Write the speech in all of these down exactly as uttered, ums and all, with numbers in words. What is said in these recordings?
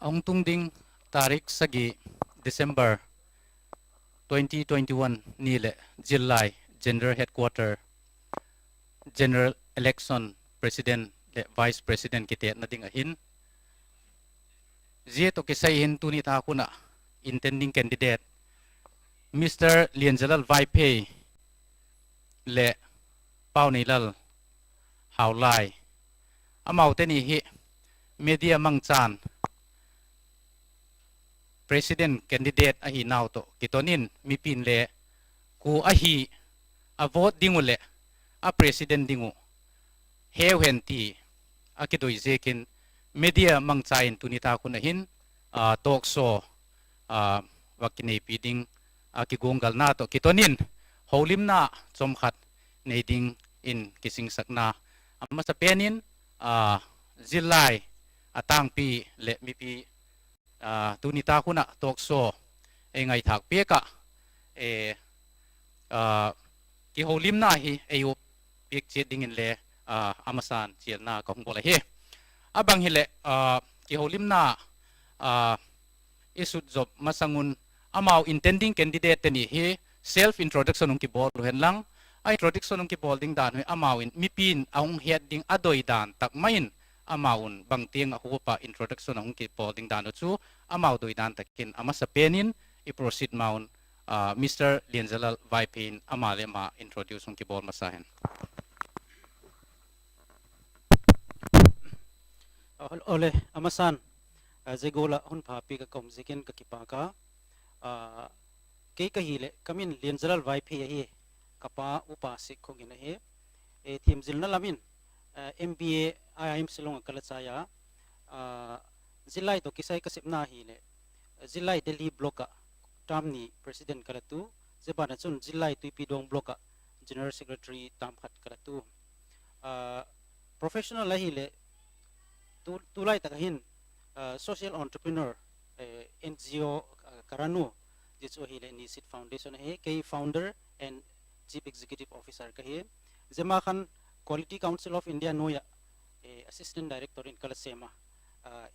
A hung tung ding tarik sagi December twenty twenty-one ni leh Zillai General Headquarter General Election President leh Vice President kitêtna ding ahin, zia tawh kisai hin tuni thâk hun ah intending candidate Mister Lianzalal Vaiphei leh Pauneilal Haolai, amaute ni hi media mangchan president candidate ahi nau tawh kiton in mipi'n le kua ahi, a vote ding uh leh a president ding uh heu hen ti a kidoi ziakin media mangcha in tuni thâk hun ah hin talk show va kineipi ding a kiguanggalna tawh kiton in holimna chawm khat nei dingin kisingsakna a masapen in Zillai a tângpi leh mipi tuni thâk hun ah talk show ei ngaithâk piak ah kiholimna hi ei uap piak chiat dingin le a masan chialna ka hung bawl ahi. A bang hileh kiholimna i sut zop masang un amau intending candidate te ni hi self introduction hung kibawl uh hen lang, a introduction hung kibawl ding dan hi amau in mipi'n a hung het ding a doi dan tak mai in amau un bang tiang a huap ah introduction a hung kibawl ding dan uh chu amau doi dan tak in a masapen in i proceed ma un Mister Lianzalal Vaiphei in ama leh ama introduce hung kibawl masa hen. Awle, a masan, zia gual ah hun pha piak ah ka um ziakin ka kipâk a. Kei ka hileh ka min Lianzalal Vaiphei ahi, ka pa Upa Sikkhongin ahi. Thiamzilna lam in M B A I I M Shillong ah ka la chai a, Zillai tawh kisai ka sepna hileh Zillai Delhi block ah term ni president ka la tu, zia ban ah chun Zillai Tuipi Dong block ah general secretary term khat ka la tu. Professional ahileh tulai tak ah hin social entrepreneur, N G O ka run u, zia chu ahileh Nisit Foundation ahi, kei founder and chief executive officer ka hi. Zia ma khan Quality Council of India nuai ah assistant director in ka la sêm a,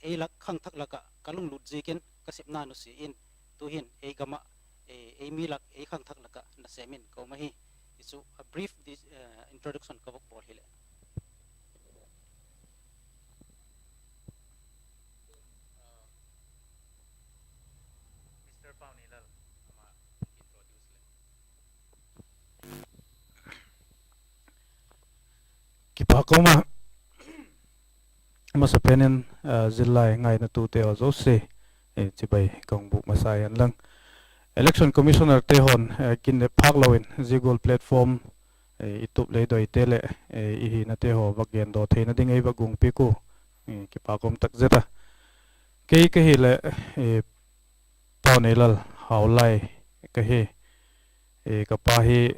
ei lak khangthak lak ah ka lunglut ziakin ka sepna nusia in, tu'hin ei gam ah ei mi lak ei khangthak lak ah nasêm in ka um ahi. Hi chu a brief introduction ka vak bawl hileh. Kipâk ka um a, masapen in Zillai ngainatute haw zosia chibai ka hung bûk masa hen lang. Election Commissioner te haw'n kin le phâk lo in zia gual platform i tup lei doite leh i hinate haw vak gendaw theina ding ei vak guangpiak u, kipâk um tak zet a. Kei ka hileh Pauneilal Haolai ka hi. Ka pa hi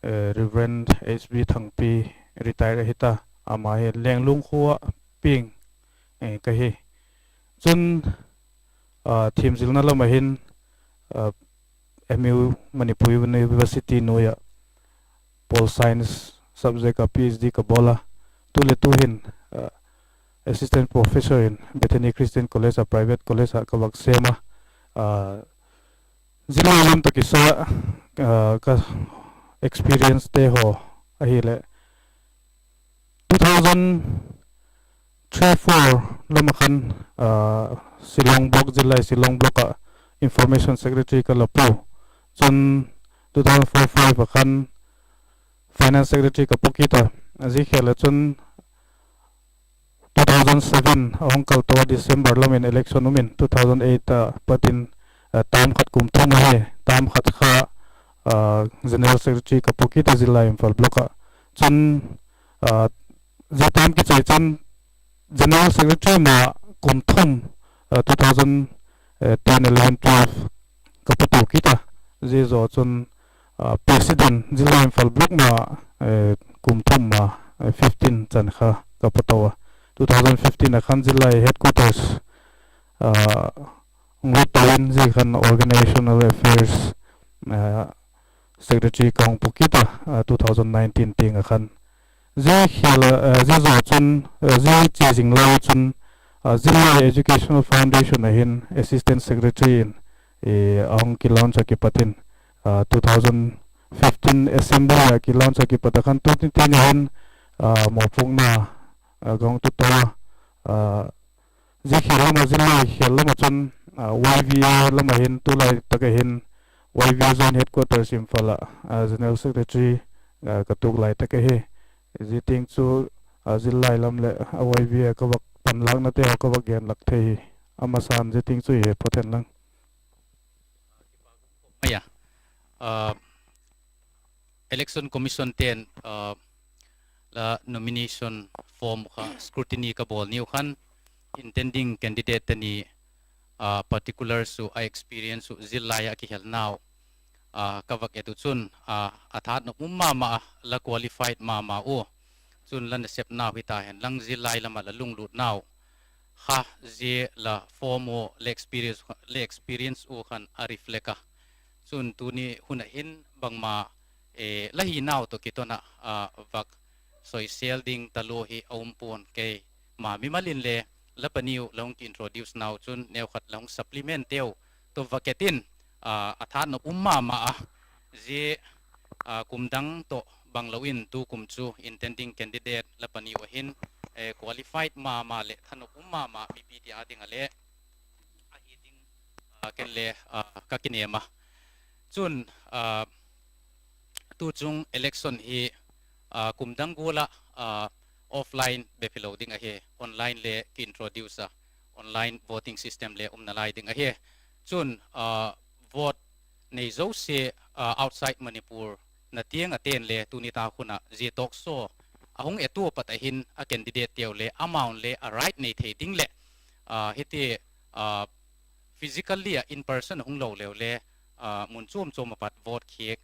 Reverend H B Thangpi, retire ahi ta, ama hi Lenglung khua ah piang ka hi. Chun thiamzilna lam ah hin M U, Manipur University nuai ah Pol Science subject ah P H D ka bawl a, tu leh tu hin assistant professor in Bethany Christian College ah, private college ah ka vak sêm a. Zia lam tawh kisa ka experiencete haw ahileh two thousand three four lam ah khan Shillong block, Zillai Shillong block ah information secretary ka la pua. Chun two thousand four five ah khan finance secretary ka pua kit a. Zia khêl ah chun two thousand seven a hung kal to a, December lam in election um in two thousand eight ah pat in term khat kum thum ahi, term khat kha general secretary ka pua kit a Zillai Imphal block ah. Chun zia term kichai chun general secretary ma kum thum, two thousand ten, eleven, twelve ka pua to kit a. Zia zaw chun president, Zillai Imphal block ma kum thum ma fifteen chan kha ka pua to a. Two thousand fifteen ah khan Zillai headquarters hung lut to in zia khan organizational affairs secretary ka hung pua kit a two thousand nineteen tiang ah khan. Zia zaw chun, zia chia zing lai chun Zillai Educational Foundation ah hin Assistant Secretary in a hung kilaunch a kipat in, two thousand fifteen Assembly ah kilaunch a kipat a khan tu tin tin hin mawpuakna ka hung tu to a, zia khel lam ah, Zillai khel lam ah chun Y V A lam ah hin tulai tak ah hin Y V A Zone Headquarters Imphal ah General Secretary ka tuk lai tak ahi. Zia tiang chu Zillai lam leh Y V A ka vak panlâknate haw ka vak gen lak thei hi. A masan zia tiang chu hi phat hen lang. Election Commission te'n la nomination form kha scrutiny ka bawl niu khan, intending candidate teni particulars uh, a experience uh, Zillai ah kihelnau ka vak et uh chun, a thanop um ma ma a, la qualified ma ma ua. Chun la nasepnau hita hen lang, Zillai lam ah la lunglutnau kha zia la form uh, la experience uh khan a reflect a. Chun tuni hun ah hin bangma la hinau tawh kiton ah vak soisel ding talua hi a um pua'n, keima mimal in le la pani uh la hung kiintroduce nau chun neukhat la hung supplement teu tawh vak et in, a thanop um ma ma a, zia kum dang tawh banglo in tukum chu intending candidate la pani uh a hin qualified ma ma leh thanop um ma ma mipite â ding ah le ahi ding ken le ka kinêm a. Chun tuchung election hi kum dang gual ah offline bep hilo ding ahi, online le kiintroduce a, online voting system le um nalai ding ahi. Chun vote nei zosia outside Manipur na tiang a te'n le tuni tak hun ah zia talk show a hung etua pat a hin a candidateteu le amau'n le a right nei thei ding leh hiti physically ah in person a hung lo leu le mun chuam chuam ah pat vote khiak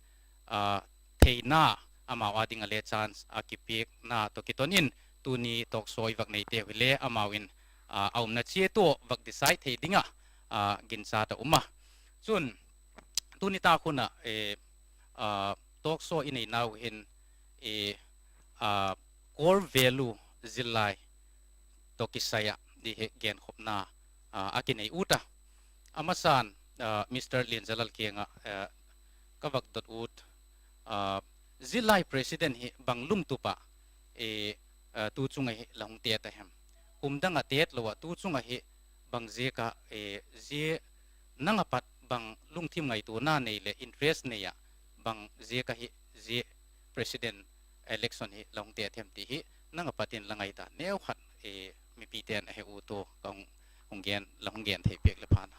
theina, amau â ding ah le chance a kipiakna tawh kiton in tuni talk show i vak neiteu hile amau in a umna chiat ua vak decide thei ding ah ginchat a um a. Chun tuni tak hun ah talk show i neinau hin core value Zillai tawh kisai ah di hi genkhopna a kinei ut a. A masan Mister Lianzalal kiang ah ka vak dot ut, Zillai president hi bang lungtup ah tuchung ahi la hung tet a hem? Kum dang ah tet lo ah tuchung ahi bang ziak ah, zia nang ah pat bang lungthim ngaituana nei leh interest nei ah bang ziak ahi zia president election hi la hung tet hem ti hi nang ah pat in la ngaidan neukhat mipite'n a he ut u ka hung gen, la hung gen thei piak le phan a.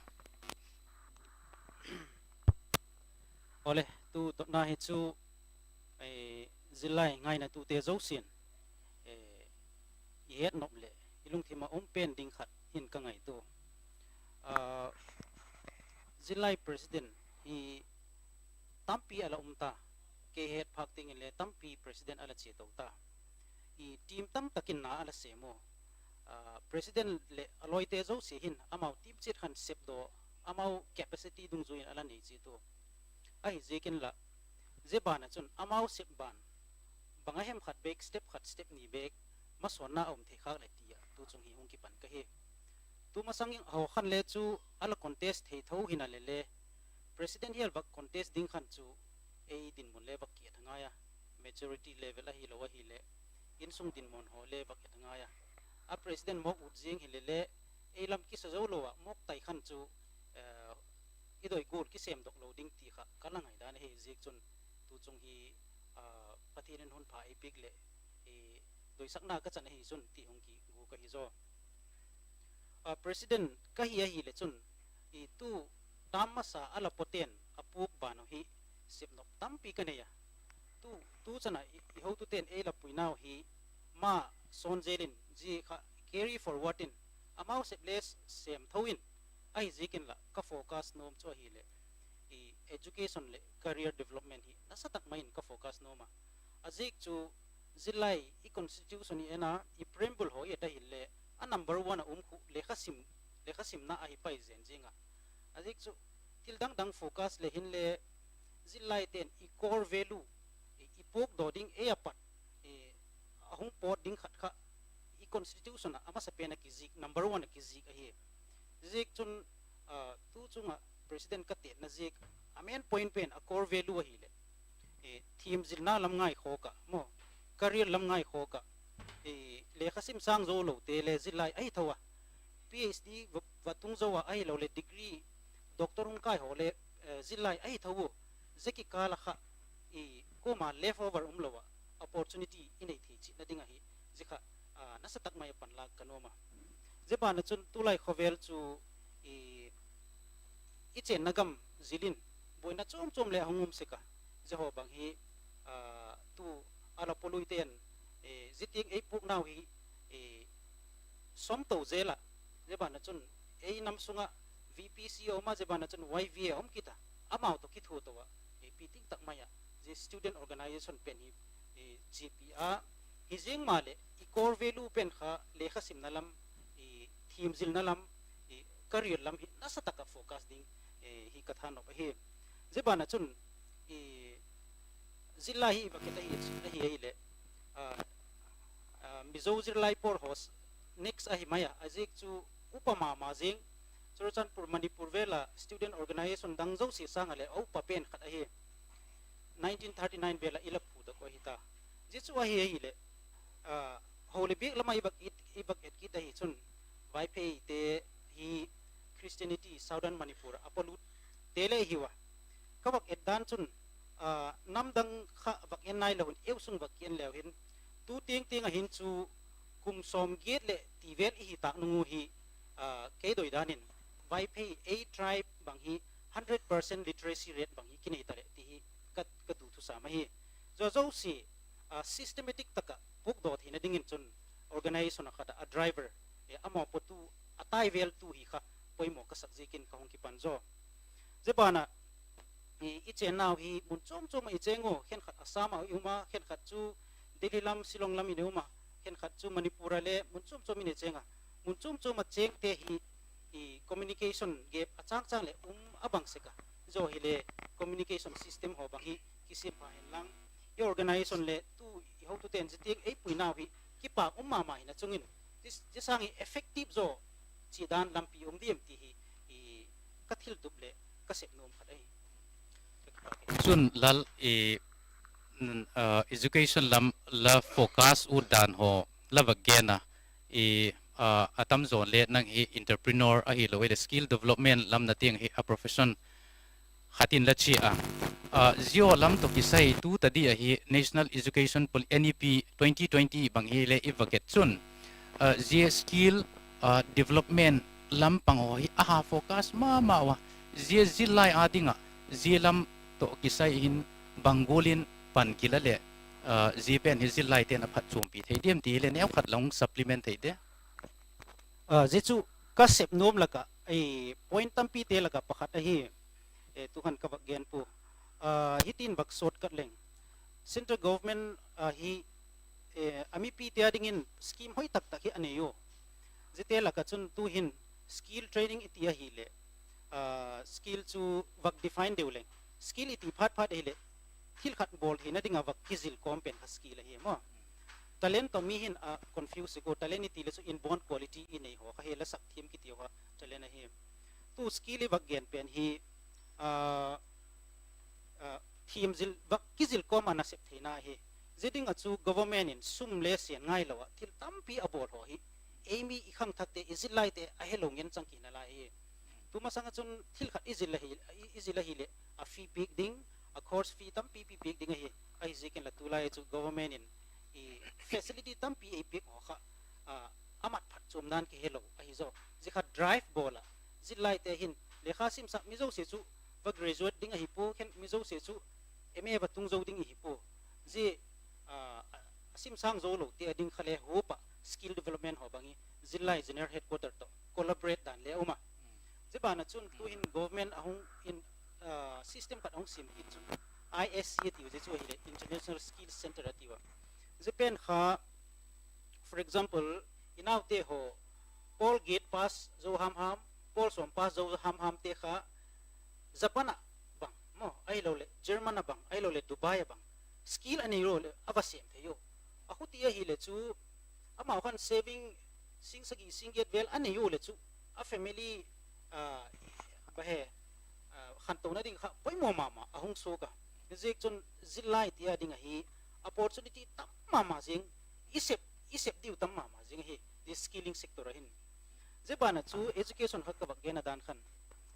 Awle, tu tawpna hi chu Zillai ngainatute zosia'n i het nop leh i lungthim ah um pen ding khat in ka ngaitua. Zillai president hi tampi a la um ta, kei het phâk dingin le tampi president a la chia to ta. I team tam tak in na a la sêm u. President leh a lawite zosia hin amau team chiat khan sepdaw, amau capacity dungzui in a la nei chiat u. Ahiziak inla, zia ban ah chun amau sep ban bang a hem khat bêk, step khat, step ni bêk masawnna a um thei khâk leh ti ah tuchung hi hung kipan ka hi. Tu masang haw khan le chu a la contest thei tho hina le le, president hial vak contest ding khan chu ei dinmun le vak ki et a ngai a, majority level ahilo ahileh insung dinmun haw le vak et a ngai a. A president mawk ut ziang hile le ei lam kisa zo lo ah mawk tai khan chu i doi gual kisêmdok lo ding ti kha ka la ngaidan ahi. Ziakchun tuchung hi Pathian in hun pha ei piak leh doisakna ka chan ahi chun ti hung kiguk ahi zaw. President ka hi ahileh chun tu term masa a la pawte'n a puak ban uh hi sepnop tampi ka nei a. Tu, tu chan ah i hotute'n ei la puinau hi ma sawn zel in zia kha carry forward in amau sep le sêm tho in, ahiziak inla ka focus nuam chu ahileh education leh career development hi nasa tak mai in ka focus nuam a. A ziak chu Zillai i constitution i en a, i preamble haw i et ahileh a number one a um khu lekha simna ahi pai zen zing a. A ziak chu thil dang dang focus le hinle Zillaite'n i core value i puakdaw ding ei a pat a hung pawt ding khat kha i constitution ah a masapen a kizik, number one a kizik ahi. Ziak chun, tu chung ah president ka tetna ziak, a main point pen, a core value ahileh, thiamzilna lam ngaikhawk ah maw, career lam ngaikhawk ah, lekha sim sâng zo lote le zillai ahi tho a, PhD va tung zo a ahiloleh degree, doctor hung kai haw le zillai ahi tho u. Zia kikâl a kha, kuama left over umlo ah, opportunity i nei thei chitna ding ahi. Zia kha nasa tak mai a panlâk ka nuam a. Zia ban ah chun tulai khawvel chu i chênna gam zil in buaina chuam chuam le a hung um sek a. Zia haw bang hi, tu a la pawluite'n, zia tiang ei puaknau hi sawm to zel ah, zia ban ah chun ei nam sung ah VPC a um a, zia ban ah chun YVA a um kit a, amau tawh kithuato ah, piting tak mai ah zia student organisation pen hi chiapi a, hi ziang maleh i core value pen kha lekha simna lam, thiamzilna lam, career lam hi nasa tak ah focus ding hi ka thanop ahi. Zia ban ah chun zillai hi i va et ahi, ahi ahileh, Mizo zillai pawl haw next ahi mai a, a ziak chu upa ma ma zing, Churachandpur, Manipur vel a student organisation dang zosia sâng ah leh a upa pen khat ahi. Nineteen thirty nine vel ah i la phudok uh ahi ta. Zia chu ahi ahileh, ho leh biak lam ah i va et kit ahi chun, Vaipheite hi Christianity Southern Manipur ah a pawlutte le hiu a. Ka va et dan chun, nam dang kha va en nailo in, eu sung va en leu hin, tu tiang tiang ah hin chu kum sawm giat leh ti vel i hi tâk nung u hi, kei doi dan in Vaiphei ei tribe bang hi hundred percent literacy rate bang hi kinei taleh ti hi ka, ka du thusam ahi. Zia zosia systematic tak ah puakdaw theina dingin chun organisation a khat ah a driver, a mawpuatu, a taiveltu hi kha poimaw ka sak ziakin ka hung kipan zaw. Zia ban ah i chênnau hi mun chuam chuam ah i chêng u, khenkhat Assam ah i um a, khenkhat chu Delhi lam, Shillong lam in i um a, khenkhat chu Manipur ah le mun chuam chuam in i chêng a. Mun chuam chuam ah chêngte hi communication gap a châng châng leh um a bang sek a. Zia hile communication system haw bang hi kisiam pha hen lang, i organisation leh tu i hotute'n zia tiang ei puinau hi kipâk um ma ma hina chung in, zia sâng hi effective zaw chia dan lampi um diam ti hi ka thiltup leh ka sep nuam khat ahi. Chun Lal, education lam la focus ut dan haw la va gen a, a tamzaw le nang hi entrepreneur ahilo leh skill development lam na tiang hi a profession khat in la chia a. Zia lam tawh kisai tu ta di ahi National Education Pol-, NEP twenty twenty bang hi le i va et chun, zia skill development lam pang haw hi a ha focus ma ma ua, zia zillai â ding ah zia lam tawh kisai hin bang gual in pan kila leh, zia pen hi zillaite'n a phatchuampi thei diam ti hile neukhat la hung supplement thei de. Zia chu ka sep nuam lak ah point tampite lak ah pakhat ahi, tu khan ka vak gen pua. Hitin vak shortcut leng, central government hi a mipite â dingin scheme hoi tak tak hi a nei u. Ziate lak ah chun tu'hin skill training i ti ahileh, skill chu vak define deu leng, skill i ti phat phat ahileh thil khat bawl theina ding ah vak kizil kawm pen kha skill ahi maw. Talent tawh mi hin a confuse sek u, talent i ti le chu inborn quality i nei haw kha hi, la sak thiam kiti haw kha talent ahi. Tu skill i vak gen pen hi thiamzil, vak kizil kawm a nasep theina ahi. Zia ding ah chu government in sum le sian ngailo ah thil tampi a bawl haw hi, ei mi i khangthakte, i zillaite a helo ngen chang kina lai hi. Tu masang ah chun thil khat i zil ahileh a fee piak ding, a course fee tampi pi piak ding ahi. Ahiziakin la tulai chu government in facility tampi ei piak haw kha a mat phatchuam dan kihelo ahi zaw. Zia kha drive bawl ah, zillaite hin lekha simsak mi zosia chu va graduate ding ahi pua, khen mi zosia chu M A va tung zo ding i hi pua. Zia a sim sâng zo lote â ding kha le huap ah skill development haw bang hi zillai general headquarter tawh collaborate dan le um a. Zia ban ah chun tu'hin government a hung in, system khat a hung siam kit chu, ISC a tiu, zia chu ahileh International Skills Center a tiu a. Zia pen kha, for example, i naute haw pawl giat pass zo ham ham, pawl sawm pass zo ham hamte kha Japan ah bang maw, ahiloleh German ah bang, ahiloleh Dubai ah bang, skill a neilo leh a va sêm thei u. A khuti ahileh chu Amau khan saving sing sagi sing giat vel a nei u leh chu, a family, a, ba he, a, khantona ding kha poimaw ma ma a hung suak a. Ziakchun zillai ti a ding ahi, opportunity tam ma ma zing, i sep, i sep diu tam ma ma zing ahi, zia skilling sector ah hin. Zia ban ah chu education kha ka vak gen a dan khan,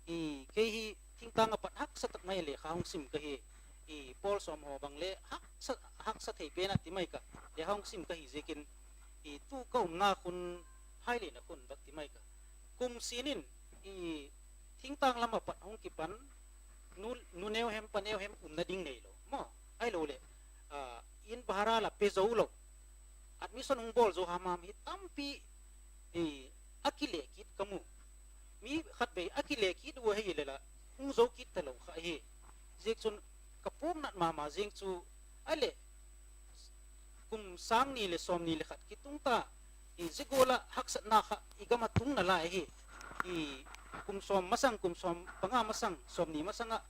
i, kei hi thingtâng ah pat haksa tak mai a lekha hung sim ka hi, i, pawl sawm haw bang le haksa, haksa thei pen a ti mai ka, lekha hung sim ka hi ziakin, i, tu ka umna khun, Thailand ah khun vak ti mai ka, kum sin in, i, thingtâng lam ah pat hung kipan, nu, nu neu hem, pa neu hem umna ding neilo maw, ahiloleh, a, in bhara la pe zo lo, admission hung bawl zo ham ham hi tampi, i, a kile kit ka mu. Mi khatvei a kile kit u ahi leh la, hung zo kit talo kha hi. Ziakchun ka puaknat ma ma zing chu, a leh, kum sâng ni leh sawmni leh khat kitung ta, i, zia gual ah haksatna kha i gam ah tung nalai ahi. I, kum sawm masang, kum sawm panga masang, sawmni masang ah,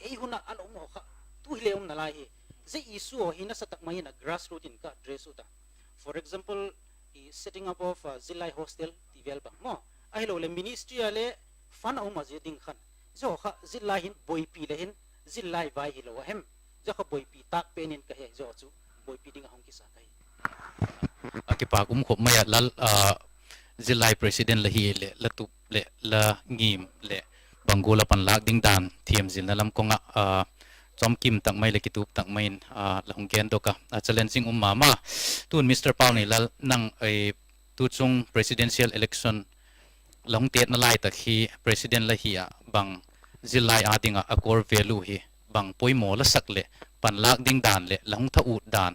ei hun ah a la um haw kha, tu hile um nalai hi. Zia issue haw hi nasa tak mai in a grassroot in ka address u ta. For example, i, setting up of, uh, zillai hostel ti vel bang maw, ahiloleh ministry a le fund a um a zia ding khan, zia haw kha zillai hin boipi le hin, zillai vai hilo a hem, zia kha boipi tâk pen in ka he, zia haw chu boipi ding a hung kisa ka hi. A kipak um khop mai ah Lal, a, zillai president la hi leh la tup leh la ngim leh bang gual a panlâk ding dan thiamzilna lam kawng ah, a, chawmkim tak mai leh kitup tak mai in, a, la hung gendok a, a challenging um ma ma. Tun Mister Pauneilal, nang, e, tu chung presidential election la hung tetna lai tak hi president la hi ah bang zillai â ding ah a core value hi bang poimaw la sak leh panlâk ding dan leh la hung tha ut dan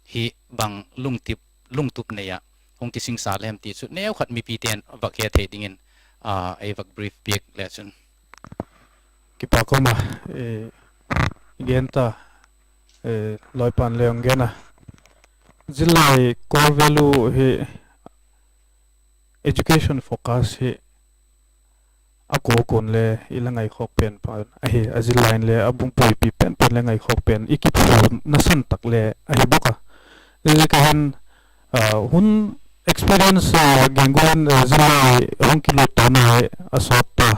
hi bang lungtup, lungtup nei ah hung kisingsa le hem ti chu neukhat mipite'n vak he thei dingin, a, ei vak brief piak le chun. Kipak um a, e, gen ta, e, lawipa'n le hung gen a. Zillai core value hi education focus hi a kua kun le i la ngaikhawk pen pen ahi, a zillai in le a bung puipi pen pen le ngaikhawk pen i kiphuan nasan tak le ahi bawk a. Zia ka hin, a, hun experience, a, gen gual in, a, zillai hung kilut tana hi a sawt ta,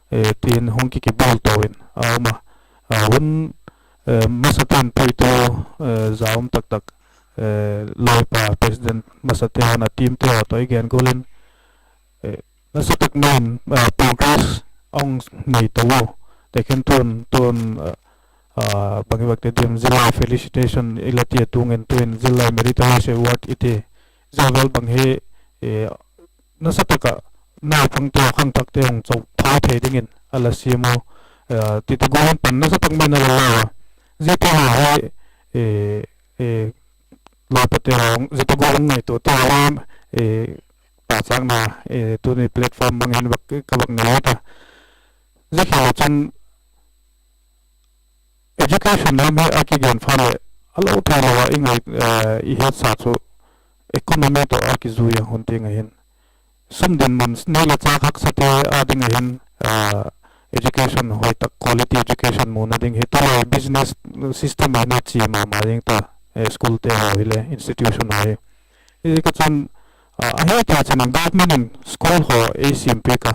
e, tin hung ki kibawl to in a um a. A, hun, e, masate'n puitu, e, za um tak tak, e, lawipa president masate haw a teamte haw tawh i gen gual in, e, nasa tak mai in, a, progress a hung nei to u. Tekhin tun, tun, a, a, bang i vak ti diam, zillai felicitation i la ti a tung in tuin zillai meritorious award i ti. Zia vel bang hi, e, nasa tak ah naupangte haw khangthakte hung chau tha thei dingin a la siam u, e, titi gual in pan nasa tak mai in a la lau a. Ziate haw hi, e, e, laipate haw, ziate gual hung ngaituate haw, e, pachâkna, e, tuni platform bang hin vak, ka vak nei ut a. Zia khel ah chun education lam hi a kigen phat leh a lo theilo a i ngai, e, i hetsa chu economy tawh a kizui a hun tiang a hin. Sum dinmun nei le châk haksate â ding a hin, a, education hoi tak, quality education muna ding hi tulai business system a hin a chia ma ma ding ta, e, schoolte haw hile institution haw hi. Hi ka chun, a, a hete chan in government in school haw ei siampiak a,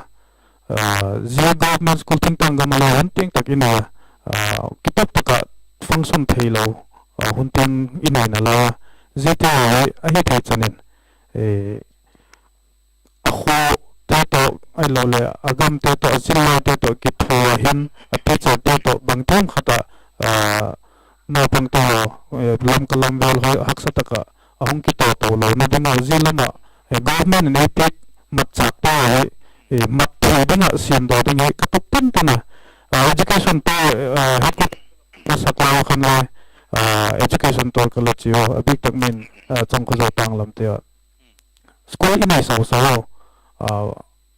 a, zia government school thingtâng gam a la hun tiang tak i nei a, a, kipak tak ah function theilo, a, hun tiang i nei nalai a, ziate hi a hete chan in, e, a khuate tawh ahiloleh a gamte tawh, a zillaite tawh kithua hin, a teacherte tawh bangtiang khat ah, a, naupangte haw, e, Lamka lam vel haw haksa tak ah a hung kitaw to lona ding ah zia lam ah, e, government in ei piak matchâkte hi, e, mat thei ding ah siamdaw ding hi ka tup tintin a, a, education te, e, headquarter ka sak lai khan le, a, education tawh ka la chia u, a bîk tak min, a, Chongkhuzaw tâng lamte ah school i nei sau sau, a,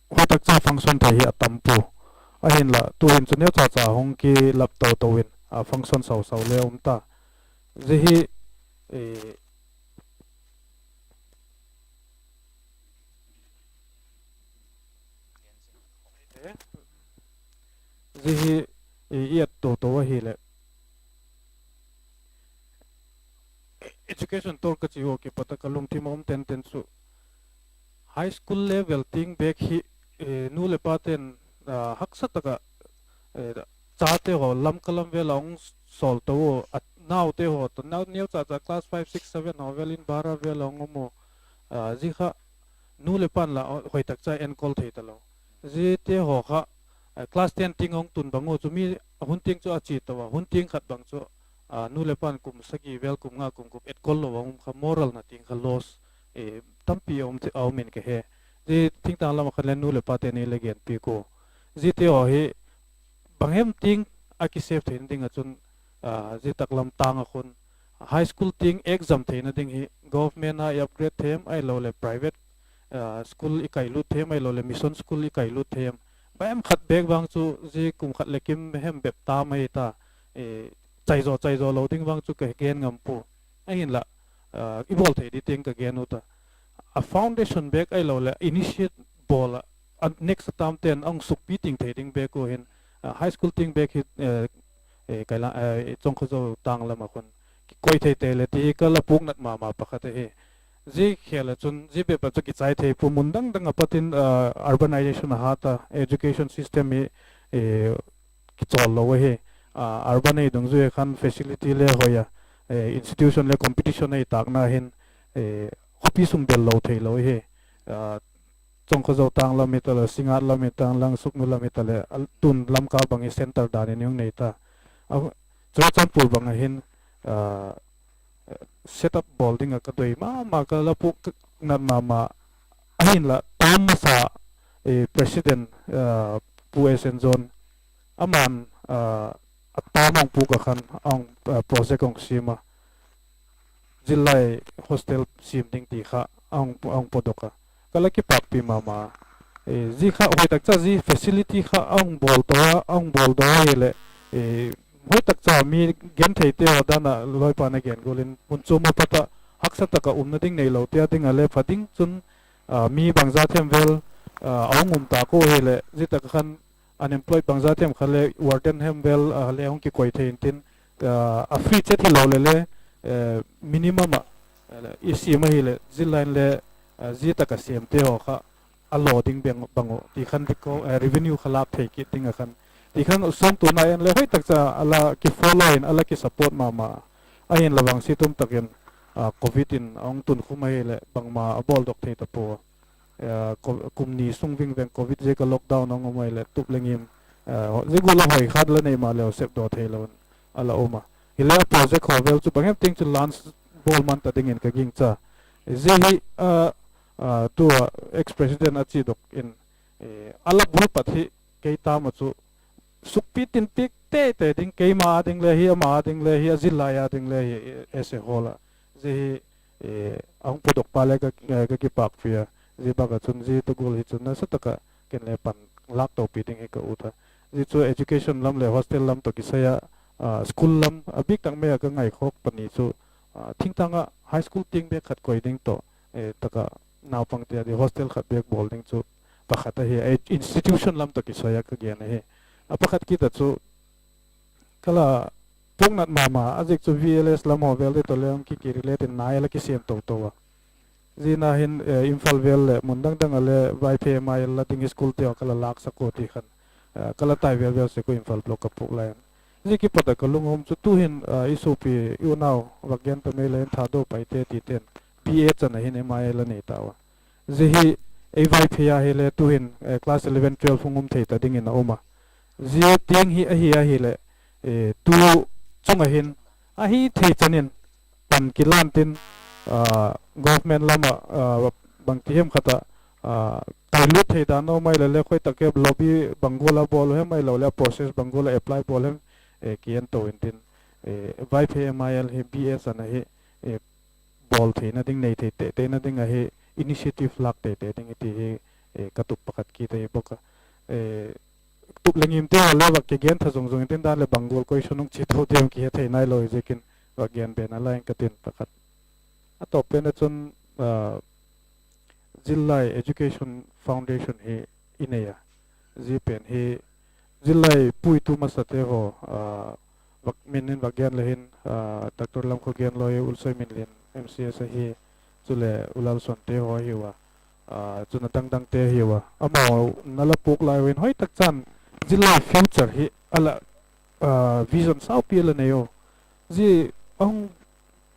hoi tak cha function thei hi a tam pua. Ahinla tu'hin chu neu cha cha hung kilap to to in, a, function sau sau le um ta. Zia hi, e, zia hi, e, i et to to ahileh, education Education tor ka chi ua kipat ah ka lungthim a um tenten chu high school level tiang bêk hi, nu leh pate'n haksa tak ah chate haw Lamka lam vel a hung sawl to u, a naute haw tawh nau neucha cha class five, six, seven haw vel in bara vel a hung um u. Zia kha nu leh pa'n la hoi tak cha enkol thei talo. Ziate haw kha class ten tiang a hung tun bang u chu mi a hun tiang chu a chia to a, hun tiang khat bang chu nu leh pa'n kum sagi vel, kum nga, kum gup etkol lo a um kha moralna tiang kha loss tampi a um in ka he. Zia thingtâng lam ah khan le nu leh pate'n ei le genpiak u. Ziate haw hi bang hem tiang a kisave theina ding ah chun, zia tak lam tâng ah khun high school tiang exam theina ding hi government a i upgrade thei em, ahiloleh private school i kailut thei em, ahiloleh mission school i kailut thei em. Bang hem khat bêk vang chu zia kum khat leh kim hem bep tam ahi ta, chaizaw chaizaw lo ding vang chu ka gen ngam pua. Ahinla i bawl thei di tiang ka gen u ta. A foundation bêk ahiloleh initiate bawl ah next a tamte'n a hung sukpi ting thei ding bêk u hin high school tiang bêk hi Chawngkhozo tâng lam ah khun kikoi thei tei le ti hi ka la puknat ma ma pakhat ahi. Zia khel ah chun zia bep ah chu kichai thei pua, mun dang dang ah pat in urbanisation a hat a, education system hi kichawl lo ahi. Urban ei dungzui a khan facility le hoi a, institution le competition ei tâkna hin khawpi sung bel lo theilo ahi. Chawngkhozo tâng lam hita leh, Singngat lam hita, Langsuknu lam hita leh, tun Lamka bang hi centre dan in hung nei ta. Churachandpur bang ah hin set up bawl ding ah ka doi ma ma, ka la puknat ma ma. Ahinla tam masa president Pu S N John, ama'n a tam a hung puk ah khan project a hung siam a, zillai hostel siam ding ti kha a hung pawtdok a, ka la kipâkpi ma ma. Zia kha hoi tak cha zia facility kha a hung bawl to a, a hung bawl daw ahileh, hoi tak cha mi gentheite haw dan ah lawipa'n a gen gual in mun chuam ah pat ah haksa tak ah umna ding neilote a ding ah le pha ding chun, mi bangza them vel a hung um ta kua hileh zia tak ah khan unemployed bangza them kha le warden hem vel le hung kikoi thei intin, a free chet hilo leh le minimum ah i siam ahileh zillai in le zia tak ah siamte haw kha a law ding bang uh ti khan revenue kha lâk thei kit ding ah khan ti khan sawmtuana en le hoi tak cha a la kifollow in a la kisupport ma ma. Ahinla vangsiat um tak in covid in a hung tunkhum ahileh bangma a bawldok thei ta pua. Kum ni sung vingveng covid ziak a lockdown a hung um ahileh tup le ngim, zia gual a hoi khat la nei maleu sepdaw theilo in a la um a. Hile a project haw vel chu bang hem tiang chu launch bawl man ta dingin ka gingcha. Zia hi tua ex president a chi dok in a la bul pat hi kei tam ah chu sukpi tin piak tete ding, keima â ding le hi, ama â ding le hi, a zillai â ding le hi, as a whole ah. Zia hi a hung pawtdok pa le ka kipâkpi a. Zia bâk ah chun zia tu gual hi chun nasa tak ah ken le pan lâk topi ding hi ka ut a. Zia chu education lam leh hostel lam tawh kisai ah, school lam a bîk tak mai ah ka ngaikhawk pani chu, thingtâng ah high school tiang bêk khat koi ding tawh, tak ah naupangte â ding hostel khat bêk bawl ding chu pakhat ahi, institution lam tawh kisai ah ka gen ahi. A pakhat kit ah chu ka la puknat ma ma a ziak chu V L S lam haw vel te tawh le hung ki, ki relate in nai a la kisiam to to a. Zia na hin Imphal vel leh mun dang dang ah le Vaiphei M I L la ding hi schoolte haw ka la lâksak ua ti khan ka la tai vel vel sek ua Imphal block ka puk lai in. Zia kipat ah ka lunghum chu tu'hin i suapi i unau vak gen ta mai le in Thado Paite tite'n B A chan ah hin M I L a nei tau a. Zia hi ei Vaiphei a hile tu'hin class eleven, twelve hung um thei ta dingin a um a. Zia tiang hi ahi ahileh, tu chung ah hin ahi thei chan in pan kilan tin, government lam ah bangti hem khat ah kailut thei dan a um ahileh le khoi tak hem lobby bang gual a bawl u hem ahiloleh a process bang gual a apply bawl hem, ki en to intin, Vaiphei M I L hi B A chan ah hi bawl theina ding, nei thei teiteina ding ahi, initiative lâk teitei ding hi ti hi ka tup pakhat kit ahi bawk a. Tup le ngimte haw le vak kigen tha zung zung intin dan leh bang gual question hung chi to diam kihe thei nailo hi ziakin vak gen bena lai ing ka tin pakhat. A tawp pen ah chun, Zillai Education Foundation hi i nei a, zia pen hi zillai puitu masate haw min in vak gen le hin, Doctor Lamkhawgenloi, Ulsoi Minlin, M C S ahi, chuleh U Lalsuante haw ahiu a, chun a dang dangte ahiu a, amau na la puak lai uin hoi tak chan zillai future hi a la, vision saupi a la nei u. Zia a hung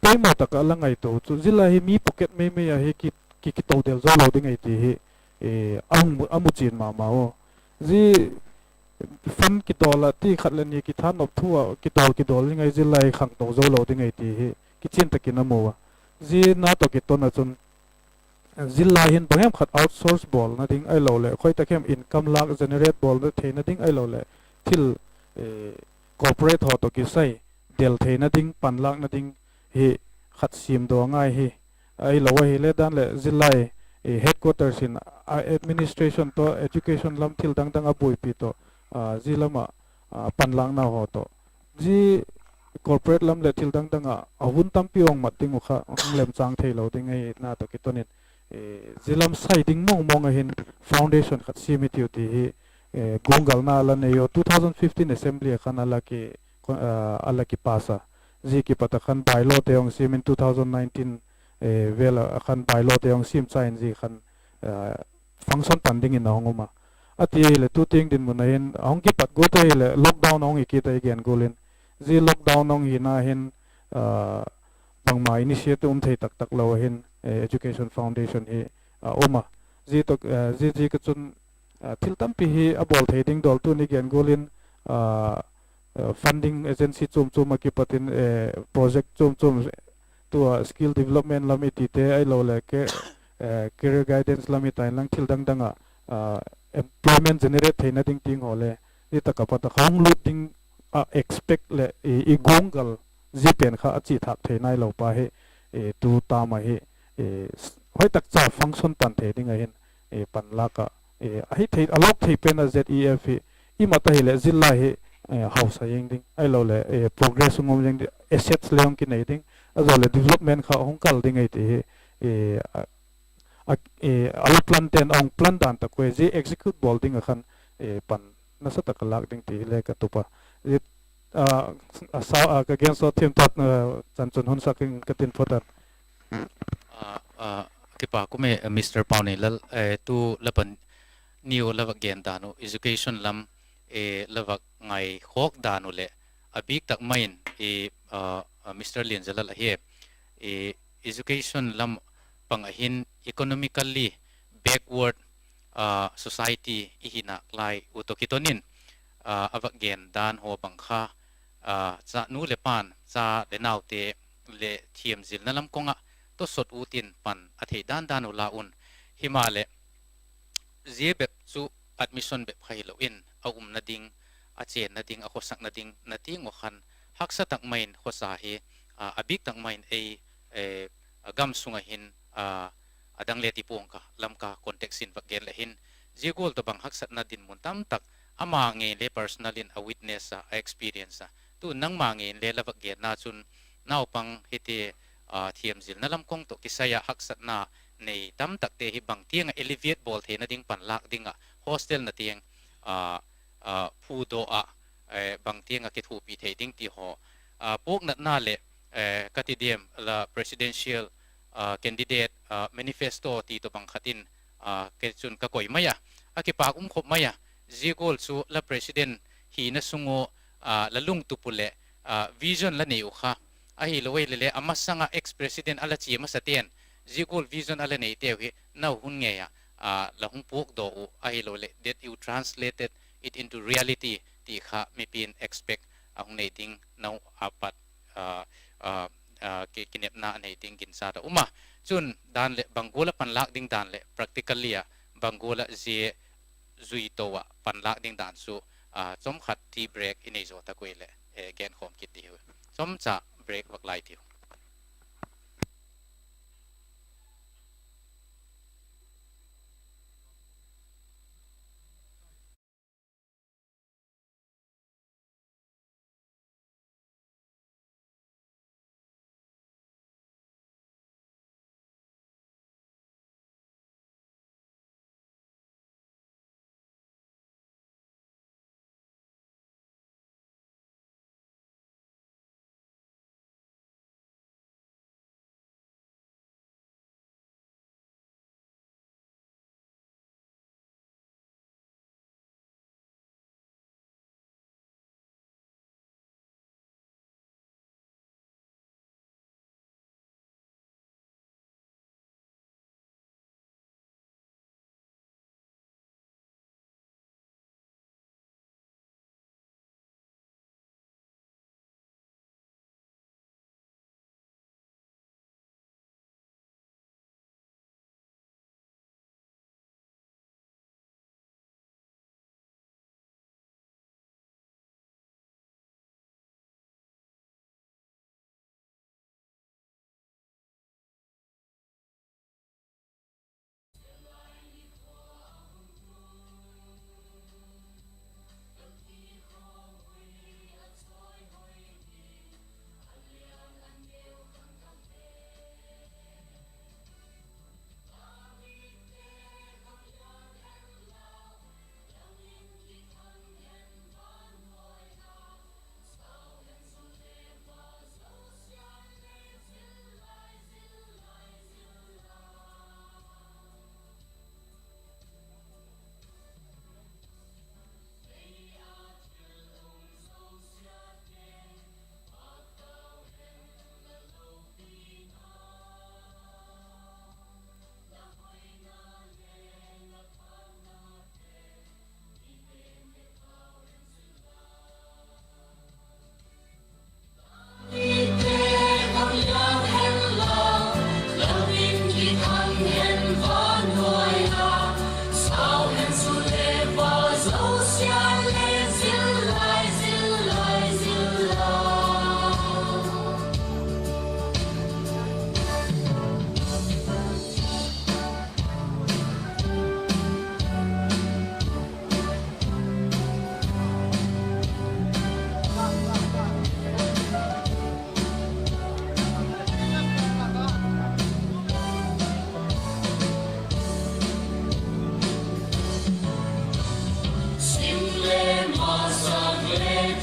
poimaw tak ah la ngaitua chu zillai hi mi pocket mei mei ahi, ki, ki, kitodel zo lo ding ahi ti hi, a hung mu, a mu chian ma ma u. Zia fund kidawl ah ti khat leh ni kithanop thu ah kidawl kidawl ding ahi, zillai khangto zo lo ding ahi ti hi kichian tak in a mu a. Zia na tawh kiton ah chun zillai hin bang hem khat outsource bawlna ding ahiloleh khoi tak hem income lâk generate bawlna theina ding ahiloleh thil, corporate haw tawh kisai del theina ding, panlâkna ding hi khat siam daw ngai hi. Ahilo ahile dan leh zillai headquarters in, administration tawh education lam thil dang dang a buaipi tawh, zia lam ah panlâkna haw tawh, zia corporate lam leh thil dang dang ah a hun tampi hung mat ding uh kha hung lemchâng theilo ding ahi na tawh kiton in, zia lam sai ding mawng mawng ah hin foundation khat siam hitiu ti hi guanggalna la nei u. Two thousand fifteen assembly ah khan a la ki, a la kipass a. Zia kipat ah khan bylawte hung siam in two thousand nineteen vel ah khan bylawte hung siam cha in zia khan function tan dingin a hung um a. A ti ahileh tu tiang dinmun ah hin a hung kipat guat ahileh lockdown a hung hi kit a i gen gual in. Zia lockdown a hung hina hin bangma initiative um thei tak tak lo ahin, Education Foundation hi a um a. Zia, zia ziak ah chun thil tampi hi a bawl thei ding dawl tun i gen gual in, funding agency chuam chuam ah kipat in project chuam chuam, tua skill development lam i tite ahiloleh career guidance lam i ta inlang thil dang dang ah employment generate theina ding tiang haw le, zia tak ah pat ah kha hung lut ding a expect leh i guanggal zia pen kha a chih thâk thei nailo pa hi, tu tam ahi, hoi tak cha function tan thei ding ahin, panlâk ah, ahi thei a lawk thei pen ah Z E F hi i mat ahileh zillai hi hausa zing ding ahiloleh progress hung um zing ding, assets le hung kinei ding, a zaw leh development kha hung kal ding ahi ti hi a la plan ten a hung plan dan tak ua, zia execute bawl ding ah khan pan nasa tak a lâk ding ti hile ka tup a. Ka gen sawt thiam ta, chan chun hun sak in ka tin phot a. Kipak um e Mister Pauneilal, tu la pan niu la vak gen dan uh education lam la vak ngaikhawk dan uh leh a bîk tak mai in Mister Lianzalal ahi, education lam pang ah hin economically backward society i hina lai uh tawh kiton in a vak gen dan haw bang kha, cha nu leh pa'n cha leh naute leh thiamzilna lam kawng ah tawsot ut in pan a thei dan dan uh la un. Himaleh zia bep chu admission bep kha hilo in a umna ding, a chênna ding, a khawsakna ding na tiang uh khan haksa tak mai in khawsa hi a bîk tak mai in ei gam sung ah hin a dang le tipuang kha Lamka context in vak gen leh hin, zia gual tawh bang haksatna dinmun tam tak ama ngei le personal in a witness a, a experience a, tu nangma ngei in le la vak genna chun naupang hiti thiamzilna lam kawng tawh kisai ah haksatna nei tam takte hi bang tiang ah alleviate bawl theina ding, panlâk ding ah hostel na tiang phudaw ah bang tiang ah kithuapi thei ding ti haw, puaknatna leh ka ti diam la presidential candidate manifesto ti tawh bang khat in kei chun ka koi mai a, a kipak um khop mai a. Zia gual chu la president hina sung uh la lungtup uh leh vision la nei uh kha, ahilo ahile le a masang ah ex president a la chia masate'n zia gual vision a la neiteu hi nau hun ngei ah la hung puakdaw uh ahiloleh that you translated it into reality ti kha mipi'n expect a hung nei ding, nau a pat kinepna a nei ding ginsa ta um a. Chun dan leh bang gual ah panlâk ding dan leh practically ah bang gual ah zia zui to ah panlâk ding dan chu chawm khat tea break i nei zaw tak ui leh genkhawm kit diu, chawmcha break vak lai tiu.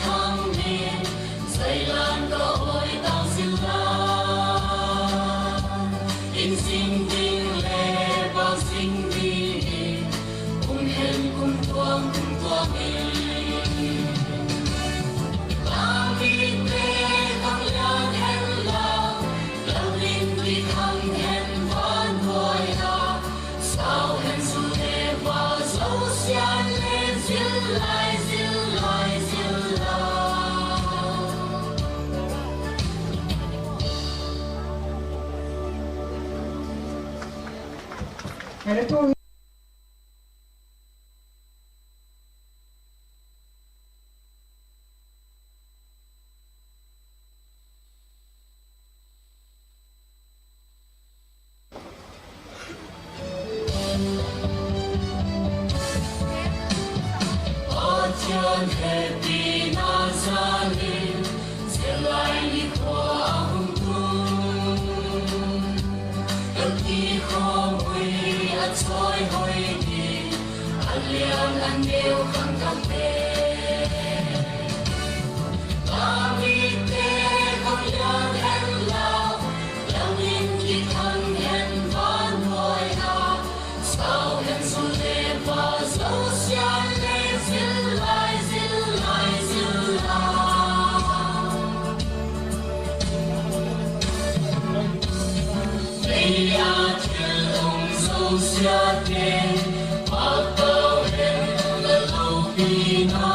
Thang ni, zailan ka hoi tang zil la. In zing ding le, bang zing ding, kum hen kum tuang, kum tuang in. Lamite khang lian hen la, lam in ki khang hen van hoi la. Sau hen su le va, zosia'n le zil lai, zil lai, zil lai. Pathian hepina jal in, zia lai ni khua a hung tung. Hepina khawmui a chawihoi ding, a lian a neu khang khangte. Lamite khang lian hen la, lam in ki khang hen van hoi la. Sau hen su le va, zosia'n le zil lai, zil lai, zil lai. Lei a thil um zosiate, Pathian in la lopina,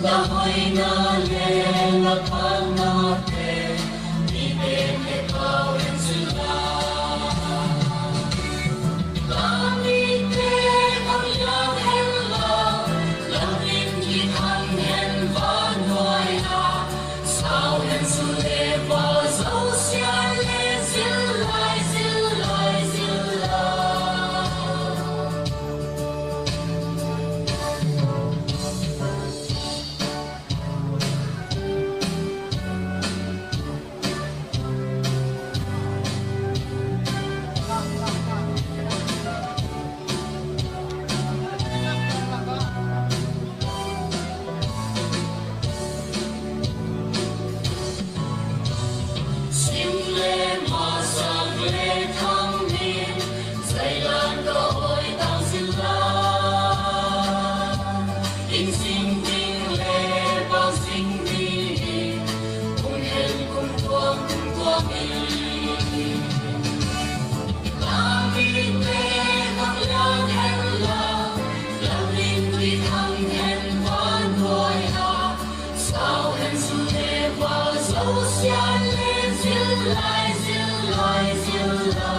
la hoina le la phatnate, mite'n he pau in zil la. Lamite khang lian hen la, lam in ki khang hen van hoi la. Sau hen su le va, zosia'n le zil lai, zil lai, zil lai. Sim le masak le thang ni, zailan ka hoi tang zil la. In zing ding le bang zing ding, kum hen kum tuang, kum tuang in. Lamite khang lian hen la, lam in ki khang hen van hoi la. Sau hen su le va, zosia'n le zil lai, zil lai, zil lai.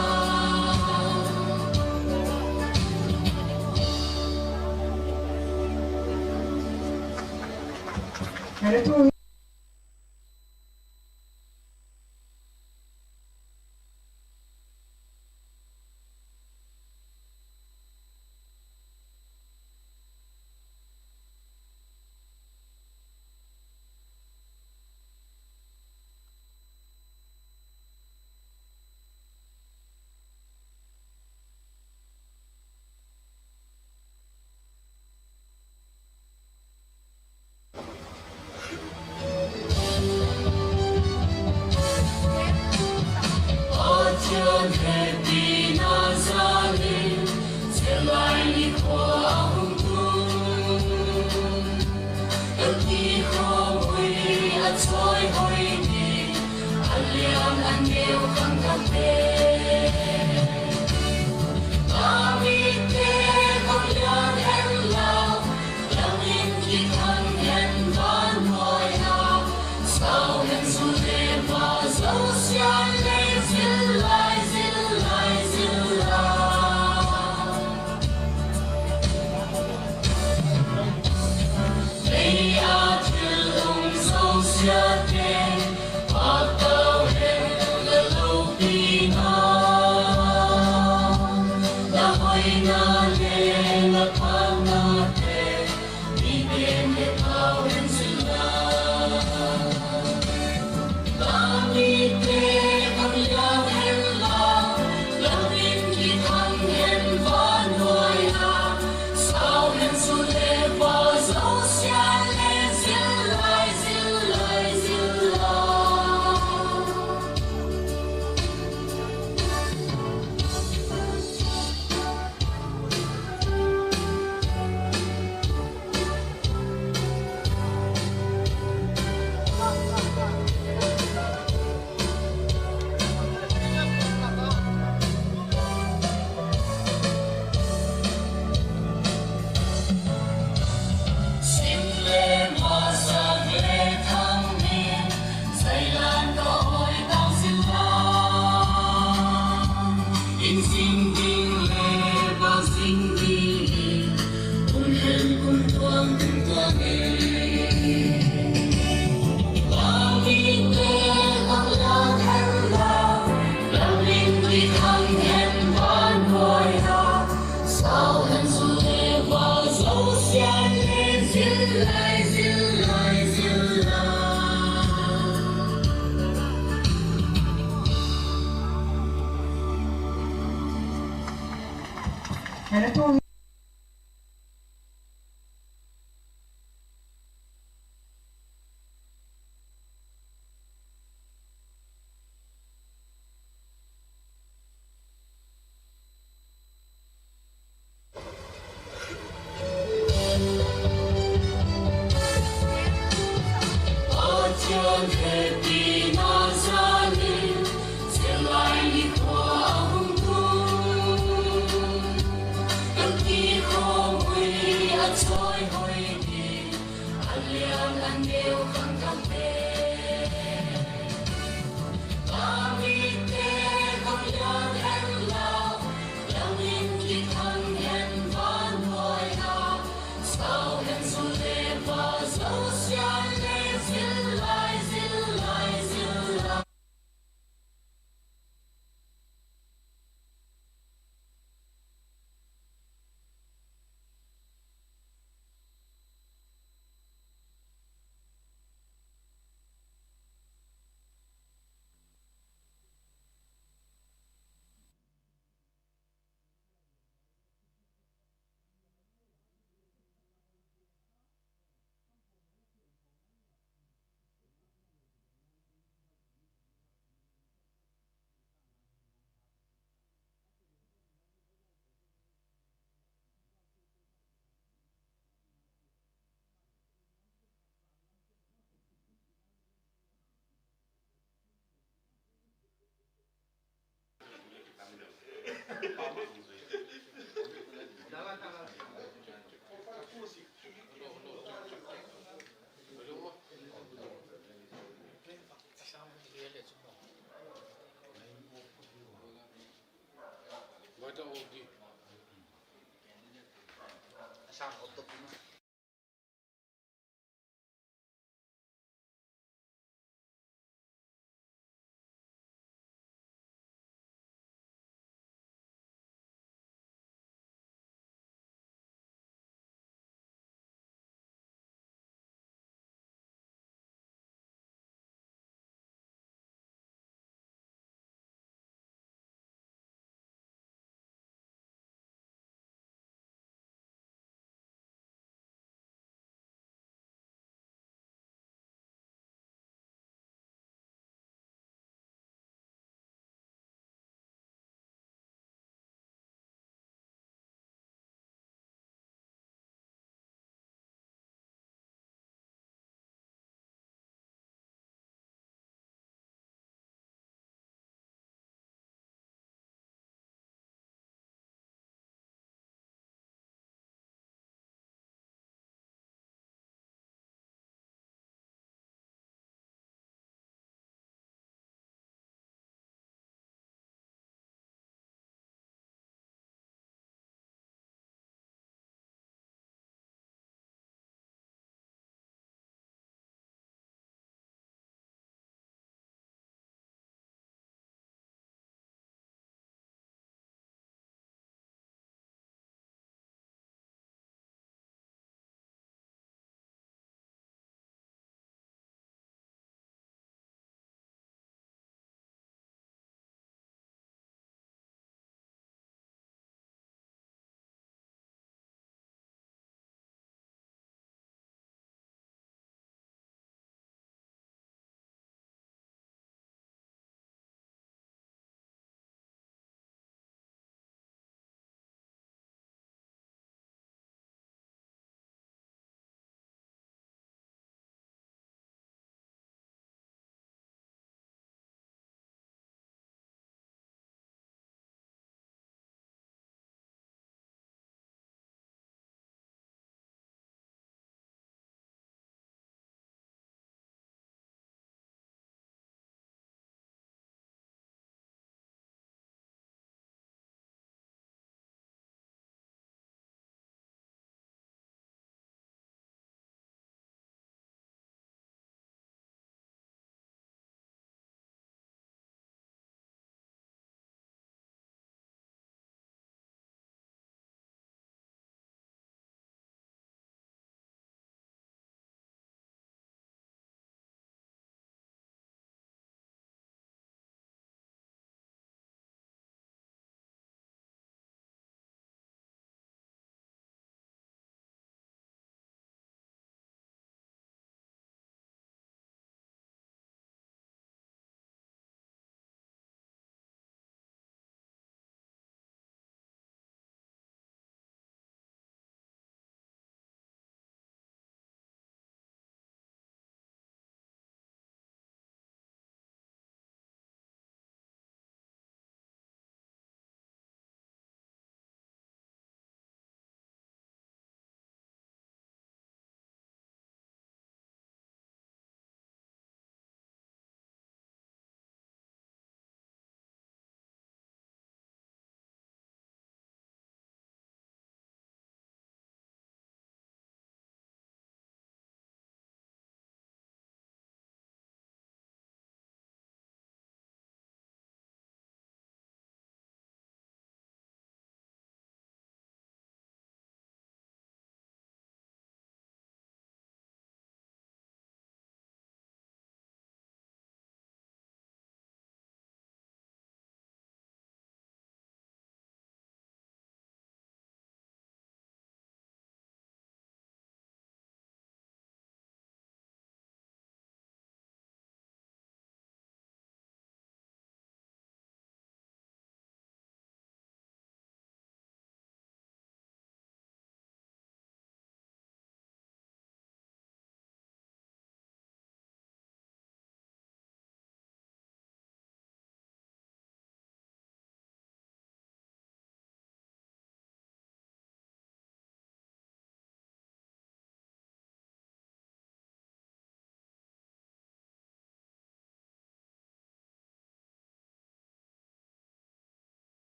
Pathian hepina jal in, zia lai ni khua a hung tung. Hepina khawmui a chawihoi ding, a lian a neu khang khangte. Lamite khang lian hen la, lam in ki khang hen van hoi la. Sau hen su le va, zosia'n le zil lai, zil lai, zil lai. Lei a thil um zosiate, Pathian in la lopina, la hoina le la phatnate, mite'n he pau in zil la. Lamite khang lian hen la, lam in ki khang hen van hoi la. Sau hen su le va, zosia'n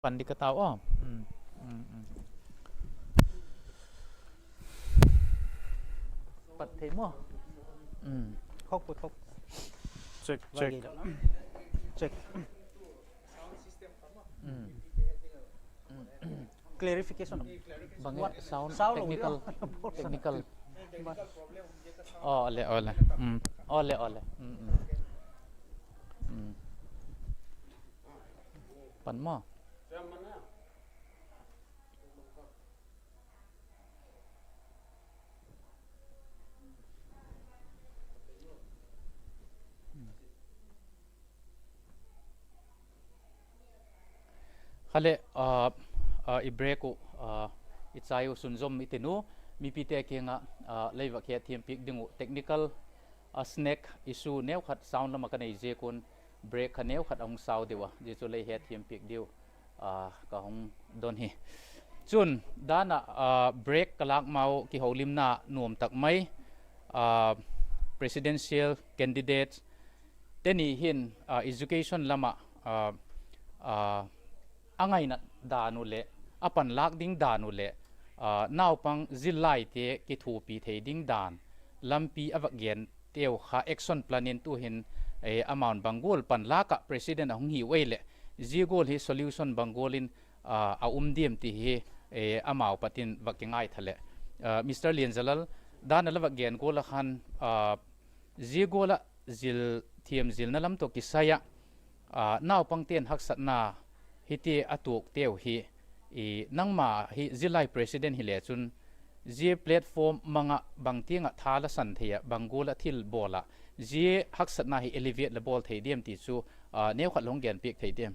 Pan di ka tau a. Pat thei maw? Khawk pu, khawk. Check, check. Check. Clarification. Bang e, sound, technical, technical. Aw le, aw le. Aw le, aw le. Pan maw? Kha le, i break uh i chai u sunzom i tin u, mipite kiang ah lei vak hetthiam piak ding uh technical, a snack issue neu khat sound lam ah ka nei ziak un break kha neu khat a hung sau deu a, zia chu lei hetthiam piak diu ka hung don hi. Chun dan ah break ka lâk mau kiholimna nuam tak mai, presidential candidate teni hin education lam ah a ngainat dan uh leh a panlâk ding dan uh leh naupang zillaite kithuapi thei ding dan lampi a vak gen teu kha action plan in tu'hin amau'n bang gual panlâk ah president a hung hiu ei leh zia gual hi solution bang gual in a um diam ti hi amau pat in vak kingaitha leh, Mister Lianzalal, dan a la vak gen gual ah khan zia gual ah zil thiam zilna lam tawh kisai ah naupangte'n haksatna hiti a tuak teu hi, nangma hi zillai president hile chun zia platform mang ah bang tiang ah tha la san thei ah, bang gual ah thil bawl ah zia haksatna hi alleviate la bawl thei diam ti chu neu khat la hung gen piak thei diam?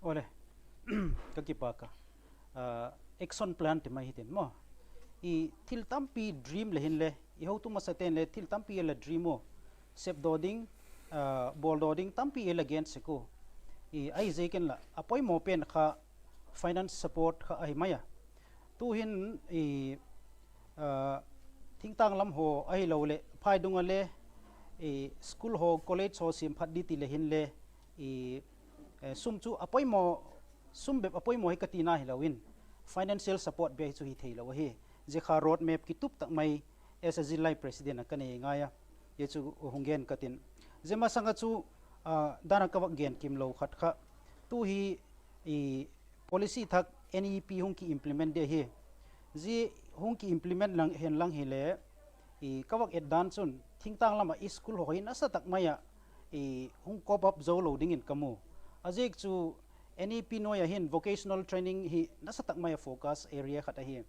Awle, ka kipâk a. Action plan ti mai hitin maw, i thil tampi dream le hinle i hotu masate'n le thil tampi la dream u, sepdaw ding, bawldaw ding tampi la gen sek u. Ahi ziakin lah a poimaw pen kha finance support kha ahi mai a. Tu'hin thingtâng lam haw ahiloleh phaidung ah le school haw, college haw siam phat di ti le hinle sum chu a poimaw, sum bep a poimaw hi ka tina hilo in, financial support bep hi chu hi theilo ahi. Zia kha road map kitup tak mai as a zillai president ah ka nei ngai a, hi chu hung gen ka tin. Zia masang ah chu dan ah ka vak gen kimlo khat kha, tu hi policy thak N E P hung ki implement di ahi. Zia hung ki implement lang, hen lang hile ka vak et dan chun thingtâng lam ah i school haw hi nasa tak mai ah hung cope up zo lo dingin ka mu. A ziak chu N E P nuai ah hin vocational training hi nasa tak mai a focus area khat ahi.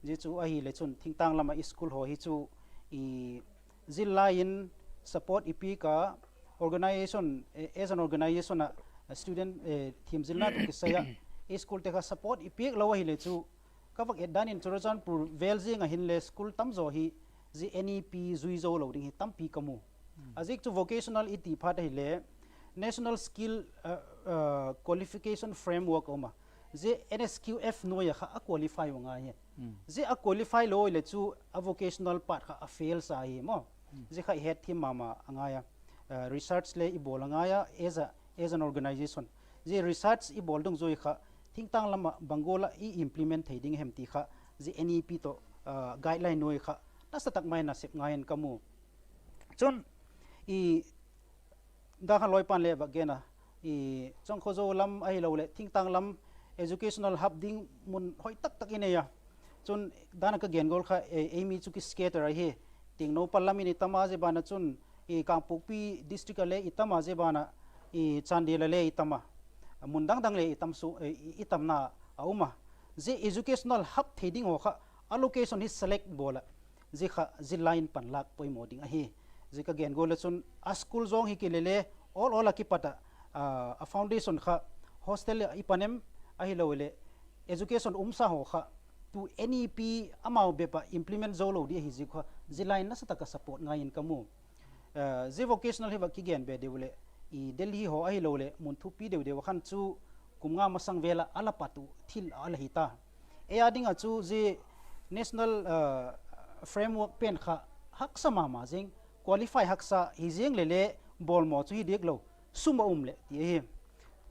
Zia chu ahile chun thingtâng lam ah i school haw hi chu zillai in support i piak a, organisation, as an organisation ah student thiamzilna tawh kisai ah i schoolte kha support i piak lo ahile chu, ka vak et dan in Churachandpur vêl ziang ah hinle school tam zaw hi zia N E P zui zo lo ding hi tampi ka mu. A ziak chu vocational i ti phat ahile National Skill Qualification Framework a um a, zia N S Q F nuai ah kha a qualify u ngai hi. Zia a qualify lo le chu a vocational part kha a fail sa hi maw. Zia kha i hetthiam ma ma a ngai a. Research le i bawl a ngai a, as a, as an organisation. Zia research i bawl dungzui kha thingtâng lam ah bang gual ah i implement thei ding hem ti kha zia N E P tawh guideline nuai kha nasa tak mai in a sep ngai in ka mu. Chun i dan kha lawipa'n le vak gen a, Chongkhozo lam ahiloleh thingtâng lam educational hub ding mun hoi tak tak i nei a. Chun dan ah ka gen gual kha, ei mi chu ki scatter ahi. Tengnoupal lam in i tam a, zia ban ah chun Kangpokpi district ah le i tam a, zia ban ah Chandel ah le i tam a, mun dang dang le i tamna a um a. Zia educational hub thei ding haw kha a location hi select bawl ah, zia kha zillai in panlâk poimaw ding ahi. Zia ka gen gual le chun a school zawng hi kile le awl awl ah kipat ah a foundation kha hostel ah i pan em, ahiloleh education umsa haw kha tu N E P amau bep ah implement zo lo di ahi ziak kha zillai in nasa tak ah support ngai in ka mu. Zia vocational hi vak kigen be deu leh, Delhi haw ahiloleh mun thupi deu deu ah khan chu kum nga masang vêl ah a la pat uh thil a la hi ta. Ei a ding ah chu zia national framework pen kha haksa ma ma zing, qualify haksa hi ziang le le bawlmaw chu hi diak lo, sum a um leh ti ahi.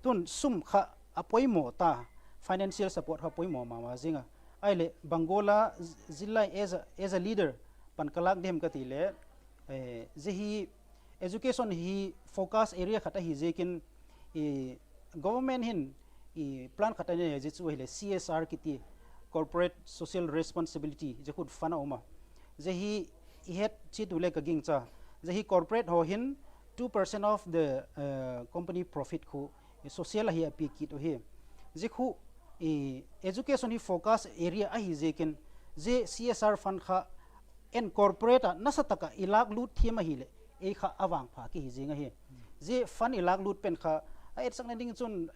Tun sum kha a poimaw ta, financial support kha poimaw ma ma zing a. Ahileh bang gual a zillai as a, as a leader pan ka lâk diam ka ti le, zia hi education hi focus area khat ahi ziakin, government hin plan khat a nei a, zia chu ahileh C S R kiti, corporate social responsibility, zia khu fund a um a. Zia hi i het chiat u le ka gingcha, zia hi corporate haw hin two percent of the company profit khu social ahi a piak kit uhi. Zia khu education hi focus area ahi ziakin, zia C S R fund kha incorporate ah nasa tak ah i lâk lût thiam ahileh ei kha a vangpha kihi zing ahi. Zia fund i lâk lût pen kha a etsakna ding chun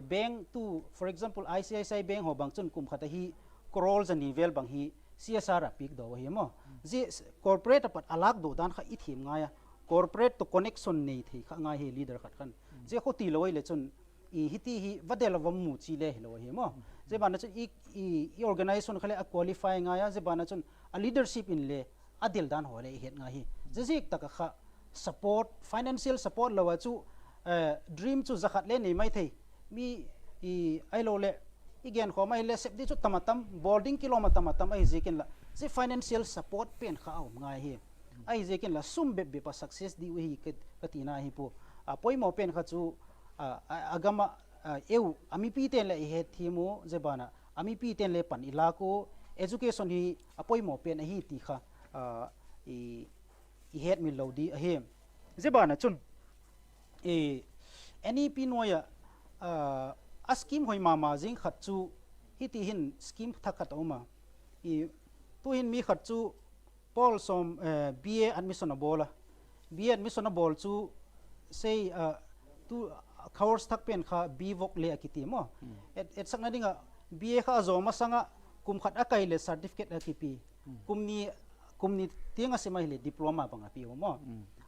bank tu, for example, I C I C I Bank haw bang chun kum khat a hi crore zani vel bang hi C S R a piak daw ahi maw. Zia corporate a pat a lâk daw dan kha i thiam ngai a, corporate tawh connection nei thei kha ngai hi leader khat khan. Zia khu tilo ahileh chun hiti hi va del a va mu chi le hilo ahi maw. Zia ban a chun i organisation kha le a qualify ngai a, zia ban a chun a leadership in le a del dan haw le i het ngai hi. Zia ziak tak ah kha support, financial support lo a chu dream chu za khat le nei mai thei. Mi, ahiloleh i genkhawm ahileh sep di chu tam a tam, bawl ding kilawm a tam a tam ahi ziakin la, zia financial support pen kha a um ngai hi. Ahi ziakin la sum bep bep a success di uhi ka tina hi pua. A poimaw pen kha chu a gam ah eu a mipite'n leh i hetthiam u, zia ban ah a mipite'n le pan i lâk u, education hi a poimaw pen ahi ti kha i hetmil lo di ahi. Zia ban ah chun N E P nuai ah a scheme hoi ma ma zing khat chu hiti hin scheme thak khat a um a. Tu'hin mi khat chu Paul Sawm B A admission a bawl a, B A admission a bawl chu sei tu course thak pen kha B Voc le a kiti maw. Etsakna ding ah B A kha a zaw masang ah kum khat a kai leh certificate a kipi, kum ni tiang a sim ahileh diploma bang a pi u maw.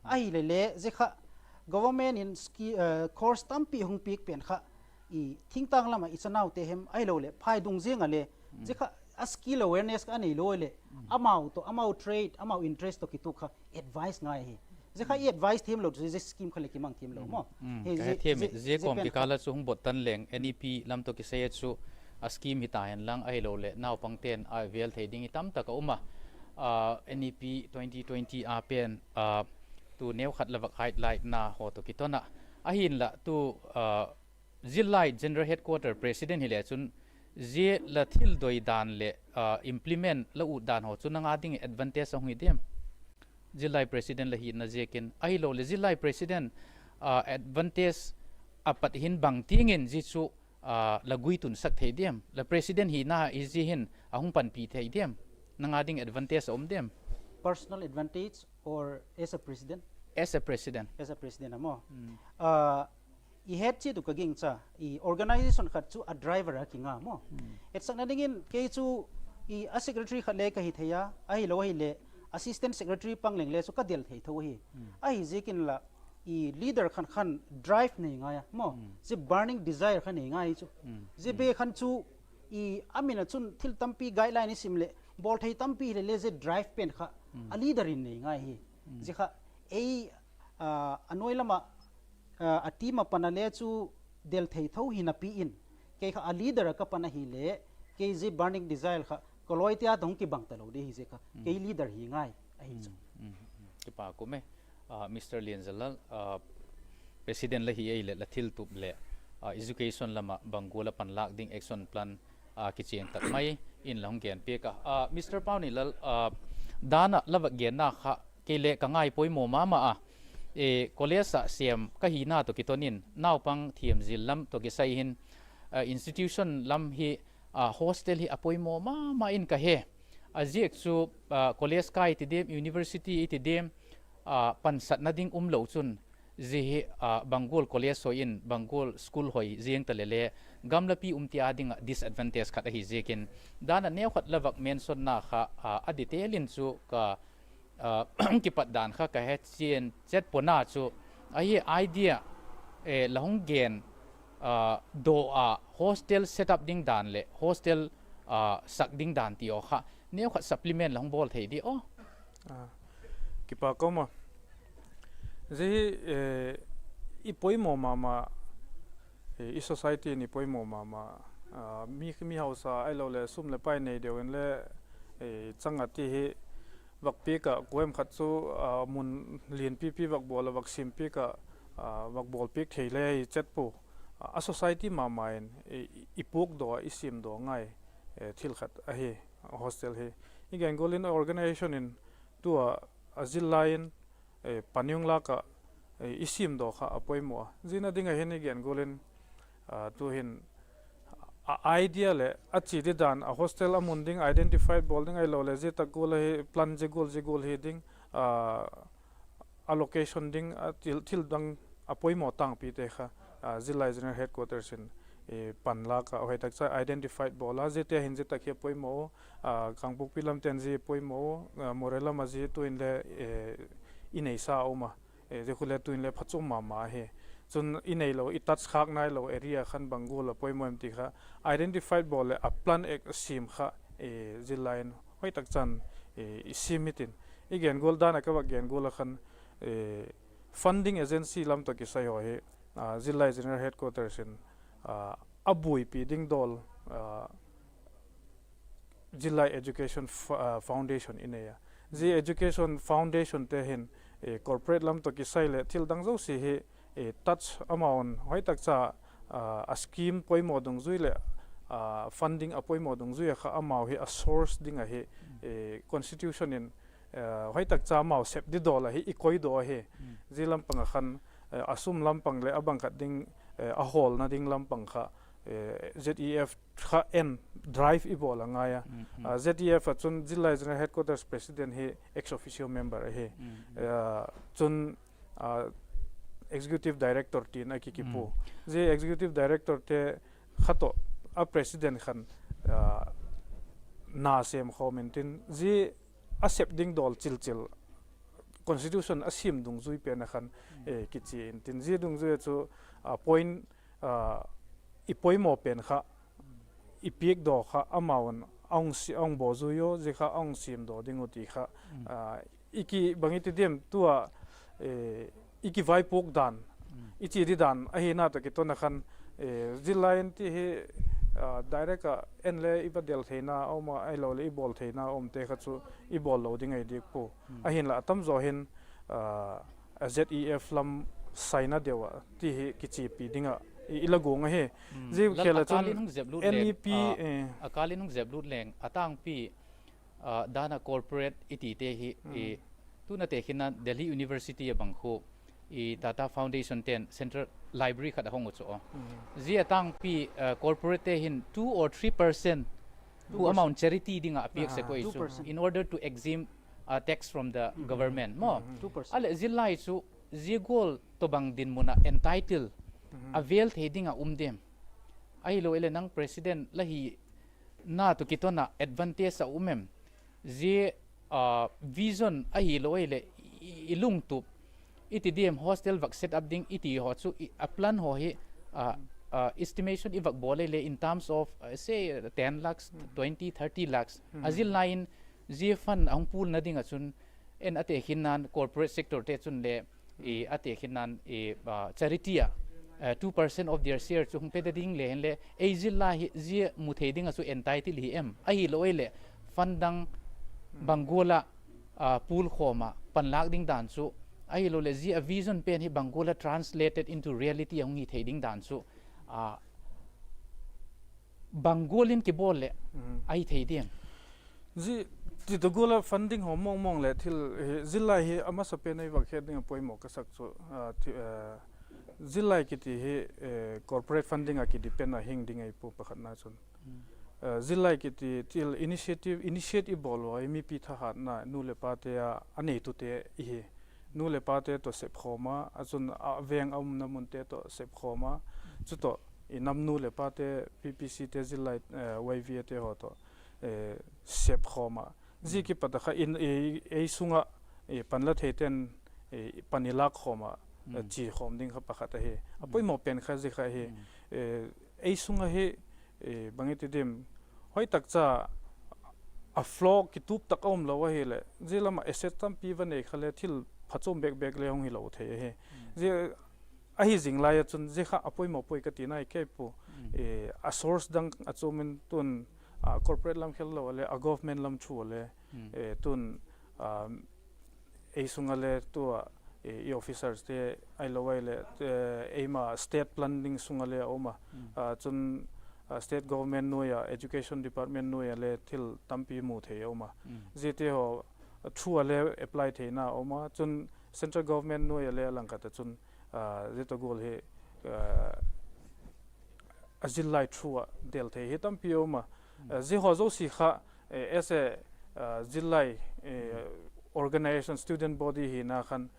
Ahileh le zia kha government in course tampi hung piak pen kha thingtâng lam ah i chanaute hem ahiloleh phai dung ziang ah le zia kha a skill awareness kha a neilo leh amau tawh, amau trade, amau interest tawh kituk kha advice ngai ahi. Zia kha i advice thiam lo chu zia scheme kha leh kimang thiam lo maw. Zia kawm kikâl a chu hung bot tan leng N E P lam tawh kisai a chu a scheme hita hen lang ahiloleh naupangte'n a vêl thei ding hi tamtak a um a, N E P twenty twenty a pen tu neu khat la vak highlightna haw tawh kiton ah, ahinla tu Zillai General Headquarter President hile chun zia la thil doi dan leh implement la ut dan haw chu nang â ding advantage a hung hi diam? Zillai President la hina ziakin ahiloleh Zillai President advantage a pat hin bang tiang in zia chu la guitunsak thei diam? La President hina hi zia hin a hung panpi thei diam? Nang â ding advantage a um diam? Personal advantage or as a president? As a president. As a president a maw. I het chiat uh ka gingcha, i organisation khat chu a driver a kinga maw. Etsakna dingin kei chu a secretary khat le ka hi thei a, ahilo ahileh assistant secretary pang leng le chu ka del thei tho ahi. Ahiziakin la i leader khan khan drive nei ngai a maw, zia burning desire kha nei ngai chu. Zia be khan chu a min a chun thil tampi guideline i sim leh bawl thei tampi hile le zia drive pen kha a leader in nei ngai hi. Zia kha ei a nuai lam ah a team a pan a le chu del thei tho hinapi in, kei kha a leader a ka pan ahile kei zia burning desire kha ka lawite â dong kibang talo di hi, zia kha kei leader hi ngai ahi chu. Kipak um e, Mister Lianzalal, President la hi ahileh la thiltup leh education lam ah bang gual a panlâk ding action plan kichian tak mai in la hung gen piak a. Mister Paunilal, dan ah la vak genna kha kei le ka ngaipoimaw ma ma a, college ah sêm ka hina tawh kiton in naupang thiam zil lam tawh kisai hin institution lam hi hostel hi a poimaw ma ma in ka he. A ziak chu college kai ti diam, university i ti diam, pansatna ding umlo chun zia hi bang gual college hoi in bang gual school hoi ziang ta leh le gamlapi um ti â ding ah disadvantage khat ahi ziakin, dan ah neukhat la vak mention na kha a detail in chu ka hung kipat dan kha ka he chian chet puana chu, ahi idea la hung gen daw a hostel set up ding dan leh hostel sak ding dan ti aw kha neukhat supplement la hung bawl thei di aw? Kipak um a, zia hi i poimaw ma ma I society in i poimaw ma ma, mi hausa ahiloleh sum leh pai nei deu in le chang a ti hi vak piak ah kuam khat chu mun lian pipi vak bawl ah vak siam piak ah vak bawl piak thei le hi chet pua. A society ma ma in i puakdaw ah i siamdaw ngai thil khat ahi hostel hi. I gen gual in organisation in tua a zillai in pan i hung lâk ah i siamdaw kha a poimaw a. Ziana ding ah hin i gen gual in tu'hin a idea leh a chia didan a hostel a mun ding identified bawl ding ahiloleh zia tak gual ahi plan zia gual zia gual hi ding a location ding thil dang a poimaw tângpite kha zillai General Headquarters in pan lâk ah hoi tak cha identified bawl a, ziate hin zia tak hi a poimaw u, Kangpokpi lamte'n zia poimaw u, Moreh lam ah zia tu'in le i neisa a um a, zia khu le tu'in le phachuam ma ma hi. Chun i neilo i touch khâk nailo area khan bang gual a poimaw em ti kha identified bawl leh a plan ek a siam kha zillai in hoi tak chan i siam hitin. I gen gual dan ah ka vak gen gual ah khan funding agency lam tawh kisai haw hi zillai General Headquarters in a buaipi ding dawl zillai Education Foundation i nei a. Zia Education Foundationte hin corporate lam tawh kisai leh thil dang zosia hi touch amount hoi tak cha a scheme poimaw dungzui leh funding a poimaw dungzui a kha amau hi a source ding ahi constitution in hoi tak cha amau sep di dawl ahi i koidaw ahi. Zia lam pang ah khan a sum lam pang leh a bang khat ding a hawlna ding lam pang kha ZEF kha en drive i bawl a ngai a. ZEF ah chun zillai General Headquarters President hi ex officio member ahi. Chun Executive Director tin a kikipua. Zia Executive Directorte kha tawh a President khan na sêm khawm intin, zia a sep ding dawl chilchil constitution a siam dungzui pen ah khan kichia intin, zia dungzui ah chu point i poimaw pen kha i piakdaw kha amau'n a hung bawzui u, zia kha a hung siamdaw ding uh ti kha i ki bang i ti diam tua i kivaipuak dan, i chia didan ahina tawh kiton ah khan zillai in ti hi direct ah en le i va del theina a um a, ahiloleh i bawl theina a umte kha chu i bawl lo ding ahi diak pua. Ahinla a tamzaw hin ZEF lam saina deu ah ti hi kichiapi ding ah i la guang ahi. Zia khel ah chun NEP a kâl in hung zep lut leng, a tângpi dan ah corporate i tite hi, tuna tekhinna Delhi University a bang khu Tata Foundation ten Central Library khat a hong uh chu a, zia a tângpi corporatete hin two or three percent khu amount charity ding ah a piak sek uh chu, in order to exempt tax from the government maw. A leh zillai chu zia gual tawhbang dinmun ah entitle a vêl thei ding ah um diam? Ahilo ileh nang president la hina tawh kiton ah advantage a um em? Zia vision ahilo ileh i lungtup i ti diam, hostel vak set up ding i ti haw chu a plan haw hi estimation i vak bawl ileh in terms of say ten lakhs, twenty, thirty lakhs a zillai in zia fund a hung poolna ding ah chun en a tekhinna'n corporate sectorte chun le a tekhinna'n charity ah two percent of their share chu hung pe de ding le hinle ei zillai hi zia mu thei ding ah chu entitle hi em? Ahilo ileh fund dang bang gual ah pool khawm ah panlâk ding dan chu, ahiloleh zia a vision pen hi bang gual ah translated into reality a hung hi thei ding dan chu bang gual in kibawl leh ahi thei diam? Zia ti tawh gual ah funding haw mawngmawng leh thil hi zillai hi a masapen a i vak het ding ah poimaw ka sak chu, zillai kiti hi corporate funding ah kidepend a hing ding ahi pua pakhatna chun. Zillai kiti thil initiative, initiate i bawl ua hi mipi thahatna, nu leh pate a, a neitute i hi. Nu leh pate tawh sepkhawm a, a chun a veng a umna munte tawh sepkhawm a, chutawh i nam nu leh pate, PPCte, zillai, YVAte haw tawh sepkhawm a, zia kipat ah kha ei sung ah panla theite'n pan i lâk khawm ah chia khawm ding kha pakhat ahi. A poimaw pen kha zia kha hi. Ei sung ahi, bang i ti diam, hoi tak cha a flow kitup tak a um lo ahileh zia lam ah asset tampi va nei kha le thil phachuam bêk bêk le hung hilo thei ahi. Zia ahi zing lai ah chun zia kha a poimaw puai ka tina i kei pu. A source dang a chuam in tun, corporate lam khel lo a le a government lam through a le, tun, ei sung a le tua, i officerste, ahilo ai le, eima state planning sung a le a um a, chun, state government nuai a, education department nuai a le thil tampi mu thei a um a, ziate haw through a le apply theina a um a, chun central government nuai a le a langkhat ah chun, zia tawh gual hi a zillai through ah del thei hi tampi a um a. Zia haw zosia kha, as a, zillai organisation, student body hina khan,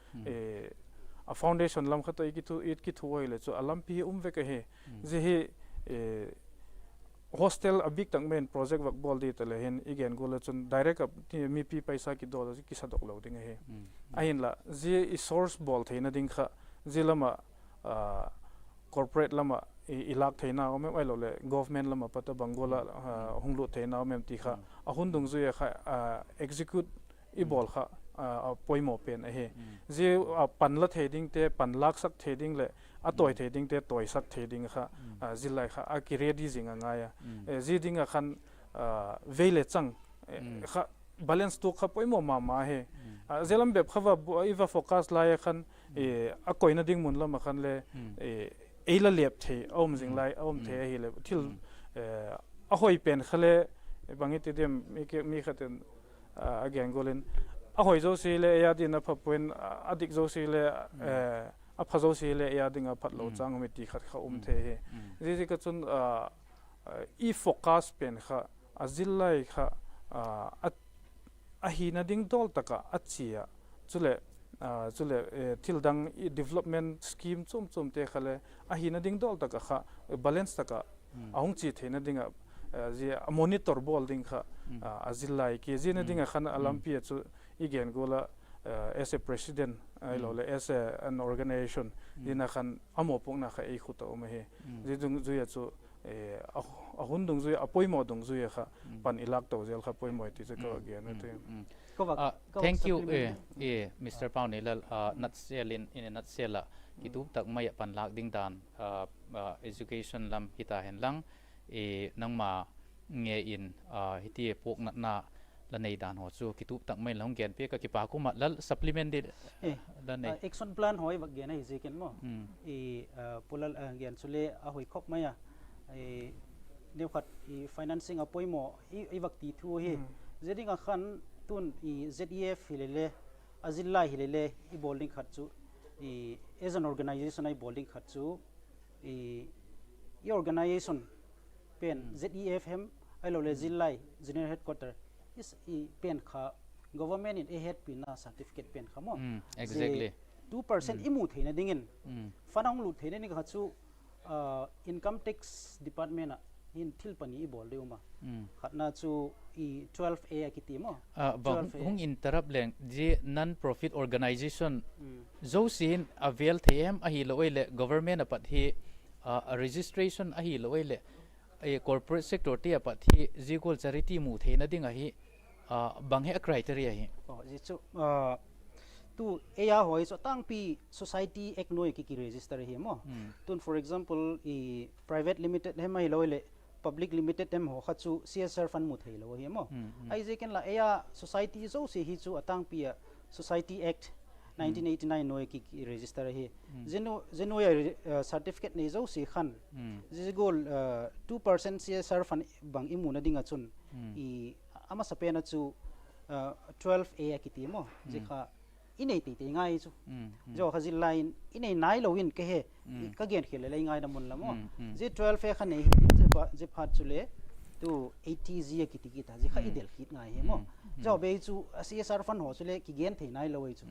a foundation lam kha tawh i kithu, i kithu ahile chu a lampi hi um vek ahi. Zia hi hostel a bik tak mai in project vak bawl di ta le hin i gen gual ah chun direct ah mipi paisa kidawl a kisadok lo ding ahi. Ahinla zia i source bawl theina ding kha, zia lam ah, corporate lam ah i lâk theina um em, ahilole government lam ah pat a bang gual ah hung lut theina um em ti kha a hun dungzui a kha, execute i bawl kha a poimaw pen ahi. Zia a pan la thei dingte pan lâksak thei ding leh a tawi thei dingte tawisak thei ding kha, zillai kha a kiready zing a ngai a. Zia ding ah khan vei le chang kha balance tuak kha poimaw ma ma hi. Zia lam bep kha va, i va focus lai a khan, a koina ding mun lam ah khan le ei la lep thei a um zing lai a um thei ahile thil a hoi pen kha le, bang i ti diam, mi khat in a gen gual in, a hoi zosia le ei â ding a pha pua'n, a dik zosia le, a pha zosia le ei â ding a phat lo châng um i ti khat kha um thei hi. Ziaziak a chun i focus pen kha a zillai kha a hina ding dawl tak ah a chia, chuleh, chuleh thil dang development scheme chuam chuamte kha le a hina ding dawl tak ah kha balance tak ah a hung chia theina ding ah, zia a monitor bawl ding kha a zillai ki ziana ding ah khan a lampi ah chu i gen gual ah, as a president ahilole as an organisation ding ah khan a mawpuakna kha ei khut ah um ahi. Zia dungzui ah chu a hun dungzui a poimaw dungzui a kha pan i lâk to zel kha poimaw ti chu ka gen a ti. Thank you, Mister Paunilal, nutshell in, in a nutshell ah kitup tak mai ah pan lâk ding dan, education lam hita hen lang, nangma nge in hiti puaknatna la nei dan haw chu kitup tak mai in la hung gen piak a kipak um a, Lal supplement di la nei. Action plan haw i vak gen ahi ziakin maw, Pu Lal gen chule a hoi khop mai a, neukhat financing a poimaw i vak ti thu hi. Zia ding ah khan tun ZEF hilele, a zillai hilele, i bawl ding khat chu, as an organisation a i bawl ding khat chu i organisation pen ZEF hem ahilole zillai general headquarter pen kha government in ei hetpina certificate pen kha maw, two percent i mu theina dingin, fund a hung lut theina ding kha chu income tax department ah hin thil pani i bawl ding um a. Khatna chu twelve A a kiti maw, bang hung interrupt leng, zia non profit organisation zosia in a vel thei em ahilo ai leh government a pat hi registration ahilo ai leh corporate sector te a pat hi zia gual charity mu theina ding ahi, bang hi a criteria hi? Zia chu tu ei a haw hi chu a tângpi Society Act nuai ki register ahi maw. Tun for example private limited hem ahilo ai leh public limited hem haw kha chu CSR fund mu theilo ahi maw. Ahiziakin la ei a society zosia hi chu a tângpi ah Society Act nineteen eighty nine nuai ki register ahi. Zia nuai a certificate nei zosia khan zia gual two percent CSR fund bang i muna ding ah chun, a masapen a chu twelve A a kiti maw, zia kha i nei teitei ngai chu. Zia kha zillai in i nei nailo in ka he, ka gen khial le lei ngai na mun lam aw. Zia twelve A kha nei hi, zia phat chule tu eighty G a kiti kit a, zia kha i del khit ngai hi maw. Zia bei chu a CSR fund haw chule kigen thei nailo ai chu.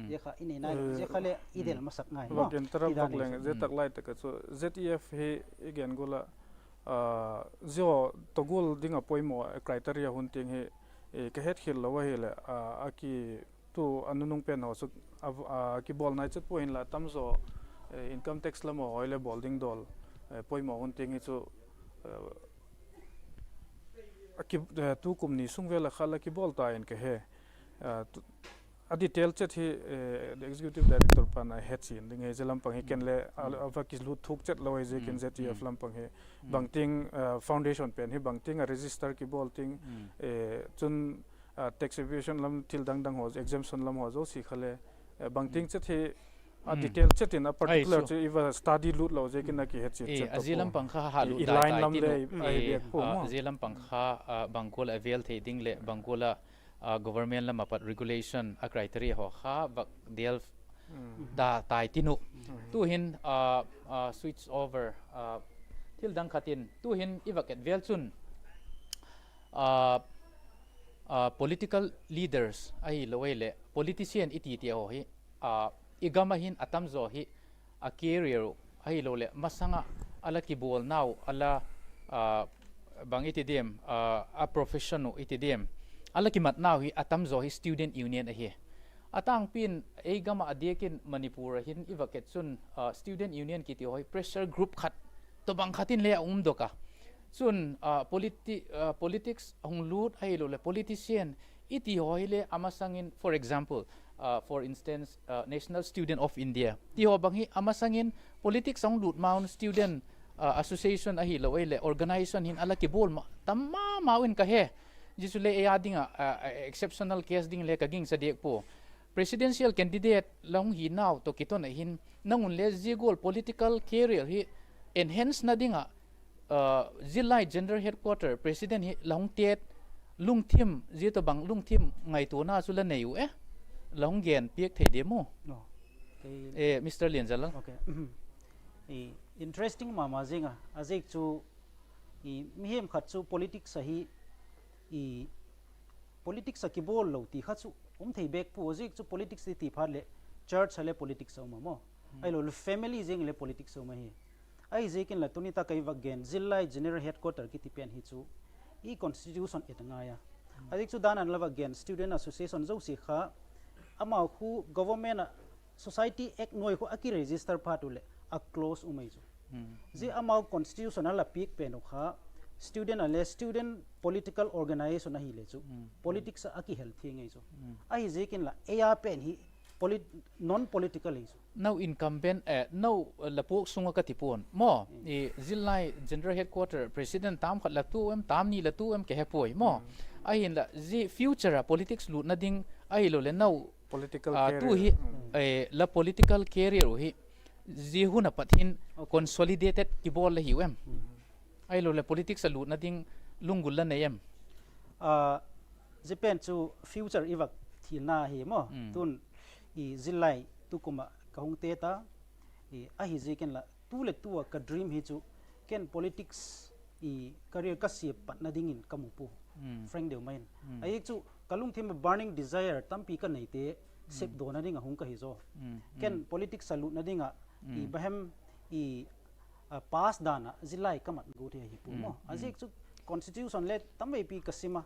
Zia kha i nei nailo, zia kha le i del masak ngai maw. Zia tak lai tak a chu ZEF hi i gen gual a, zia tawh gual ding a poimaw criteria hun tiang hi ka hetkhial lo ahileh, a ki tu a nunung pen haw chu a kibawl nai chet pua inla, tamzaw income tax lam haw hoi le bawl ding dawl poimaw hun tiang hi chu tu kum ni sung vel a kha la kibawl ta in ka he. a detail chet hi executive director pan a hechian ding hi, zia lam pang hi ken le a va kilut thuk chet lo ahi ziakin Z T F lam pang hi bangtiang foundation pen hi bangtiang a register kibawl ting, chun tax evasion lam thil dang dang haw, exemption lam haw zosia kha le bangtiang chet hi a detail chet in a particular chu i va study lut lo ziakin a kihechian chet a, zia lam pang kha ha lut i line lam le ahi bek pua maw, zia lam pang kha bang gual a avail thei ding leh bang gual a government lam a pat regulation a criteria haw kha vak del da tai tin uh. Tu'hin switch over, thil dang khat in tu'hin i vak et vel chun political leaders ahilo ei leh politician i ti ti haw hi i gam ah hin a tam zaw hi a career uh ahiloleh masang ah a la kibawlnau a la bang i ti diam, a profession uh i ti diam, a la kimatnau hi a tam zaw hi student union ahi. A tângpi'n ei gam ah a diak in Manipur ah hin i vak et chun student union kiti haw hi pressure group khat tawhbang khat in le a um dok a. Chun politics a hung lût ahiloleh politician i ti haw hile a masang in, for example, for instance, National Student of India ti haw bang hi a masang in politics a hung lût ma un student association ahilo ei leh organisation hin a la kibawl ma tam ma mau in ka he. Zia chu le ei â ding ah exceptional case ding le ka gingcha diak pua. Presidential candidate la hung hinau tawh kiton ah hin nang un le zia gual political career hi enhancena ding ah Zillai General Headquarter President hi la hung tet lungthim, zia tawhbang lungthim ngaituana chu la nei u e, la hung gen piak thei diam u, Mister Lianzalal? Interesting ma ma zing a, a ziak chu mihing khat chu politics a hi, politics a kibawl lo ti kha chu um thei bek pua, a ziak chu politics i ti phat leh church a le politics a um a maw, ahilo le family zing le politics a um ahi. Ahi ziakin la tuni tak a i vak gen Zillai General Headquarter kiti pen hi chu i constitution et a ngai a. A ziak chu dan an la vak gen student association zosia kha amau khu government ah Society Act nuai khu a kiregister phat u leh a clause um ahi chu. Zia amau constitution a la piak pen uh kha student a le student political organisation ahile chu politics ah a kihel thiang ahi chu. Ahi ziakin la ei a pen hi non political hi chu. No incumbent, no, la puak sung ah ka ti pua'n maw, Zillai General Headquarter President tam khat la tu em, tam ni la tu em ka he puai maw. Ahinla zia future a politics lutna ding ahilo le no tu hi la political career uh hi zia hun a pat hin consolidated kibawl la hiu em? Ahilo le politics a lutna ding lunggul la nei em? Zia pen chu future i vak thilna hi maw. Tun i Zillai tukum ah ka hung te ta, ahi ziakin la tu leh tu ah ka dream hi chu ken politics career ka siam patna dingin ka mu pua, frank deu mai in. Ahi chu ka lungthim ah burning desire tampi ka neite sepdawna ding a hung ka hi zaw. Ken politics a lutna ding ah i bahem i pass dan ah Zillai ka mat gut hi ahi pua maw. A ziak chu constitution le tamveipi ka sim a,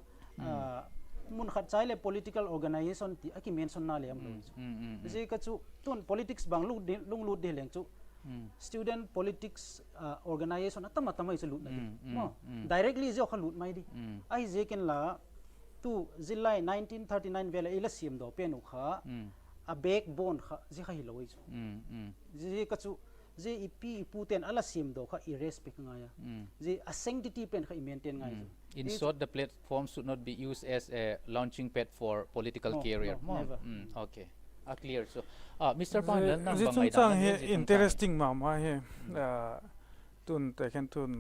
mun khat chai leh political organisation ti a kimention na le um lo chu. Zia ka chu tun politics bang lunglut di leng chu student politics organisation a tam a tam ahi chu lutna di maw, directly zia kha lut mai di. Ahi ziakin la tu Zillai nineteen thirty nine vel a i la siamdaw pen uh kha a backbone kha zia kha hilo ahi chu. Zia ka chu zia i pi i pute'n a la siamdaw kha i respect ngai a, zia a sanctity pen kha i maintain ngai chu. In short, the platform should not be used as a launching pad for political career. A clear chu. Mister Paunel, nang zia chungchâng hi interesting ma ma hi. Tun tekhen tun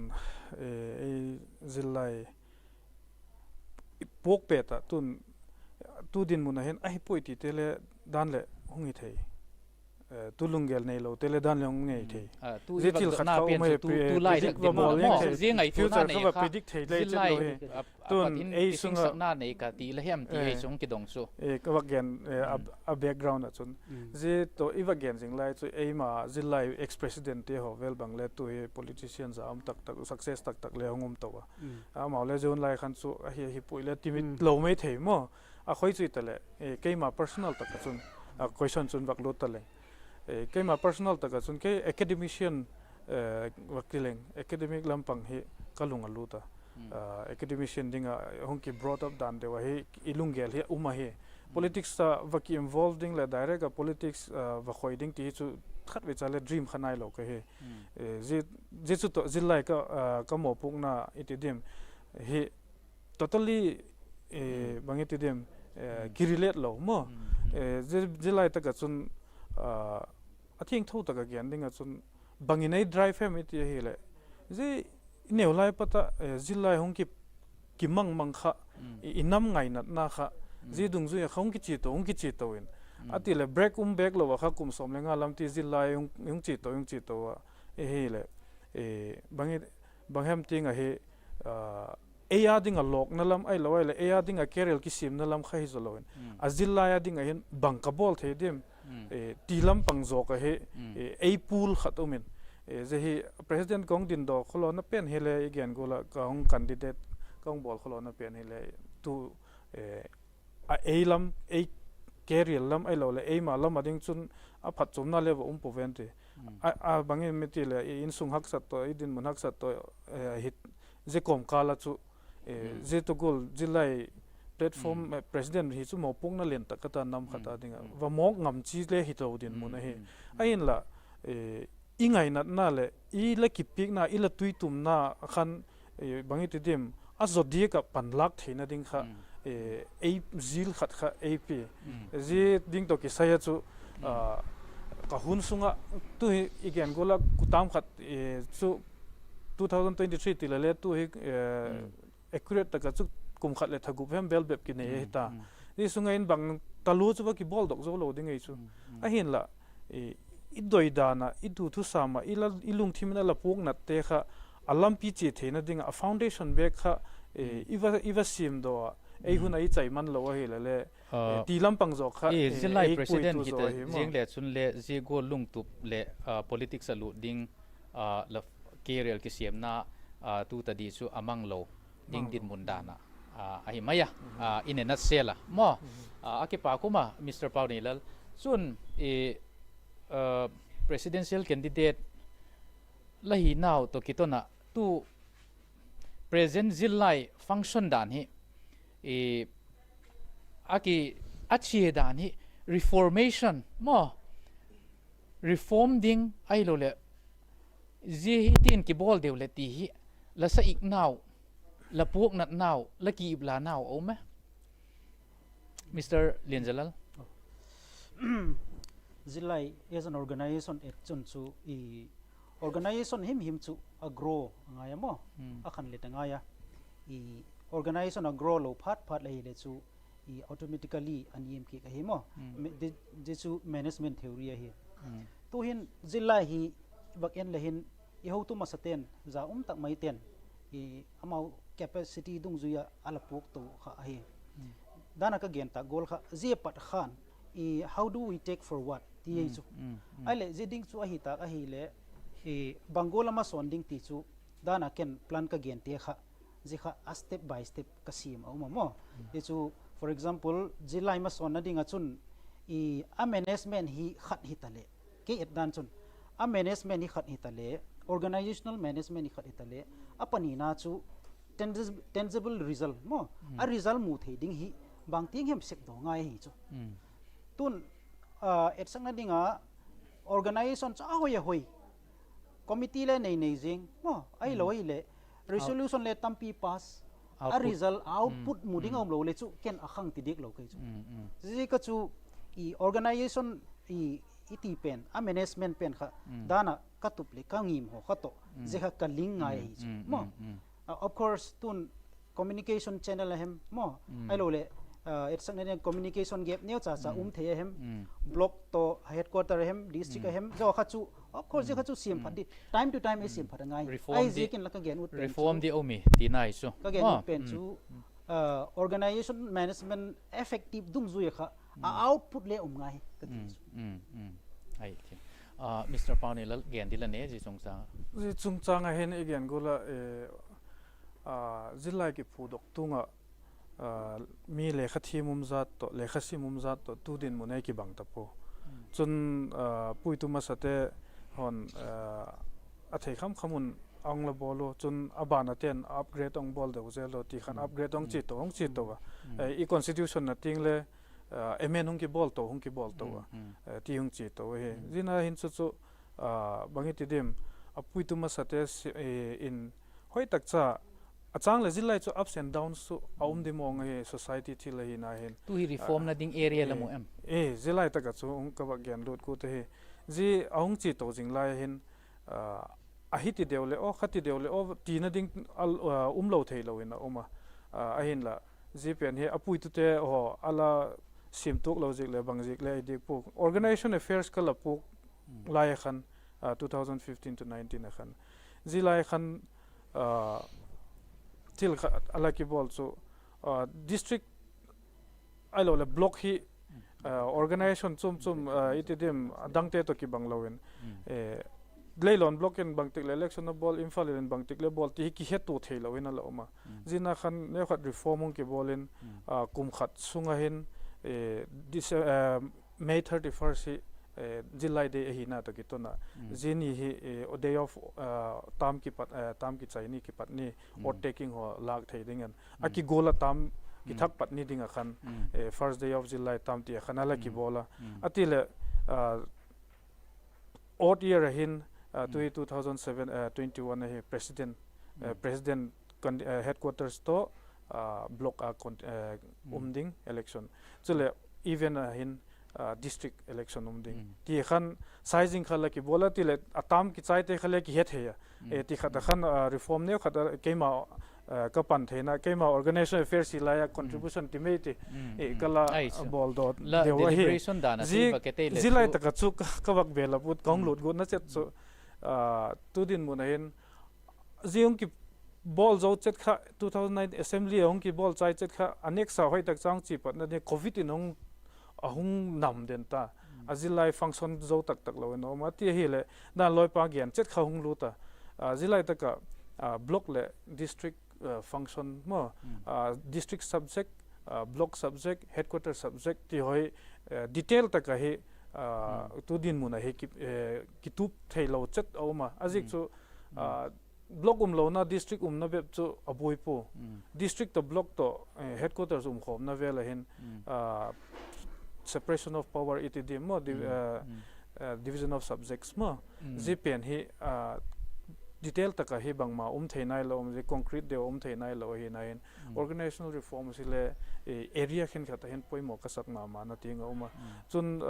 ei Zillai puak pet ah tun tu dinmun ah hin ahi puai tite le dan leh hung hi thei, tu lunggel neilote le dan leh hung nei thei. Zia thil khat kha um ahi, predict va bawl ding thei, future kha va predict thei le chet lo hi. Tun ei sung ah ka vak gen a background ah chun zia tawh i vak gen zing lai chu eima Zillai ex-president te haw vel bang le tu hi politician za um tak tak, success tak tak le hung um to a. Amau le zia hun lai khan chu ahi ahi puai le ti mit lo mai thei maw. A khoi chu i ta leh keima personal tak ah chun question chun vak lut ta leng, keima personal tak ah chun kei academician, vak ti leng academic lam pang hi ka lung a lut a, academician ding ah hung ki brought up dan deu ahi, i lunggel hi um ahi. Politics a va ki involve ding leh direct a politics va khoi ding ti hi chu khatvei cha le dream kha nailo ka hi. Zia chu tawh zillai ka mawpuakna i ti diam hi totally bang i ti diam, ki relate lo maw. Zillai tak ah chun a thiangtho tak ah gen ding ah chun bang in ei drive hem i ti ahileh, zia i neu lai pat ah zillai hung ki kimang mang kha, i nam ngainatna kha, zia dungzui ah kha hung kichia to, hung kichia to in, a ti leh break um bêk lo ah kha kum sawm le nga lam ti zillai hung chia to, hung chia to a, i hileh bang hem tiang ahi, ei â ding ah lawkna lam ahilo ahileh ei â ding ah career kisiamna lam kha hi zaw lo in, a zillai â ding ah hin bang ka bawl thei diam ti lam pang zawk ahi, ei pool khat um in, zia hi president ka hung dindaw khawlawna pen hile i gen gual ah ka hung candidate ka hung bawl khawlawna pen hile tu a ei lam, ei career lam ahilo leh eima lam a ding chun a phatchuamna le va um pua ven ti. A bang in mi ti leh i insung haksat tawh, i dinmun haksat tawh, hi zia kawmkâl ah chu zia tu gual zillai platform president hi chu mawpuakna lian tak ka ta nam khat a ding ah va mawk ngam chi le hi to dinmun ahi. Ahinla i ngainatna leh i la kipiakna, i la tuitumna khan bang i ti diam, a zaw diak ah panlâk theina ding kha ei zil khat kha ei pia. Zia ding tawh kisai a chu ka hun sung ah tu hi i gen gual ah kutam khat chu two thousand twenty three ti leh le tu hi accurate tak ah chu kum khat leh tha gup hem bêl bep kinei ahi ta. Zia sung ah in bang talu chu va kibawldok zo lo ding ei chu. Ahinla i doi dan ah, i du thusam ah, i lungthim in a la puaknatte kha a lampi chia theina ding ah a foundation bêk kha i va siamdaw ah, ei hun a i chai man lo ahile le ti lam pang zawk kha zillai president hi ta ziang le chun le zia gual lungtup leh politics a lut ding, la career kisiamna tu ta di chu a mang lo ding dinmun dan ah ahi mai a, in a nutshell a maw. A kipâk um a Mister Pauneilal, chun presidential candidate la hinau tawh kiton ah tu present zillai function dan hi a chia dan hi reformation maw, reform ding ahiloleh zia hi tin kibawl deu leh ti hi la sa ik nau, la puaknat nau, la kiip la nau a um e? Mister Lianzalal. Zillai as an organisation et chun chu organisation himhim chu a grow a ngai a maw, a khanlet a ngai a. Organisation a grow lo phat phat le hile chu automatically a niam kik ahi maw. Zia chu management theory ahi. Tu'hin zillai hi vak en le hin i hotu masate'n, za um tak maite'n amau capacity dungzui ah a la puak to kha ahi. Dan a ka gen tak gual kha zia pat khan how do we take forward ti hi chu. Ahileh zia ding chu ahi tak ahileh bang gual a masawn ding ti chu dan a ken plan ka gente kha zia kha a step by step ka siam a um a maw. Hi chu, for example, zillai masawnna ding ah chun a management hi khat hitaleh, kei et dan chun a management hi khat hitaleh, organizational management hi khat hitaleh, a panina chu tangible result maw, a result mu thei ding hi bangtiang hem sepdaw ngai ahi chu. Tun etsakna ding a organisation chu a hoi a hoi, committee le nei nei zing maw, ahilo ahileh resolution le tampi pass, a result output mu ding a umlo le chu ken a khang ti diak lo kei chu. Zia ka chu organisation i ti pen, a management pen kha dan a ka tup leh ka ngim haw kha tawh zia kha ka link ngai ahi chu maw. Of course tun communication channel a hem maw, ahiloleh etsakna ding communication gap neu cha cha um thei a hem, block tawh headquarter a hem, district a hem, zaw kha chu of course zia kha chu siam phat di, time to time ei siam phat a ngai. Ahiziakin la ka gen ut pen chu, reform di um i ti nai chu, ka gen ut pen chu organisation management effective dungzui a kha a output le um ngai ka ti chu. Mister Pauneilal, gen di la ne zia chungchâng a? Zia chungchâng a hin i gen gual a zillai kiphudok tung ah mi lekha thiam um zat tawh, lekha sim um zat tawh tu dinmun ei kibang ta pua. Chun puitu masate haw'n a thei kham kham un a hung la bawl u, chun a ban a ten upgrade a hung bawl deu zel u ti khan upgrade a hung chia to, hung chia to a. I constitution a tiang le amend hung kibawl to, hung kibawl to a, ti hung chia to ahi. Zia na hin chu chu, bang i ti diam, a puitu masate in hoi tak cha, a châng leh zia lai chu ups and downs chu a um di mawng ahi, society thil ahina hin. Tu hi reformna ding area la mu em? Zia lai tak ah chu hung ka vak gen lut kut ahi. Zia a hung chia to zing lai hin, a hi ti deu leh aw, kha ti deu leh aw tina ding umlo theilo in a um a. Ahinla, zia pen hi a puitute haw a la siam tuak lo ziak leh bang ziak le i diak pua, organisation affairs ka la puak lai a khan, two thousand fifteen to nineteen a khan, zia lai khan thil khat a la kibawl chu, district ahiloleh block hi organisation chuam chuam, i ti diam, a dangte tawh kibang lo in, Leilawn block in bangtik leh election a bawl, Imphal in bangtik le bawl ti hi kihetua theilo in a la um a. Zia na khan neukhat reform hung kibawl in, kum khat sung ah hin, May thirty first hi zillai day ahina tawh kiton a, zia ni hi day of term kipat, term kichai ni, kipat ni, oath taking haw lâk thei dingin a kigual a, term kithak pat ni ding ah khan, first day of zillai term ti a khan a la kibawl a. A ti leh odd year a hin, tu hi two thousand seven, twenty one ahi, president, president headquarters tawh block a um ding election, chuleh even a hin district election um ding ti khan sizing kha la kibawl a, ti leh a term kichaite kha le kihe thei a, ti khat a khan reform neu khat a keima ka pan theina, keima organisation affairs hi lai a contribution ti mai ti, ka la bawldawk deu ahi. Zia lai tak ah chu ka vak bel a put ka hung lut gutna chet chu, tu dinmun a hin zia hung kibawl zo chet kha, two thousand nine assembly a hung kibawl chai chet kha, a next a hoi tak chang chi patna ding covid in a hung nam den ta, a zillai function zo tak tak lo in a um a, ti ahileh dan lawipa gen chet kha hung lut a, zillai tak ah block leh district function maw, district subject, block subject, headquarter subject ti hoi detail tak ah hi tu dinmun a hi kitup theilo chet a um a, a ziak chu block umlona district umna bep chu a buai pua. District tawh block tawh headquarters umkhawmna vel a hin separation of power i ti diam maw, division of subjects maw, zia pen hi detail tak ah hi bangma um thei nailo, zia concrete deu um thei nailo ahina hin organizational reforms hile area khenkhat a hin poimaw ka sak ma ma na tiang a um a. Chun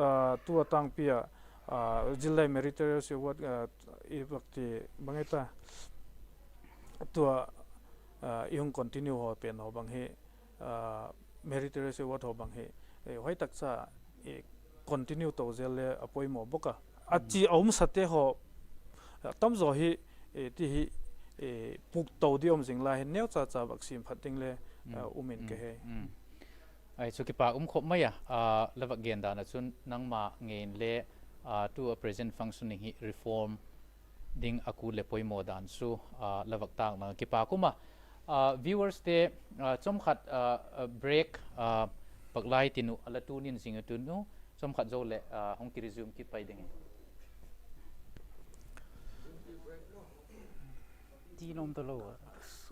tu a tângpi ah zillai meritorious award i vak ti bang e ta, tua i hung continue haw pen haw bang hi, meritorious award haw bang hi hoi tak cha continue to zel le a poimaw bawk a, a chi a umsate haw tamzaw hi ti hi pukto di um zing lai hin neu cha cha vak siam phat ding le um in ka he. Ai chu kipâk um khop mai a, la vak gen dan ah chun nangma ngei in le tu a present functioning hi reform ding a kul leh poimaw dan chu la vak tâk nang kipâk um a. Viewers te, chawmkhat break, paklai tin uh a la tun in zing a tun uh, chawmkhat zo leh hung kiresume kit pai ding hi. Ti nuam talo a,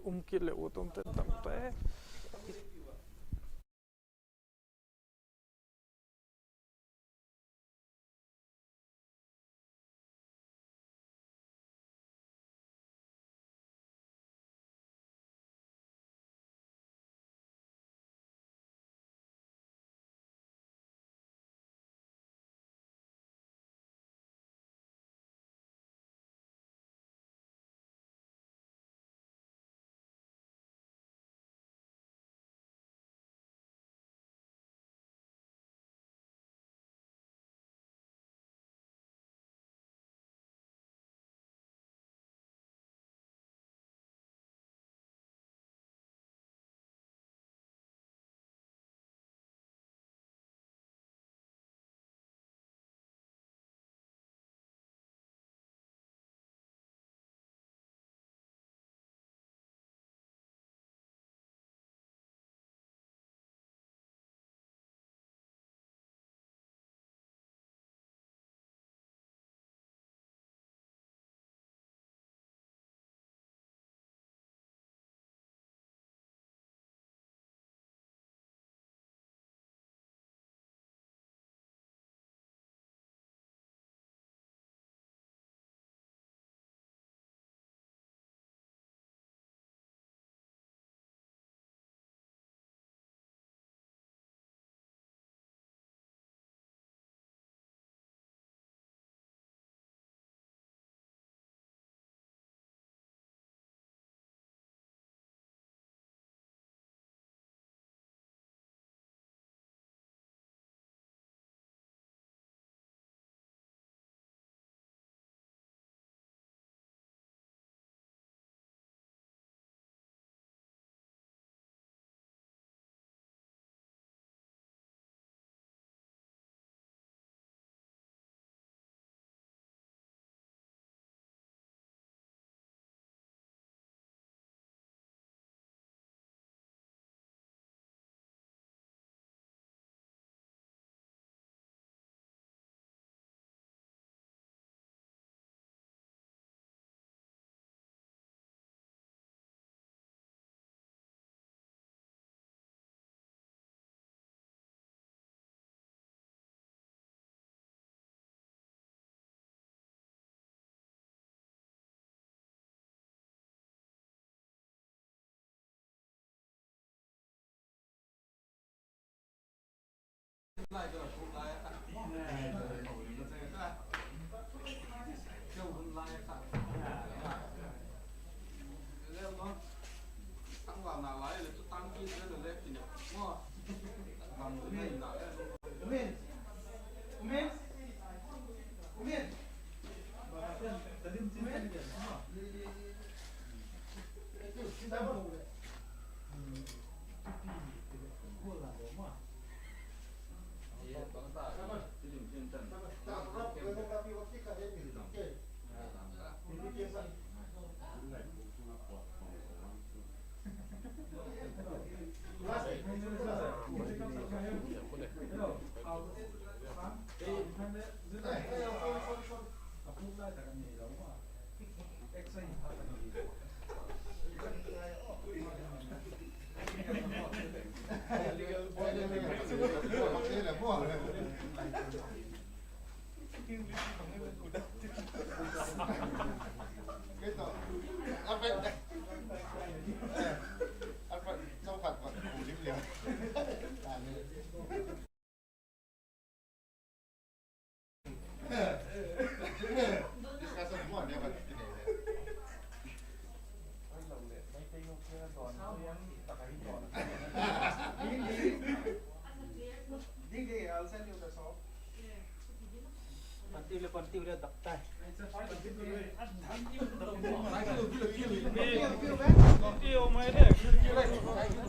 um kit leh ut um ten tam ta e.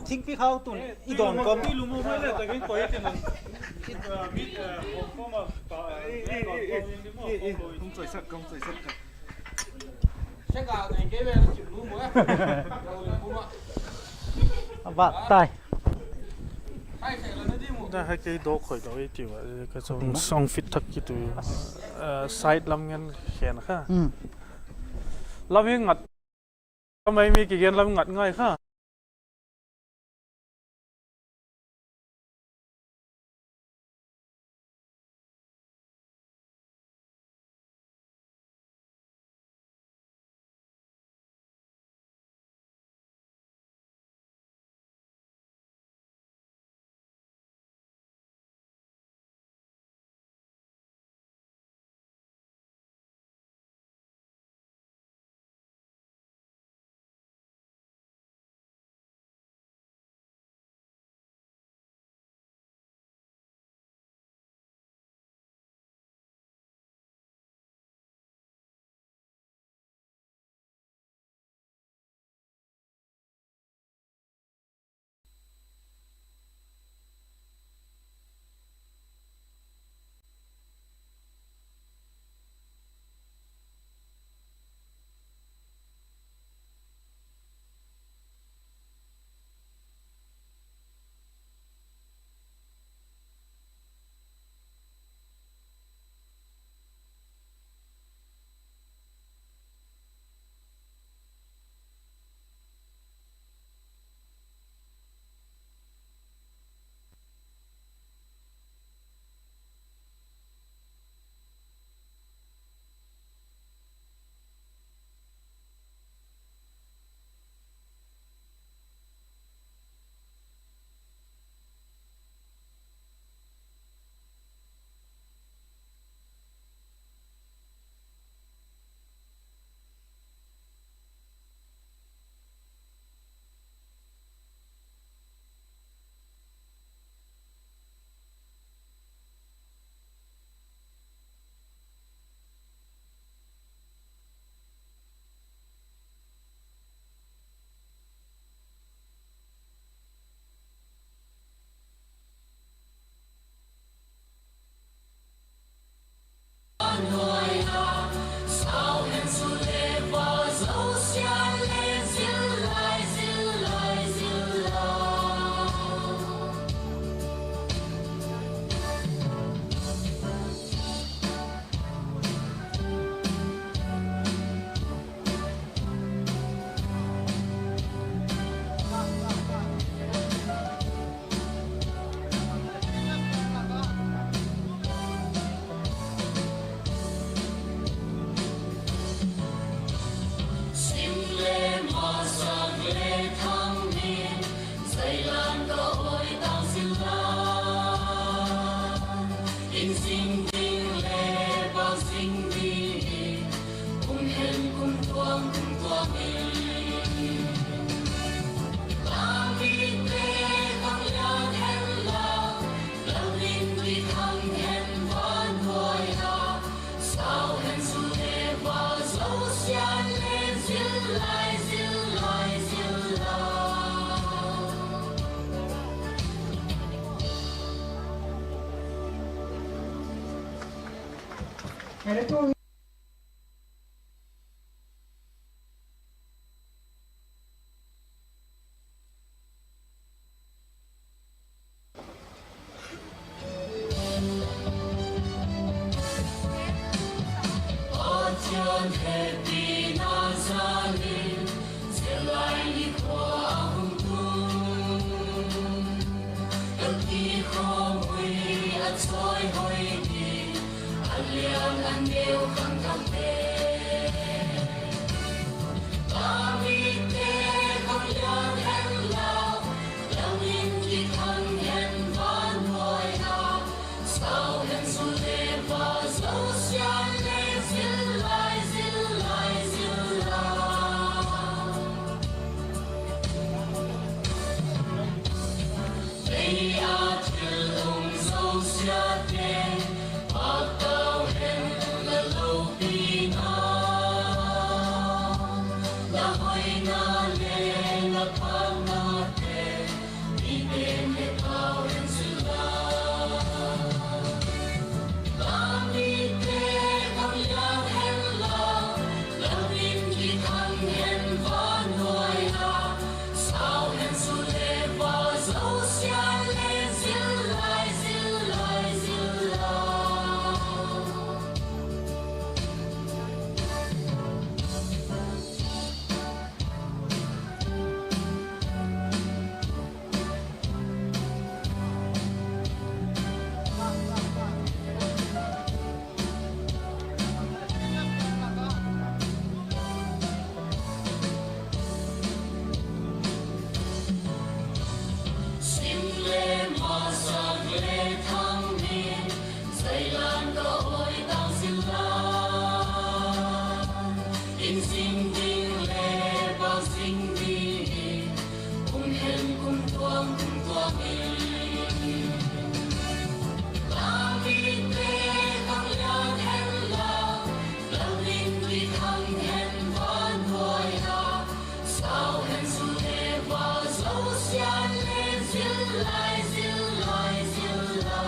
Thingpi khau tun i dawn kawm. A vâk tai. Da hai kei dawk khoi lo i tiu a, ka song, song fit thak ki tu, eh, side lam ngen khen kha. Lam hi ngat, ka mai mi kigen lam ngat ngai kha. Ding le bawlzing ding hi, kum hen kum tuam kum tuam in. Lamite khang lian hen la, lau in kithang hen vanhuai a, sau hen zu le va zosia le zil lai, zil lai, zil lai. Pathian hepina jal in, zia lai ni khua a hung tung. Lalpi khawmui a chawihoi ding, a lian a neu khangthakte. Lamite khang lian hen la, lau in kithang hen vanhuai a, sau hen zu le va zosia le zil lai, zil lai, zil lai. Lei a thil um zosiate, pâk tau hen la lopina, la hoina le la pâknate, mite'n he tau hen zil la. Lamite khang lian hen la, lau in kithang hen vanhuai a, sau hen zu le va zosia le zil lai, zil lai, zil lai. Sim le masak le thang in, zailan ka hoi tau zil la. In zing ding le bawlzing ding hi, kum hen kum tuam kum tuam in. Lamite khang lian hen la, lau in kithang hen vanhuai a, sau hen zu le va zosia le zil lai, zil lai, zil lai.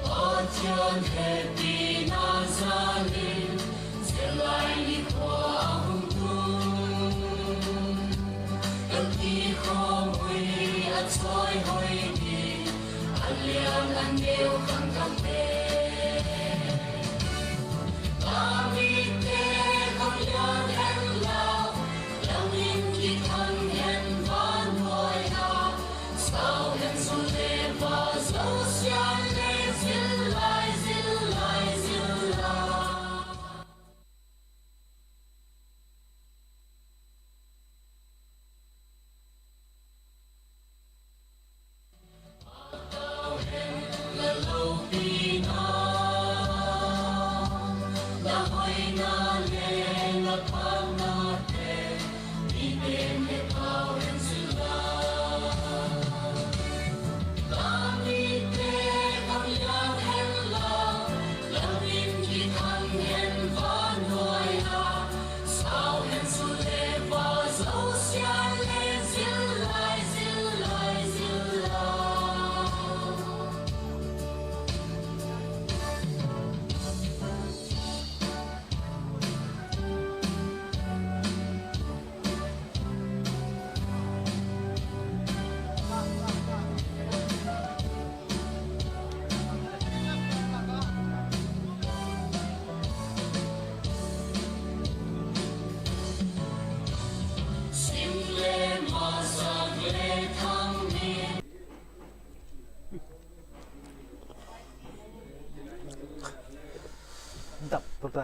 Pathian hepina jal in, zia lai ni khua a hung tung. Lalpi khawmui a chawihoi ding, a lian a neu khangthakte. Lamite khang lian hen la, lau in kithang hen vanhuai a, sau hen zu le va zosia le zil lai, zil lai, zil lai.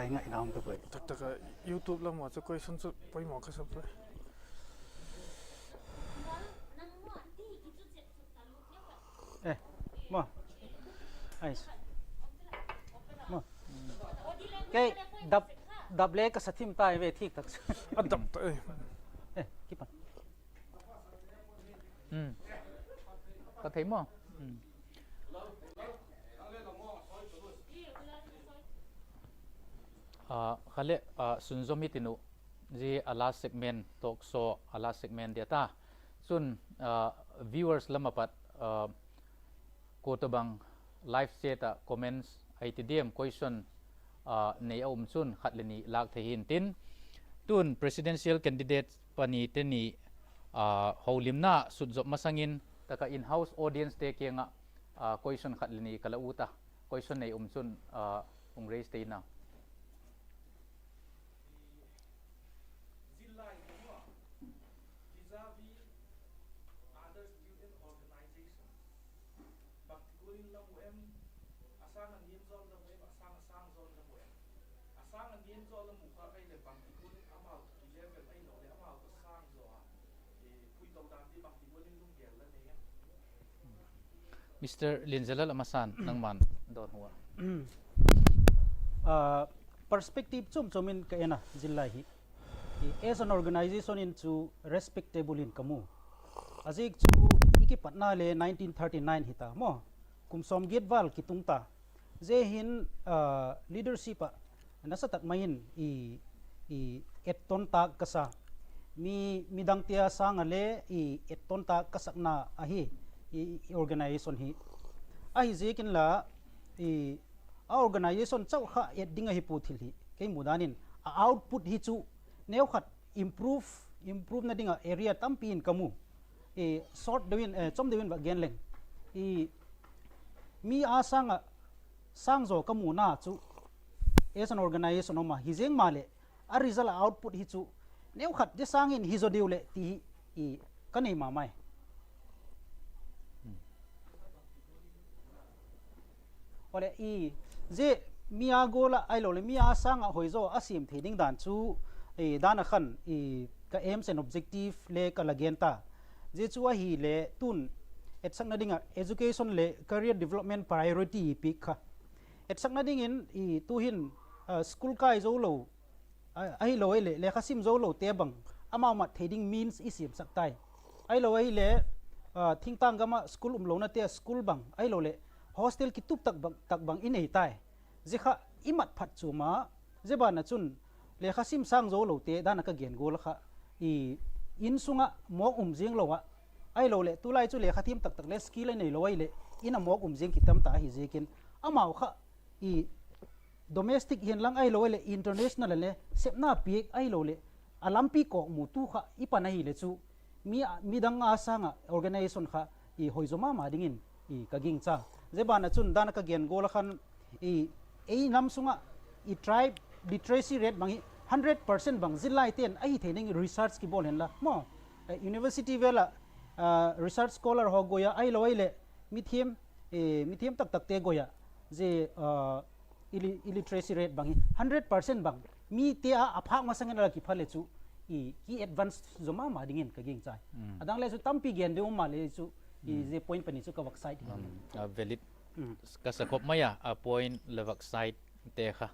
Ngai na um ta pui. Taktak a YouTube lam ah chu question chu poimaw ka sa pui. Eh, ma. Ai. Ma. Kei dap, dap le ka sa thim tai ve thik tak. A dap ta e. Eh, kipan. Hmm. Ka thei maw? Hmm. Ah, kha le, ah, sunzawm i tin uh, zia a last segment, talk show a last segment dia ta. Chun, ah, viewers lam ah pat, ah, kua tawhbang live chat ah comments ai ti diam, question, ah, nei a um chun khat le ni lâk thei hi'ntin. Tun presidential candidate pani te ni, ah, holimna sutzop masang in, tak ah in-house audience te kiang ah, ah, question khat le ni ka la ut a. Question nei um chun, ah, hung raise tei na. Mister Linzalal Amasan, nangma'n dawnhu a. Ah, perspective chuam chuam in ka en a, zillai hi. I, as an organisation in chu respectable in ka mu. A ziak chu i kipatna le nineteen thirty nine hi ta maw. Kum sawmgiat val kitung ta. Zia hin, ah, leadership ah nasa tak mai in i, i etton tâk ka sa. Mi, midangte a sâng ah le i etton tâk ka sakna ahi, i, i organisation hi. Ahi ziakin la, i, a organisation chau kha et ding ahi pua thil hi kei mu dan in, a output hi chu neukhat improve, improve na ding ah area tampi in ka mu. I, short deu in, eh, chawm deu in va gen leng, i, mi a sâng ah sâng zaw ka muna chu as an organisation um a, hi ziang maleh a result, a output hi chu neukhat de sâng in hi zaw diu leh ti hi, i, ka nei ma mai. Awle, i, zia mi a gual ah ahiloleh mi a sâng ah hoi zaw a siam thei ding dan chu, i, dan a khan, i, ka aims and objective le ka la gen ta. Zia chu ahileh tun etsakna ding ah education leh career development priority i piak kha. Etsakna dingin i tu'hin, ah, school kai zo lo, a, ahilo ahileh lekha sim zo lote bang amau mat thei ding means i siamsak tai. Ahilo ahileh, ah, thingtâng gam ah school um lonate school bang ahiloleh hostel kitup tak bang, tak bang i nei tai. Zia kha i mat phat chuam a, zia ban ah chun lekha sim sâng zo lote dan a ka gen gual a kha, i, in sung ah mawk um ziang lo ah, ahiloleh tulai chu lekha thiam tak tak le skill a neilo ahileh in a mawk um ziang kitam ta ahi ziakin, amau kha i domestic hi'n lang ahilo ahileh international a le sepna piak ahiloleh a lampi kawkmutu kha i pan ahileh chu mi, midang a sâng ah organisation kha i hoi zaw ma ma dingin i ka gingcha. Zia ban ah chun dan a ka gen gual a khan i, ei nam sung ah i tribe literacy rate bang hi hundred percent bang zillaite'n ahi thei ding research kibawl hen la maw. Eh, university vel ah, ah, research scholar haw guai a ahilo ahileh mithiam, eh, mithiam tak takte guai ah zia, ah, illi-, illiteracy rate bang hi hundred percent bang mite a, a phâk masang in a la kipha leh chu i, ki advance zaw ma ma dingin ka gingcha. A dang le chu tampi gen ding um maleh chu i, zia point pani chu ka vak side hi. A valid. Ka sa khop mai a, a point le vak side te kha,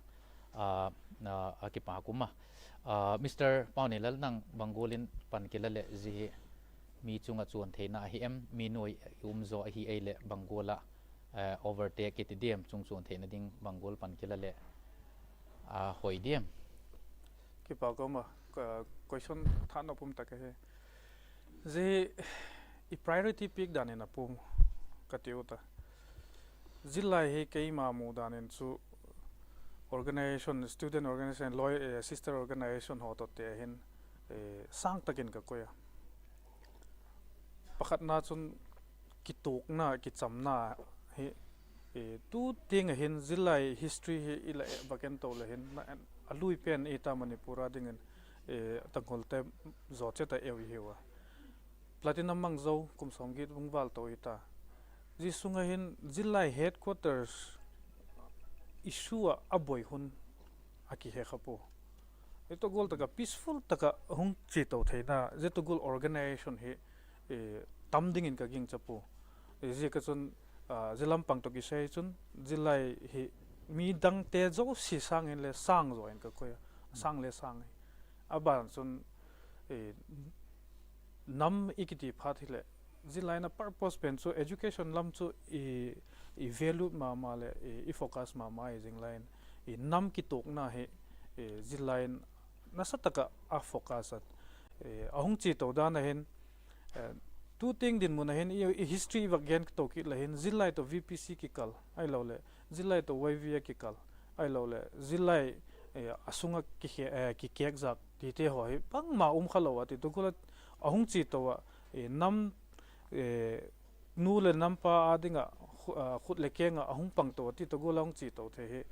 a, a, a kipâk um a. A, Mister Pauneilal, nang bang gual in pan kila leh zia hi mi chung ah chuan theina ahi em, mi nuai i um zaw ahi ei leh bang gual ah, eh, overtake kiti diam, chung chuan theina ding bang gual pan kila leh a hoi diam? Kipâk um a, ka, question thanop um tak ahi. Zia i priority piak dan in a pum ka ti ut a. Zillai hi keima mu dan in chu organisation, student organisation, loi, eh, sister organisation haw tawhte hin, eh, sâng tak in ka koi a. Pakhatna chun kituakna, kichamna hi, eh, tu tiang ah hin zillai history hi i la, eh, vak en to le hin, na, a lui pen i ta Manipur a dingin, eh, Tanghulte zaw chet a eu i hiu a. Platinum mang zo kum sawmgiat vung val to i ta. Zia sung ah hin zillai headquarters issue ah a boi hun a kihe kha pua. Zia tawh gual tak ah peaceful tak ah hung chia to theina, zia tawh gual organisation hi tam dingin ka gingcha pua. Ziak ah chun, zia lam pang tawh kisai chun, zillai hi midangte zosia sâng in le sâng zaw in ka koi a, sâng le sâng hi. A ban chun, nam i kiti phat hileh, zillai in a purpose pen chu education lam chu i value ma ma leh i focus ma ma hi zing lai in, nam kituakna hi zillai in nasa tak ah a focus a, a hung chia to dan a hin, tu tiang dinmun a hin i history i vak gen to kit la hin, zillai tawh VPC kikal ahiloleh zillai tawh YVA kikal, ahiloleh zillai a sung ah kikêkzak tite haw hi bangma um kha lo a ti tawh gual a, a hung chia to ah, nam, nu leh nampa â ding ah khut leh keng ah a hung pang to a ti tawh gual a hung chia to thei hi,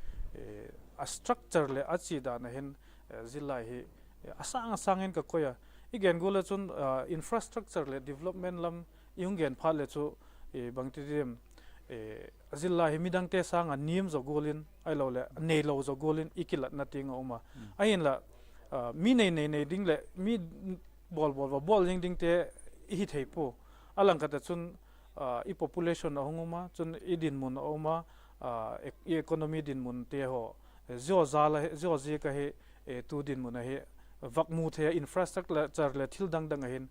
a structure leh a chia dan a hin, zillai hi a sâng a sâng in ka koi a. I gen gual ah chun, infrastructure leh development lam i hung gen phat leh chu, bangti diam, zillai hi midangte sâng ah niam zaw gual in ahiloleh neilo zaw gual in i kilatna tiang a um a. Ahinla, mi nei nei nei ding leh mi bawl bawl va bawl zing dingte i hi thei pua. A lang khat ah chun, i population a hung um a, chun i dinmun a um a, i economy dinmunte haw, zia ziak ahi, tu dinmun ahi, vak mu thei a infrastructure leh thil dang dang a hin,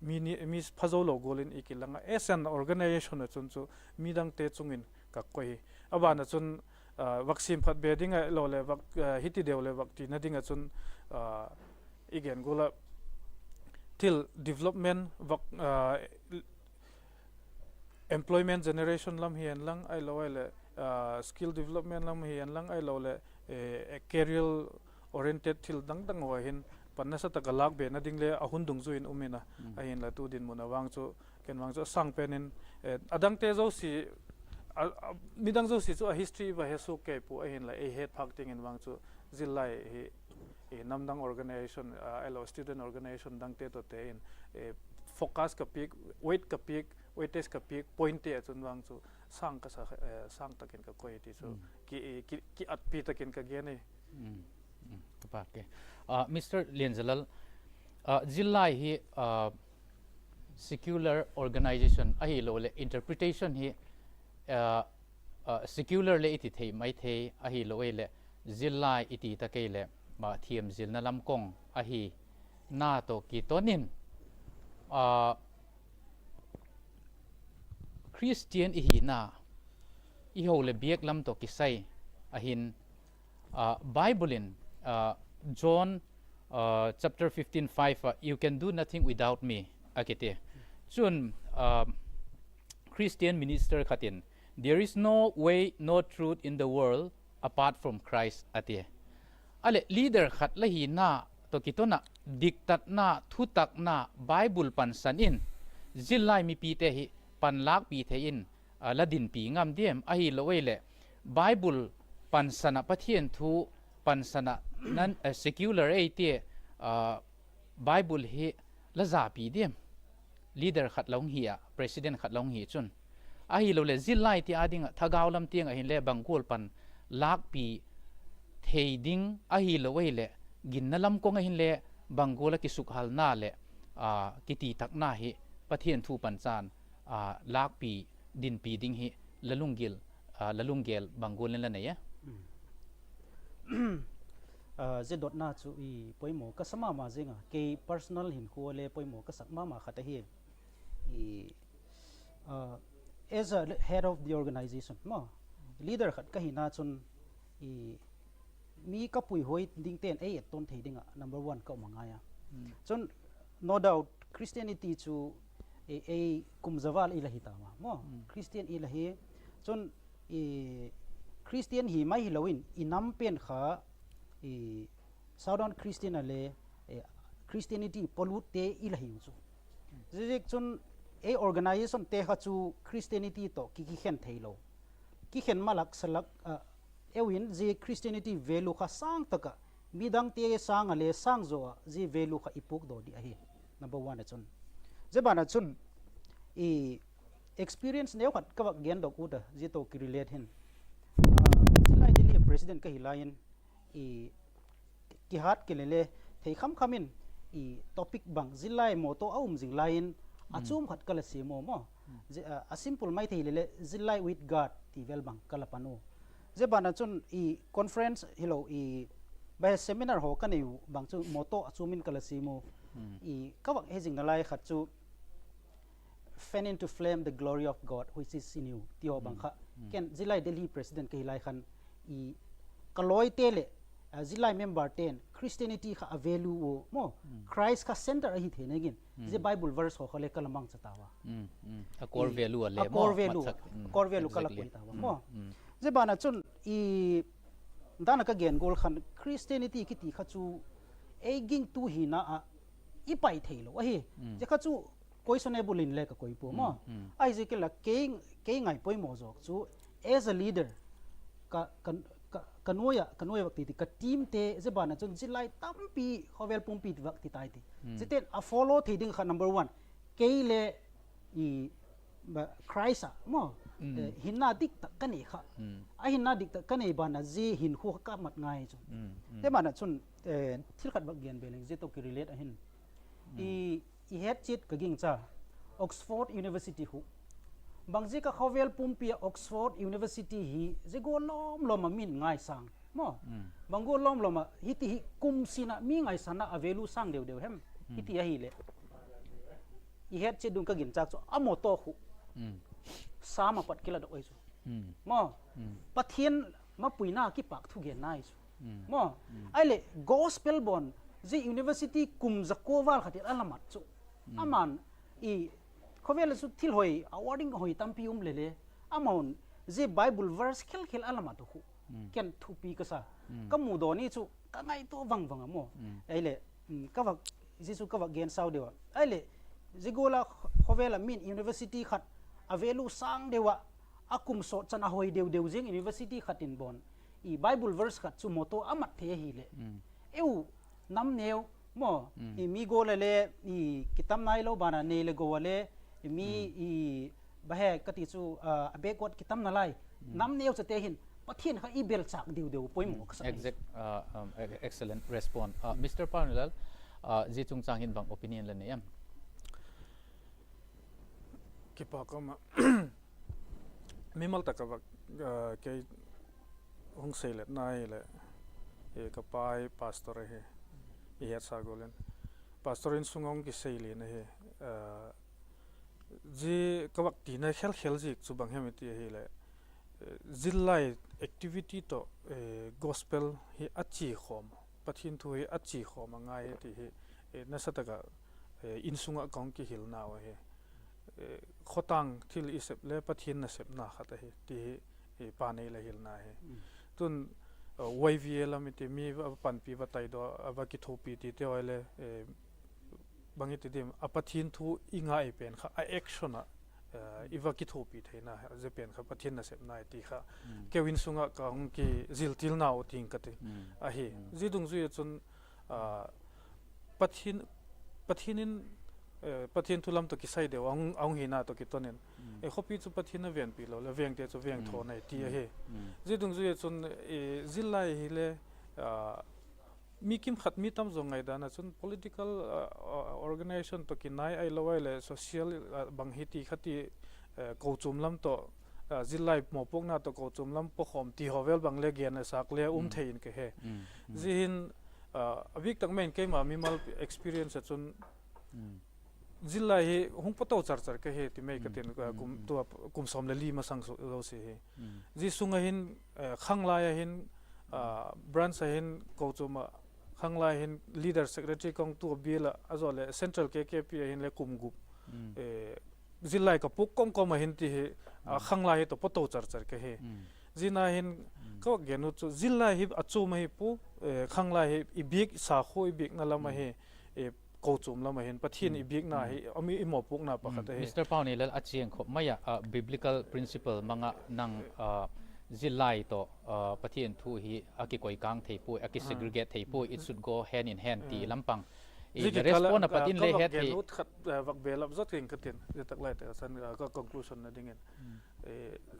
mi phazo lo gual in i kilang a, as an organisation ah chun chu midangte chung in ka koi hi. A ban ah chun, vak siam phat be ding ahiloleh hiti deu leh vak tina ding ah chun, i gen gual ah thil development vak, employment generation lam hi en lang ahilo ahileh, skill development lam hi en lang ahiloleh, career oriented thil dang dang haw hin pan nasa tak ah lâk bena ding le a hun dungzui in um in a, ahinla tu dinmun a vang chu, ken vang chu a sâng pen in, a dangte zosia, midang zosia chu a history va he suak kei pua, ahinla ei het phâk tiang in vang chu zillai hi, namdang organisation, ahilo student organisation dangte tawh te in, focus ka piak, weight ka piak, weightage ka piak pointte ah chun vang chu sâng ka sa, sâng tak in ka koi ti chu, ki, ki, kiatpi tak in ka gen hi. Ka pâk e. Mister Lianzalal, zillai hi secular organisation ahiloleh interpretation hi secular le i ti thei mai thei ahilo ahileh, zillai i ti ta kei leh, thiamzilna lam kawng ahina tawh kiton in, Christian i hina, i ho leh biak lam tawh kisai a hin, Bible in, John chapter fifteen five ah, You can do nothing without me, a kiti. Chun Christian minister khat in, There is no way, no truth in the world apart from Christ, a ti. A leh leader khat la hina tawh kiton ah diktatna, thutakna Bible pansan in zillai mipite hi panlâkpi thei in la dinpi ngam diam? Ahilo ahileh Bible pansan ah, Pathian thu pansan ah, secular ei tia, Bible hi la zapi diam? Leader khat la hung hi ah, president khat la hung hi chun, ahiloleh zillai ti â ding ah thagau lam tiang ah hinle bang gual pan lâkpi thei ding, ahilo ahileh ginna lam kawng ah hinle bang gual ah kisukhalna leh kititakna hi Pathian thu pansan lâkpi, dinpi ding hi la lunggel, la lunggel bang gual in la nei a? Zia dotna chu i poimaw ka sa ma ma zing a, kei personal hinkhua le poimaw ka sak ma ma khat ahi. As a head of the organisation maw, leader khat ka hina chun, mi ka puihoi dingte'n ei et tawn thei ding ah number one ka um a ngai a. Chun, no doubt, Christianity chu ei kum za val i la hi ta ma maw, Christian i la hi. Chun, Christian hi mai hilo in i nam pen kha Southern Christian a le Christianity pollutte i la hiu chu. Ziaziakchun, ei organisationte kha chu Christianity tawh ki, kikhen theilo, kikhen malak salak ah, eu in zia Christianity value kha sâng tak ah, midangte sâng a le sâng zaw ah zia value kha i puakdaw ding ahi. Number one a chun, zia ban ah chun, experience neukhat ka vak gendok ut a, zia tawh kirelate hin, zia lai Delhi president ka hi lai in, i, kihat kei lele, thei kham kham in, i, topic bang zillai motto a um zing lai in, a chuam khat ka la siam u maw. A simple mai thei lele, Zillai with God ti vel bang ka la pan u. Zia ban ah chun i conference hilo, i, bang seminar haw ka nei u bang chu motto a chuam in ka la siam u. I, ka vak he zing nalai khat chu Fan into flame the glory of God which is in you ti haw bang kha. Ken zillai Delhi president ka hi lai khan, i, ka lawite leh, zillai memberte'n Christianity kha a value u maw, Christ kha centre ahi theina dingin, zia Bible verse haw kha le ka la mangcha tau a. A core value a le, a core value, a core value ka la koi tau a maw. Zia ban ah chun i, dan a ka gen gual khan Christianity kiti kha chu ei gingtu hina ah i pai theilo ahi. Zia kha chu questionable in le ka koi pua maw. Ahiziak in la kei, kei ngaipoimaw zawk chu as a leader ka, ka nuai ah, ka nuai vak ti ti ka teamte zia ban ah chun zillai tampi khawvel pumpi vak ti tai ti, ziate'n a follow thei ding kha number one, kei le i, Christ ah maw, hinna dik tak ka nei kha. A hinna dik tak ka nei ban ah zia hinkhua kha ka mat ngai chu. Zia ban ah chun thil khat vak gen be leng zia tawh ki relate ahin, i, i het chiat ka gingcha, Oxford University khu. Bangziak ah khawvel pumpi ah Oxford University hi zia gual lawm lawm ah min ngaisâng maw, bang gual lawm lawm ah hiti hi kum sin ah mi ngaisâng ah a value sâng deu deu hem? Hiti ahileh, i het chiat ding ka ginchâk chu a motto khu Sam a pat kiladok ahi chu maw, Pathian mapuina kipâk thugenna ahi chu maw. Ahileh gospel bawn zia university kum za kua val khat in a la mat chu, ama'n, i, khawvel ah chu thil hoi, awarding hoi tampi um lele, ama'n zia Bible verse khel khel a la mat uh khu ken thupi ka sa, ka mudaw ni chu ka ngaitua vang vang a maw. Ahileh, ka vak, zia chu ka vak gen sau deu a, ahileh zia gual ah khawvel ah min university khat a value sâng deu ah, a kum sawt chan a hoi deu deu ziang university khat in bawn, i, Bible verse khat chu motto a mat thei ahileh, eu, nam neu maw, i, mi gual a le, i, kitam nailo ban ah nei le go a le, mi, i, bahe ka ti chu, a backward kitam nalai, nam neu chate hin Pathian kha i belchâk deu deu poimaw ka sa. Excellent response. Mister Paunilal, zia chungchâng hin bang opinion la nei em? Kipâk um a, mimal tak a vak, kei hung seiletna hileh, ka pa hi pastor ahi, i hetsa gual in pastor insung a hung kisei lian ahi. Zia ka vak tina khel khel ziak chu bang hem i ti ahileh, zillai activity tawh gospel hi a chia khawm, Pathian thu hi a chia khawm a ngai hi ti hi nasa tak ah insung ah ka hung kihilnau ahi. Khawtang thil i sep le Pathian nasepna khat ahi ti hi pa nei la hilna hi. Tun, Y V A lam i ti mi va panpi va taidaw a va kithuapi tite haw le, bang i ti diam, a Pathian thu i ngai pen kha a action ah i va kithuapi theina, zia pen kha Pathian nasepna i ti kha keu insung ah ka hung kiziltilnau ting ka ti ahi. Zia dungzui ah chun, Pathian, Pathian in, Pathian thu lam tawh kisai deu a hung hina tawh kiton in, khawpi chu Pathian a venpi lo le vengte chu veng thawn ahi ti ahi. Zia dungzui ah chun, zillai hile, mi kimkhat mi tam zaw ngaidan ah chun political organisation tawh kinai ahilo ahileh social bang hi ti kha ti, kochuam lam tawh, zillai mawpuakna tawh kochuam lam puakhawm ti haw vel bang le gen a sâk le um thei in ka he. Zia hin, a bîk tak mai in keima mimal experience ah chun, zillai hi hung pua to char char ka hi ti mai ka tin, kum sawm le li masang zosia hi. Zia sung ah hin, khanglai ah hin, branch ah hin kochuam ah, khanglai hin leader secretary kong tu a bial ah a zaw leh central K K P ah hin le kum gup, zillai ka puak kawm kawm ah hin ti hi, khanglai hi tawh pua to char char ka hi. Ziana hin ka vak gen u chu zillai hi a chuam ahi pua, khanglai hi i biak sakhua i biakna lam ahi, kochuam lam ah hin Pathian i biakna hi, i mawpuakna pakhat ahi. Mister Paunilal, a chiang khop mai ah, biblical principle mang ah nang, zillai tawh Pathian thu hi a kikoi kâng thei puai, a kisegregate thei puai, it should go hand in hand ti lam pang, i, respond a pat in le het thei. Khat vak belap zot ing ka tin, zia tak lai te a san ka conclusion na dingin,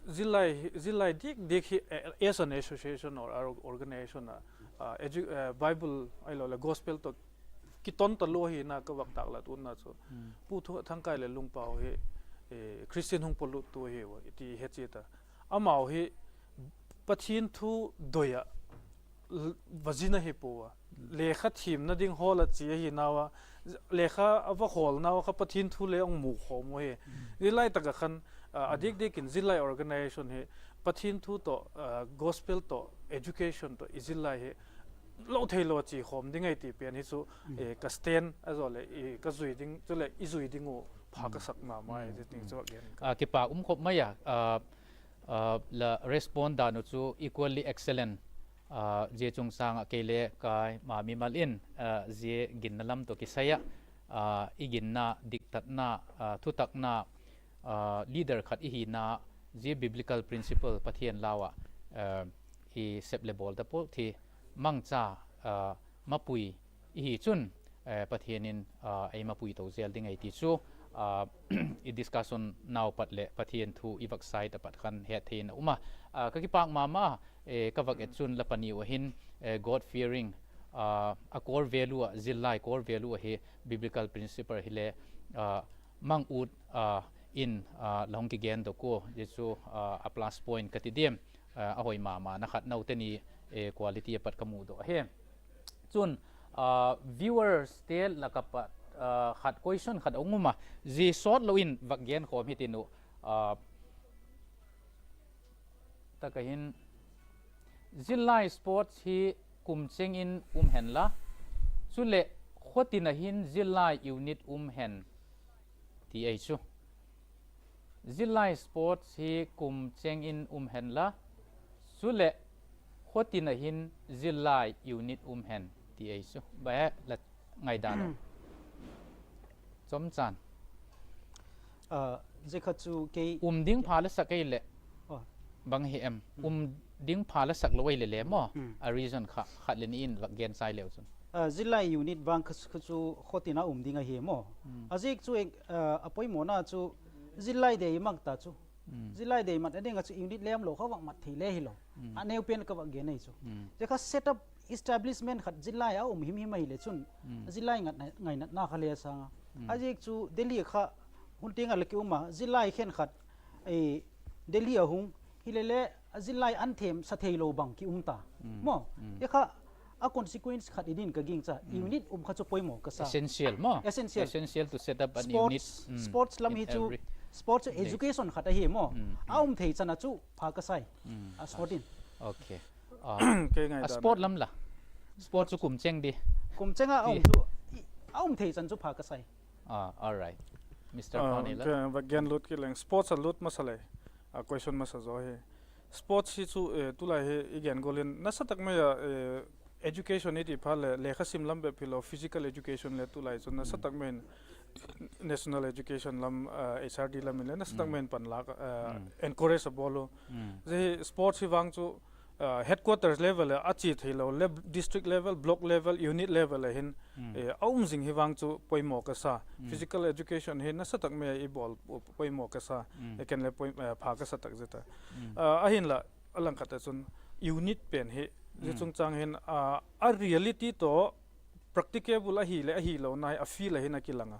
zillai dik dik hi, as an association or organization ah Bible ahiloleh gospel tawh kiton talua hina ka vak tâklat utna chu, Pu Thangkai leh Lungpau hi Christian hung pawluttu ahiu ti he chiat a, amau hi Pathian thu doi ah va zin ahi pua a, lekha thiamna ding hawl ah chia ahi nau a, lekha a va hawlnau a kha Pathian thu le hung mu khawm u hi. Zillai tak ah khan, a diak diak in zillai organisation hi Pathian thu tawh, gospel tawh, education tawh i zillai hi lo theilo a chia khawm ding ahi ti pen hi chu ka stand a zaw leh ka zui ding chuleh i zui ding uh pha ka sak ma ma hi ti chu a gen. Kipâk um khop mai a, la respond dan uh chu equally excellent. Zia chungchâng ah kei le ka ma mimal in, zia ginna lam tawh kisai ah, i ginna, diktatna, thutakna, leader khat i hina, zia biblical principle Pathian lau ah i sep leh bawl ta pua thi, mangcha, mapui i hi chun, Pathian in ei mapui to zel ding ahi ti chu i discussion nau pat leh Pathian thu i vak sai ta pat khan hetthei in a um a, ka kipâk ma ma. Ka vak et chun la pani uh a hin, God fearing, a core value ah, zillai core value ahi, biblical principle hile mang ut in la hung kigendok ua, zia chu a plus point ka ti diam. A hoi ma ma na khat, note ni quality a pat ka mudok ahi. Chun, viewers te lak ah pat khat question khat a hung um a, zia sawt lo in vak gen khawm hitin uh, tak ah hin, zillai sports hi kum cheng in um hen la, chuleh khuatin ah hin zillai unit um hen, ti ahi chu. Zillai sports hi kum cheng in um hen la, chuleh khuatin ah hin zillai unit um hen, ti ahi chu. Bang he la ngaidan uh? Chomchan. Zia kha chu kei um ding pha la sak ei leh, bang hi em, um ding pha la sak lo ei leh le maw, a reason kha khat le ni in vak gen chai leu chun. Zillai unit vang kha chu khuatin a um ding ahi maw. A ziak chu, a poimawna chu zillai dei mat ta chu. Zillai dei mat a ding ah chu unit le umlo kha vak mat thei le hilo. A neu pen ka vak gen ei chu. Zia kha set up establishment khat zillai a um him him ahile chun, zillai ngainatna kha le a sâng a. A ziak chu Delhi kha hun tiang ah la ki um a, zillai khenkhat Delhi a hung hile le, zillai an themsa theilo bang ki um ta maw. Zia kha a consequence khat i din ka gingcha, unit um kha chu poimaw ka sa. Sports lam hi chu, sports chu education khat ahi maw. A um thei chan a chu pha ka sai. A sport in, a sport lam la, sport chu kum cheng di, kum cheng a um chu, a um thei chan chu pha ka sai. Vak gen lut kit leng, sports a lut masa lei, a question masa zaw hi. Sports hi chu tulai hi i gen gual in nasa tak mai a, education i ti phat leh lekha sim lam bep hilo, physical education le tulai chu nasa tak mai in national education lam, H R D lam in le nasa tak mai in panlâk, encourage a bawl u. Zia hi sports hi vang chu headquarters level ah a chia theilo le, district level, block level, unit level ah hin a um zing hi vang chu poimaw ka sa. Physical education hi nasa tak mai a i bawl poimaw ka sa. Ken le pha ka sa tak zet a. Ahinla, a langkhat ah chun unit pen hi, zia chungchâng hin a reality tawh practicable ahileh ahilona hi a field ah hin a kilang a.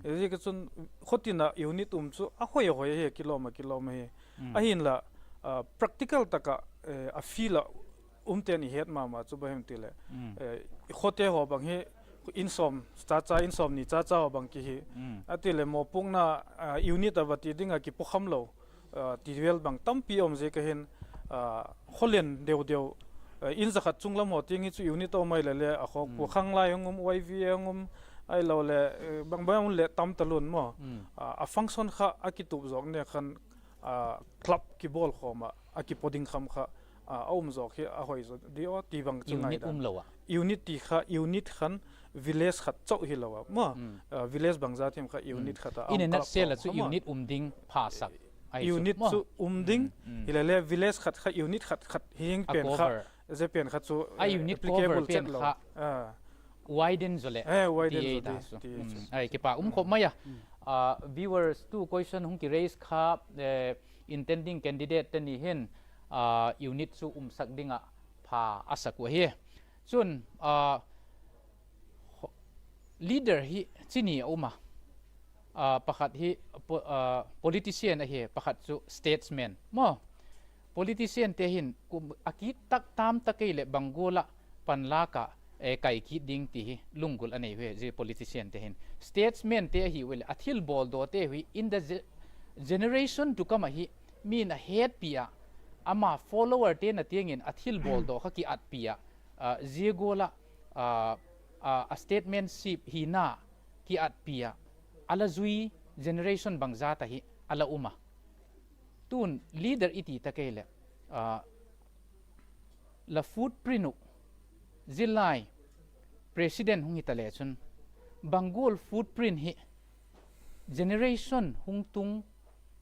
Ziak ah chun khuatin ah unit um chu a hoi a hoi ahi, a kilawm a kilawm ahi. Ahinla, practical tak ah a field ah umte'n i het ma ma chu bang hem ti leh, i khuate haw bang hi in sawm cha cha, in sawmni cha cha haw bang ki hi. A ti leh mawpuakna, unit ah va ti ding ah kipuakham lo ti vel bang tampi um ziak ah hin, khawlen deu deu, in za khat chung lam haw tiang hi chu unit a um ahile le, a khawk pua khanglai hung um, Y V A hung um, ahiloleh bang bang um leh tam talun maw. A function kha a kitup zawk ne khan, club kibawlkhawm ah a kipaw ding kham kha a um zawk hi a hoi zaw di aw ti bang chu ngai dan. Unit ti kha unit khan village khat chau hilo a maw. Village bangza thiam kha unit khat a, in a nutshell ah chu unit um ding pha sak. Unit chu um ding, hilele village khat kha unit khat khat hiang pen kha, zia pen kha chu a unit cover pen kha widen zaw leh, widen zaw di. Ai, kipâk um khop mai a. Viewers, tu question hung ki raise kha, intending candidate te ni hin unit chu umsak ding ah pha a sak uh ahi. Chun, leader hi chi ni a um a, pakhat hi politician ahi, pakhat chu statesman maw. Politiciante hin a kit tak tam tak ei leh bang gual ah panlâk ah kai kit ding ti hi lunggul a nei hi, zia politiciante hin. Statesmante ahi ua leh a thilbawldawte hi in the generation to come ah hi mi'n a hetpi ah, ama followerte na tiang in a thilbawldaw kha kiatpi ah, zia gual ah a statesmanship hina kiatpi ah, a la zui generation bangzat ahi a la um a. Tun leader i ti tak ei leh, la footprint uh, zillai president hung hita le chun, bang gual footprint hi generation hung tung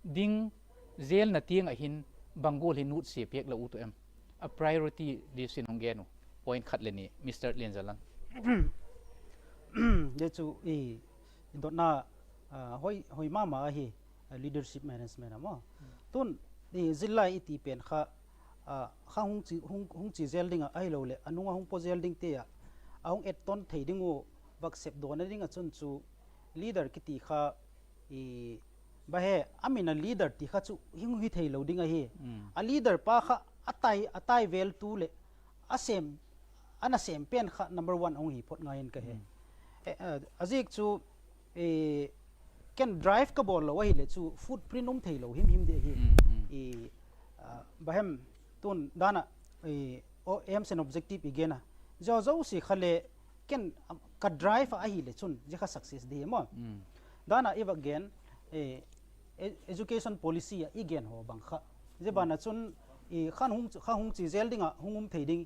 ding zelna tiang ah hin bang gual hi nutsia piak la u tu em? A priority list in hung gen u, point khat le ni, Mister Lianzalan. Zia chu i dotna hoi ma ma ahi, leadership management a maw. Tun zillai i ti pen kha, kha hung chia zel ding ah ahiloleh a nung ah hung paw zel dingte ah a hung etton thei ding uh, vak sepdawna ding ah chun chu leader kiti kha, bang he, a min a leader ti kha chu hung hi theilo ding ahi. A leader pa kha a tai vêl tu leh a nasêm pen kha number one a hung hi phot ngai in ka he. A ziak chu ken drive ka bawl lo ahileh chu footprint um theilo himhim di ahi. Bang hem, tun dan ah aim and objective i gen a, zia zosia kha le ken ka drive ah ahileh chun zia kha success di hi maw. Dan ah i vak gen education policy ah i gen haw bang kha, zia ban ah chun kha hung chia zel ding ah hung um thei ding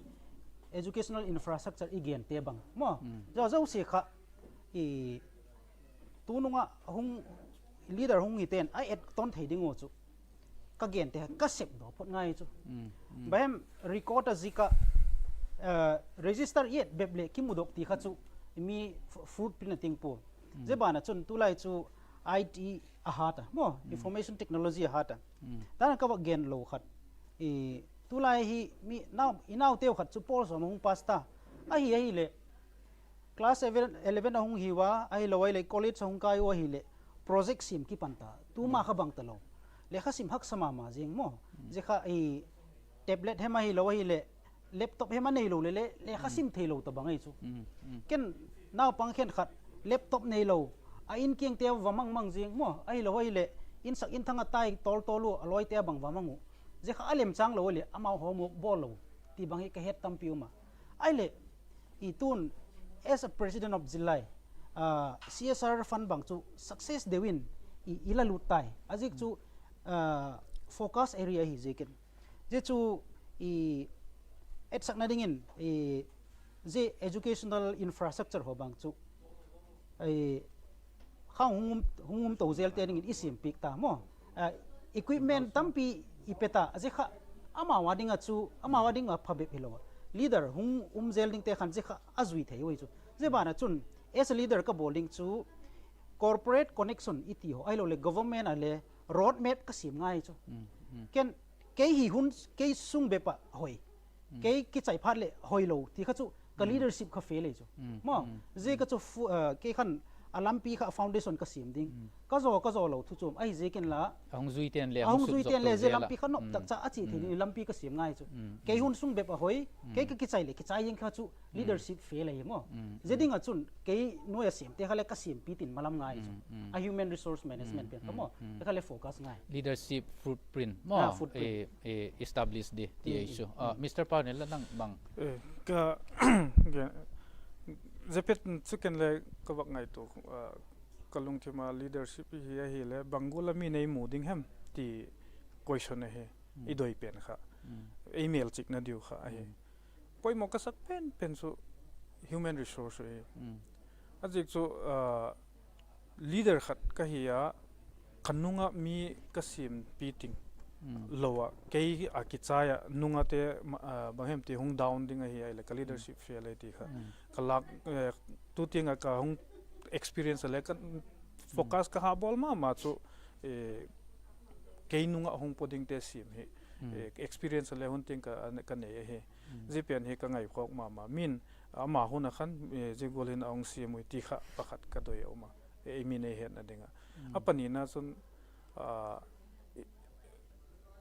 educational infrastructure i gente bang maw, zia zosia kha tunung ah leader hung hite'n a etton thei ding uh chu ka gente ka sepdaw phot ngai chu. Bang hem, record a zik ah register i et bep leh kimudok ti kha chu mi footprint a ting pua. Zia ban ah chun tulai chu I T a hat a maw, information technology a hat a. Dan a ka vak gen lo khat, tulai hi i nauteu khat chu pawl sawm a hung pass ta ahi, ahileh class eleven a hung hiu a, ahilo ahileh college a hung kai u ahileh project siam kipan ta, tuma kha bang talo. Lekha sim haksa ma ma zing maw. Zia kha tablet hem ahilo ahileh laptop hem a neilo leh le lekha sim theilo ta bang ahi chu. Ken naupang khenkhat laptop neilo, a in kiangte va mang mang zing maw, ahilo ahileh insak inthang a tai tawl tawl u a lawite a bang va mang uh. Zia kha a lemchâng lo leh amau homework bawl lo ti bang hi ka het tampi um a. Ahileh i tun as a president of zillai, C S R fund bang chu success deu in i la lut tai. A ziak chu focus area ahi ziakin. Zia chu i etsakna dingin zia educational infrastructure haw bang chu kha hung um to zelte dingin i siampiak ta maw. Equipment tampi i pe ta, zia kha amau a ding ah chu, amau a ding ah pha bep hilo a, leader hung um zel dingte khan zia kha a zui thei ui chu. Zia ban ah chun as a leader ka bawl ding chu corporate connection i ti haw ahiloleh government ah le road map ka siam ngai chu. Ken kei hi hun, kei sung bep ah hoi, kei kichai phat leh hoilo ti kha chu ka leadership kha fail ei chu maw. Zia ka chu kei khan a lampi kha foundation ka siam ding, ka zaw ka zaw lo thu chuam ahi ziakin la, a hung zuite'n le zia lampi kha nop tak cha a chia thei ding lampi ka siam ngai chu. Kei hun sung bep a hoi, kei ka kichai leh kichai zing kha chu leadership fail ahi maw. Zia ding ah chun kei nuai a siamte kha le ka siampi tin malam ngai chu. A human resource management pen kha maw, kha le focus ngai. Leadership footprint maw, establish di ti ahi chu. Mister Parnel la, nang bang? Ka, zia pet chu ken le ka vak ngaitua, ka lungthim a leadership hi ahileh bang gual a mi'n ei mu ding hem ti question ahi. I doi pen kha, ei mêlchikna diu kha ahi. Poimaw ka sak pen pen chu human resource ahi. A ziak chu leader khat ka hi a, ka nung ah mi ka siampi ting lo ah, kei a kichai ah nung ate bang hem ti hung down ding ahi, ahileh ka leadership fail ahi ti kha ka lâk, tu tiang ah ka hung experience a le ka focus ka ha bawl ma ma chu kei nung ah hung paw dingte siam hi experience le hun tiang ka nei ahi. Zia pen hi ka ngaikhawk ma ma, min ama hun ah khan zia gual hin a hung siam ui ti kha pakhat ka doi a um a, ei min ei hetna ding ah. A panina chun,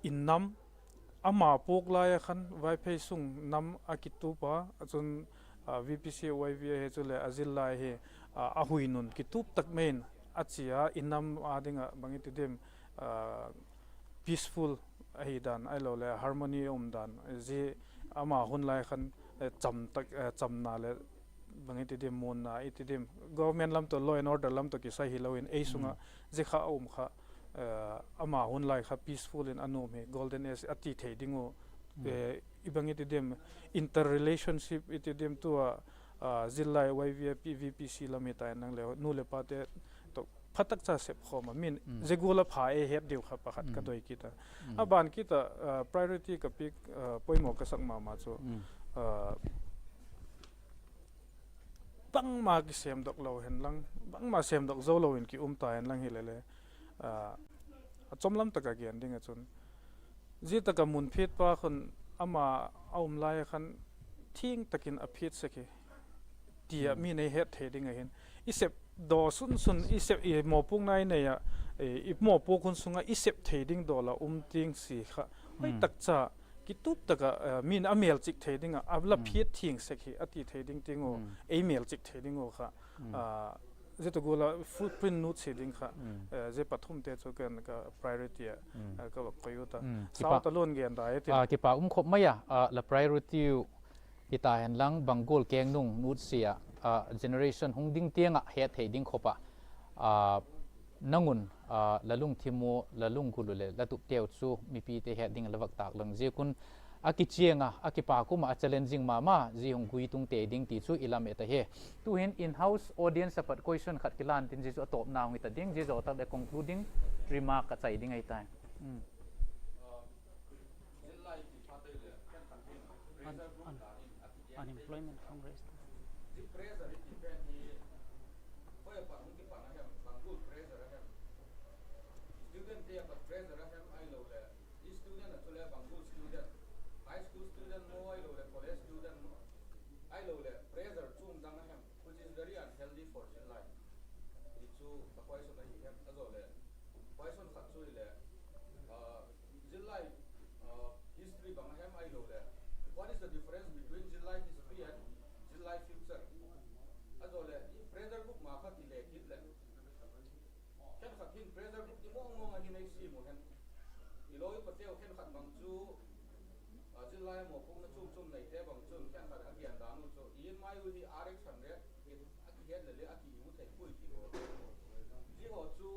i nam, ama puak lai ah khan Vaiphei sung nam a kitup a, chun VPC, YVA hi chuleh a zillai hi a huinun kitup tak mai in a chia, i nam â ding ah bang i ti diam, peaceful ahi dan ahiloleh harmony a um dan, zia ama hun lai khan chamna leh bang i ti diam, muanna i ti diam, government lam tawh, law and order lam tawh kisai hilo in ei sung ah zia kha a um kha, ama hun lai kha peaceful in a nuam hi, golden age a ti thei ding uh, i bang i ti diam, interrelationship i ti diam, tua zillai YVA, VPC lam hi ta inlang le nu leh pate tawh phatak cha sep khawm a, min zia gual a pha ei het diu kha pakhat ka doi kit a. A ban kit ah priority ka piak, poimaw ka sak ma ma chu, bangma kisêmdok lo hen lang, bangma sêmdok zo lo in ki um ta hen lang hile le, a chawm lam tak a gen ding ah chun, zia tak a mun phiat pa khun ama a um lai a khan thiang tak in a phiat sek hi ti ah mi nei het thei ding ahi'n. I sep daw sun sun, i sep, i mawpuakna i nei ah, i mawpuak hun sung ah i sep thei ding dawl a um tiang si kha, hoi tak cha, kitup tak ah min a mêlchik thei ding ah a la phiat thiang sek hi a ti thei ding tiang uh, ei mêlchik thei ding uh kha, zia tak gual a footprint nutsia ding kha, zia pathumte chu ken ka priority ah ka va koi ut a. Sau ta luan gen dai ti. Kipak um khop mai a, la priority uh hi ta hen lang, bang gual keng nung nutsia ah, generation hung ding tiang ah het thei ding khop ah, nang un la lungthim uh, la lunggul uh leh la tupteu chu mipite het ding la vak tâk lang ziak un, a kichiang a, a kipak um ah, a challenging ma ma, zia hung guitung tei ding ti chu i lam et ahi. Tu'hin in-house audience a pat question khat kilan tin, zia chu a tawpna hung hi ta ding, zia zaw tak leh concluding remark ka chai ding ahi tai. Unemployment Congress. Student te a pat pressure a hem ahiloleh, student ah chuleh bang gual student, high school student maw ahiloleh college student maw, ahiloleh pressure chuam dang a hem, which is very unhealthy for zillai, ti chu ka question ahi hen. A zaw leh question khat chu hileh, zillai history bang a hem ahiloleh, what is the difference between zillai history and zillai future? A zaw leh pressure group ma kha kile kit leh, khenkhat hin pressure group ti mawng mawng a hin ei siam u hen. I lawi pateu khenkhat bang chu, zillai mawpuakna chuam chuam neite bang chun khenkhat a gen dan u chu, i in mai u hi R X hundred a kihet leh le a kihiu thei puai ti haw. Zia haw chu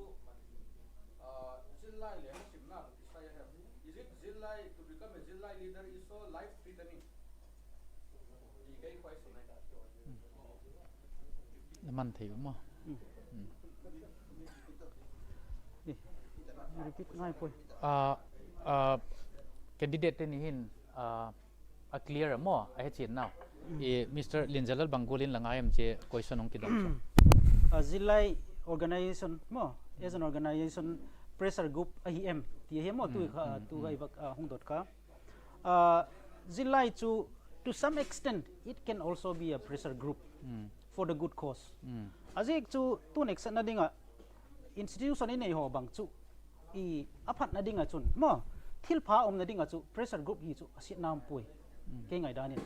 zillai leh a simna tawh kisai a hem? Is it zillai, to become a zillai leader is so life threatening? Na man thei u maw? Repeat ngai puai. Candidate te ni hin a clear a maw, a hechian nau. Mister Linjalal, bang gual in la ngai em, zia question hung kidong chu. Zillai organization maw, as an organization, pressure group ahi em ti ahi maw, tu kha tu ka i vak hung dot kha. Zillai chu, to some extent it can also be a pressure group for the good cause. A ziak chu tun exatna ding ah institution i nei haw bang chu, a phatna ding ah chun maw, thilpha umna ding ah chu pressure group hi chu a siatna um puai, kei ngaidan in.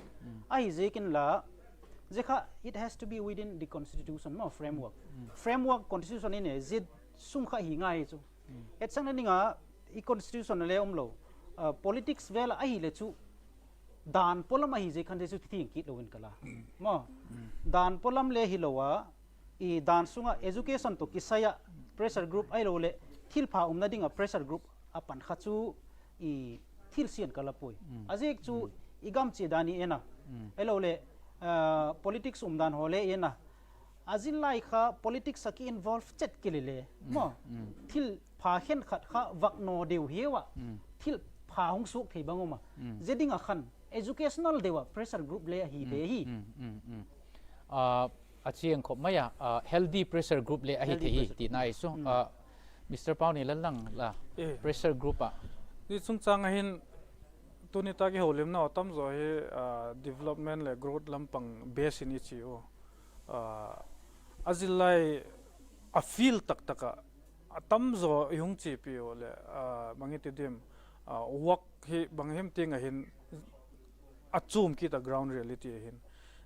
Ahi ziakin la, zia kha it has to be within the constitution maw, framework. Framework constitution i nei zia sung kha hi ngai chu. Etsakna ding ah i constitution a le um lo, politics vel ah ahileh chu dan pawlam ahi zia khan zia chu thiang kit lo in ka la, maw. Dan pawlam le hilo a, i dan sung ah education tawh kisai ah pressure group ahiloleh thilpha umna ding ah pressure group a pan kha chu thil sian ka la puai. A ziak chu i gam chia dan i en a, ahiloleh politics umdan haw le i en a, a zillai kha politics ah ki involve chet kile le maw, thilpha khenkhat kha vak naw deu hiau ah, thilpha hung suak thei bang um a, zia ding ah khan educational deu ah pressure group le ahi te hi. A chiang khop mai a, healthy pressure group le ahi thei hi tina i chu. Mister Paunilal, nang la, pressure group ah, zia chungchâng ah hin Tuni tak i holimna a tam zaw hi development leh growth lam pang base in i chi u. A zillai a field tak tak ah a tam zaw i hung chipi u leh, bang i ti diam, work hi bang hem tiang ah hin a chuam kit a ground reality ah hin.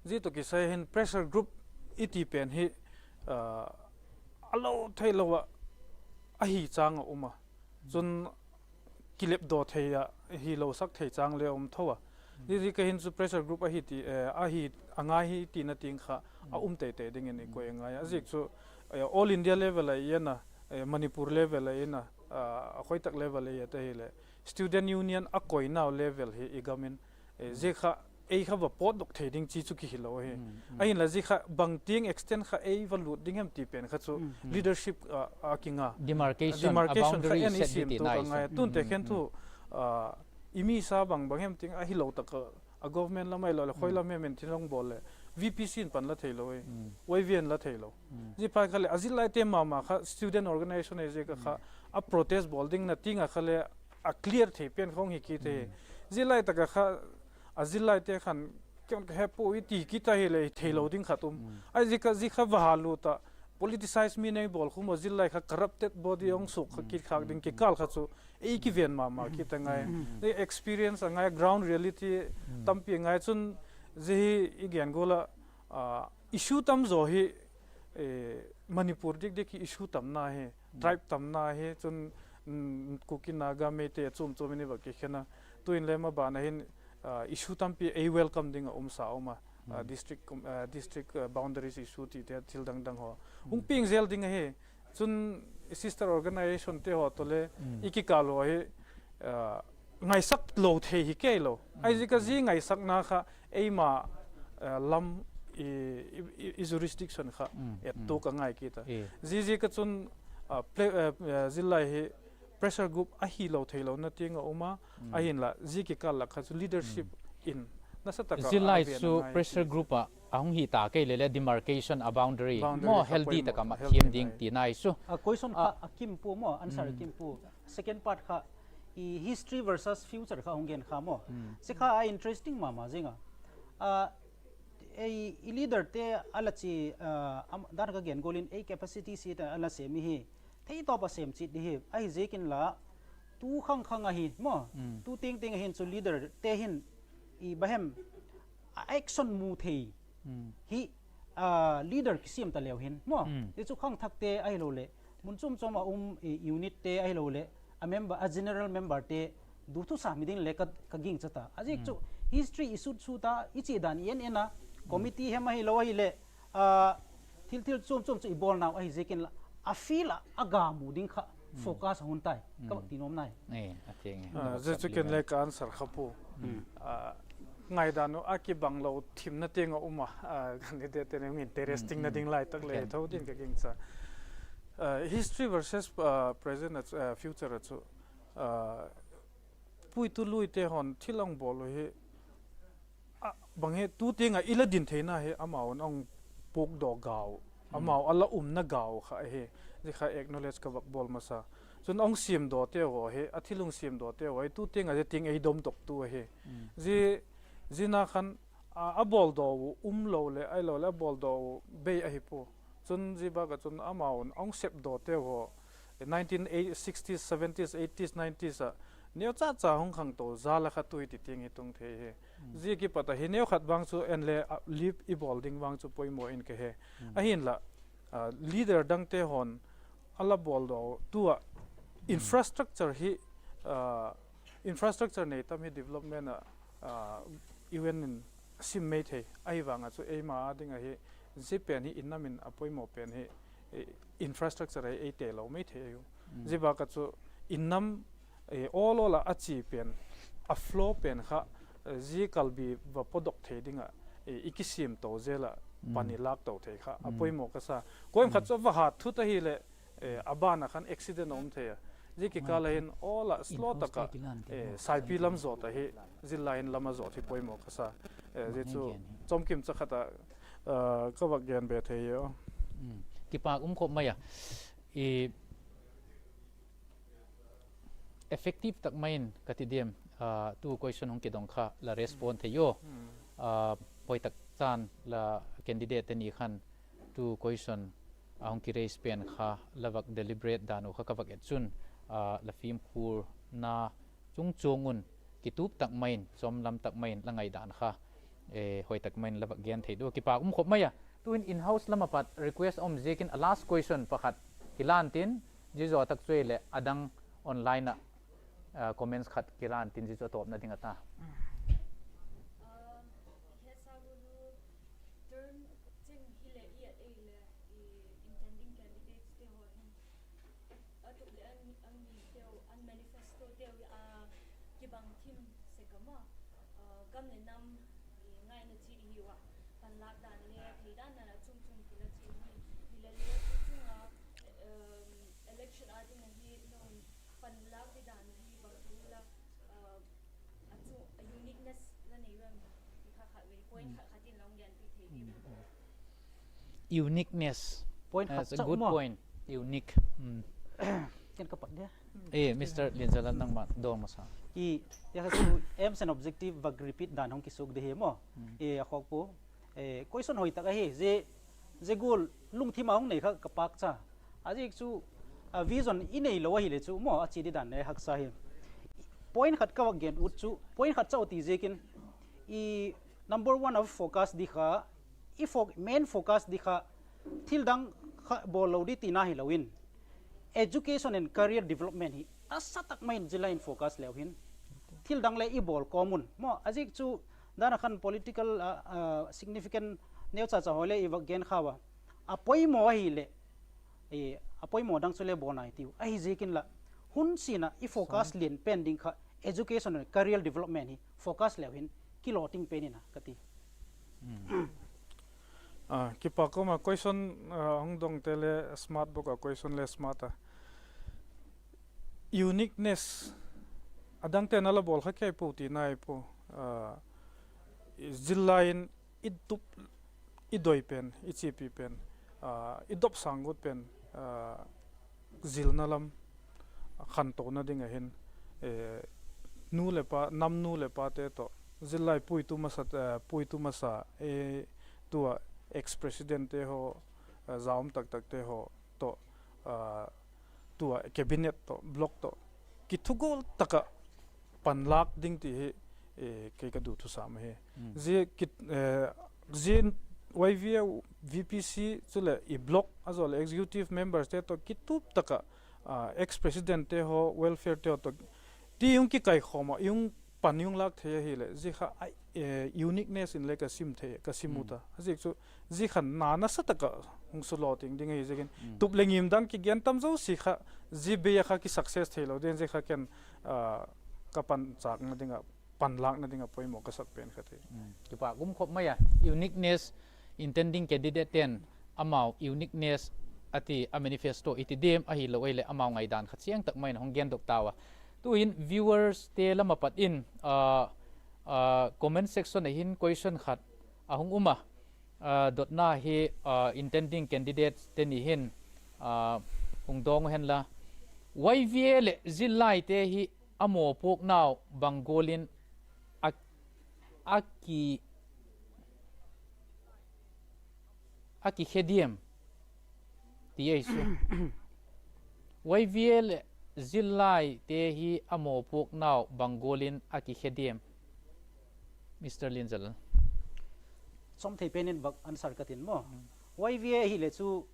Zia tawh kisai hin pressure group i ti pen hi a lo theilo ah ahi châng ah um a. Chun kilepdaw thei ah, hilosak thei châng le um tho a. Ziaziak a hin chu pressure group ahi ti, ahi a ngai hi tina tiang kha a um teitei dingin i koi a ngai a. A ziak chu all India level ah i en a, Manipur level ah i en a, a khoi tak level ah i et ahileh student union a koinau level hi i gam in zia kha ei kha va pawtdok thei ding chi chu kihilo ahi. Ahinla zia kha bang tiang extent kha ei va lût ding hem ti pen kha chu leadership a kinga demarcation kha en i siam tu ka ngai. Tunte khen thu i mi sa bang bang hem tiang ahilo tak a, a government lam ahilo leh khoi lam hem in thil hung bawl leh VPC in pan la theilo, YVA in la theilo. Zia phat kha leh a zillaite ma ma kha student organisation ahi ziak a kha a protest bawl dingna tiang ah kha le a clear thei pen kha hung hi kit ahi. Zia lai tak ah kha a zillaite khan kei ka he pua i ti kit ahileh theilo ding khat um. Ahiziak a zia kha va ha lût ah politicize mi nei bawl khum a zillai kha corrupted body hung suak kha kit khâk ding kikâl kha chu ei kiven ma ma kit a ngai. Experience a ngai, ground reality tampi a ngai chun zia hi i gen gual ah issue tam zaw hi Manipur dik dik hi issue tamna hi, tribe tamna hi chun Kuki, Naga, Meitei a chuam chuam in i va kikhen a. Tu'in le maban a hin issue tampi ei welcome ding ah um sa um a, district, district boundaries issue tite thil dang dang haw hung piang zel ding ahi. Chun sister organisationte haw tawh le i kikâl haw hi ngaisak lo thei hi kei lo. Ahiziak a zia ngaisakna kha eima lam, i jurisdiction kha et tuak a ngai kit a. Ziaziak a chun zillai hi pressure group ahilo theilona tiang ah um a, ahinla zia kikâl lak kha chu leadership in nasa tak a zillai chu pressure group ah a hung hi ta kei le le demarcation a boundary maw healthy tak a mat thiam ding tina hi chu. A question kha a kim pua maw, answer a kim pua. Second part kha i history versus future kha hung gen kha maw. Zia kha a interesting ma ma zing a. Ei i leaderte a la chi, dan ka gen gual in ei capacity si ta a la sêm mi hi theitawp a sêm chiat di hi ahi ziakin la, tu khang khang ahi maw, tu tiang tiang ahin chu leaderte hin i bahem a action mu thei hi leader kisiam ta leu hin maw, hi chu khangthakte ahiloleh mun chuam chuam a um unitte ahiloleh a member, a general memberte du thu sa mi ding le ka gingcha ta. A ziak chu history i sut sut a, i chia dan i en en a, committee hem ahilo ahileh thil thil chuam chuam chu i bawlnau ahi ziakin la, a field ah a ga mu ding kha focus a hun tai ka bak ti nuam nai. Zia chu ken le ka answer kha pua. Ngaidan uh a kibanglo thimna tiang a um a, candidate te'n hung interesting na ding lai tak le tho din ka gingcha. History versus present, future a chu puitu luite haw'n thil a hung bawl uh hi bang hi tu tiang ah i la din theina hi amau'n a hung puakdaw gau, amau a la umna gau kha ahi. Zia kha acknowledge ka vak bawl masa. Chun a hung siamdawte haw hi, a thil hung siamdawte haw hi tu tiang ah zia tiang ei domdoktu ahi. Zia, zia na khan a bawldaw uh umlo leh ahiloleh a bawldaw uh bei ahi pua. Chun zia bâk ah chun amau'n a hung sepdawte haw nineteen sixties, seventies, eighties, nineties ah neuchacha hung khangto zal a kha tu hi ti tiang hi tung thei hi. Zia kipat a hi neukhat vang chu en le lip i bawl ding vang chu poimaw in ka he. Ahinla leader dangte haw'n a la bawldaw tu ah infrastructure hi, infrastructure nei tam hi development ah U N in sim mai thei ahi vang ah chu eima â ding ahi, zia pen hi innam in a poimaw pen hi infrastructure ahi, ei telo mai thei ahiu. Zia bâk ah chu innam awl awl ah a chia pen, a flow pen kha zia kalbi va pawtdok thei ding ah i kisiamto zel ah pan i lâkto thei kha a poimaw ka sa. Kuam khat chu a va hat thut ahileh a ban ah khan accident a um thei a. Zia kikâl ah hin awl ah slow tak ah saipi lam zawt ahi, zillai in lam a zawt hi poimaw ka sa. Zia chu chawmkim cha khat ah ka vak gen be thei a. Kipâk um khop mai a. Effective tak mai in ka ti diam, Tu question hung kidong kha la respond thei ua. Hoi tak chan la candidate te ni khan tu question a hung ki raise pen kha la vak deliberate dan uh kha ka vak et chun, la fimkhurna chungchuang un kitup tak mai in, chawmlam tak mai in la ngaidan kha hoi tak mai in la vak gen thei di ua, kipâk um khop mai a. Tu'hin in-house lam ah pat request um ziakin a last question pakhat kilan tin, zia zaw tak chu leh a dang online ah comments khat kilan tin, zia chu a tawpna ding a ta. Term cheng hileh i at ei le, intending candidates te haw hin a tup leh a niteu, an manifesto teu a kibang thim sek a maw, gam leh nam ngaina chi hi ua, panlâk dan le thei dan a chungchuang kila chi hi, hile le tu chung a election a ding ahi, no, panlâk di dan hi bang ti la, a chu a uniqueness la nei uam, ti kha khatvei point khat khat in la hung genpi thei di. Uniqueness. Point khat cha maw? Unique. Ken ka pat dia. Mister Linzalal, nangma dawn masa. I, ya kha chu aims and objective vak repeat dan hung kisuak di hi maw. A khawk pua, question hoi tak ahi, zia gual lungthim a hung nei kha ka pâk cha. A ziak chu vision i neilo ahile chu maw, a chia di dan le haksa hi. Point khat ka vak gen ut chu, point khat cha u ti ziakin, number one of focus di kha, i main focus di kha thil dang kha bawl lo di tina hilo in, education and career development hi a sa tak mai in zia line focus leu hin thil dang le i bawl kawm un maw. A ziak chu dan a khan political significant neucha cha haw le i vak gen kha ua, a poimaw ahileh a poimaw dang chu le bawl nai tiu ahi ziakin la, hun sin a i focus lian pen ding kha education and career development hi focus leu hin kilawting pen in a ka ti. Kipâk um a, question hung dongte le smart bawk a, question le smart a. Uniqueness, a dangte'n a la bawl kha kei pua ti nai pua. Zillai in i tup, i doi pen, i chiapi pen, i dop sâng ut pen, zilna lam khantona ding ahin, nu leh pa, nam nu leh pate tawh, zillai puitu masa, puitu masa, tua ex-presidentte haw, za um tak takte haw tawh, tua cabinet tawh, bloc tawh, kithugual tak ah panlâk ding ti hi kei ka du thusam ahi. Zia, zia Y V A, V P C chuleh i bloc a zaw leh executive memberste tawh kitup tak ah, ex-presidentte haw, welfarete haw tawh ti hung kikaikhawm ah i hung pan i hung lâk thei ahileh zia kha uniqueness in le ka sim thei, ka sim ut a. A ziak chu zia khan na nasa tak ah hung sulaw ting ding ahi ziakin, tup leh ngim dang kigen tam zosia kha zia bei a kha kisuccess theilo ding, zia kha ken ka panchâkna ding ah, panlâkna ding ah poimaw ka sak pen kha ti. Kipâk um khop mai a, uniqueness, intending candidate ten amau uniqueness a ti, a manifesto i ti diam, ahilo ahileh amau ngaidan kha chiang tak mai in hung gendok tau a. Tu'hin viewerste lam ah pat in comment section ah hin question khat a hung um a, dotna hi intending candidate te ni hin hung dawng u henla, Y V A leh zillaite hi a mawpuaknau bang gual in a, a ki, a kikhe diam ti ahi chu. Y V A leh zillaite hi a mawpuaknau bang gual in a kikhe diam, Mister Linzalal? Chawmthei pen in vak answer ka tin maw. Y V A ahileh chu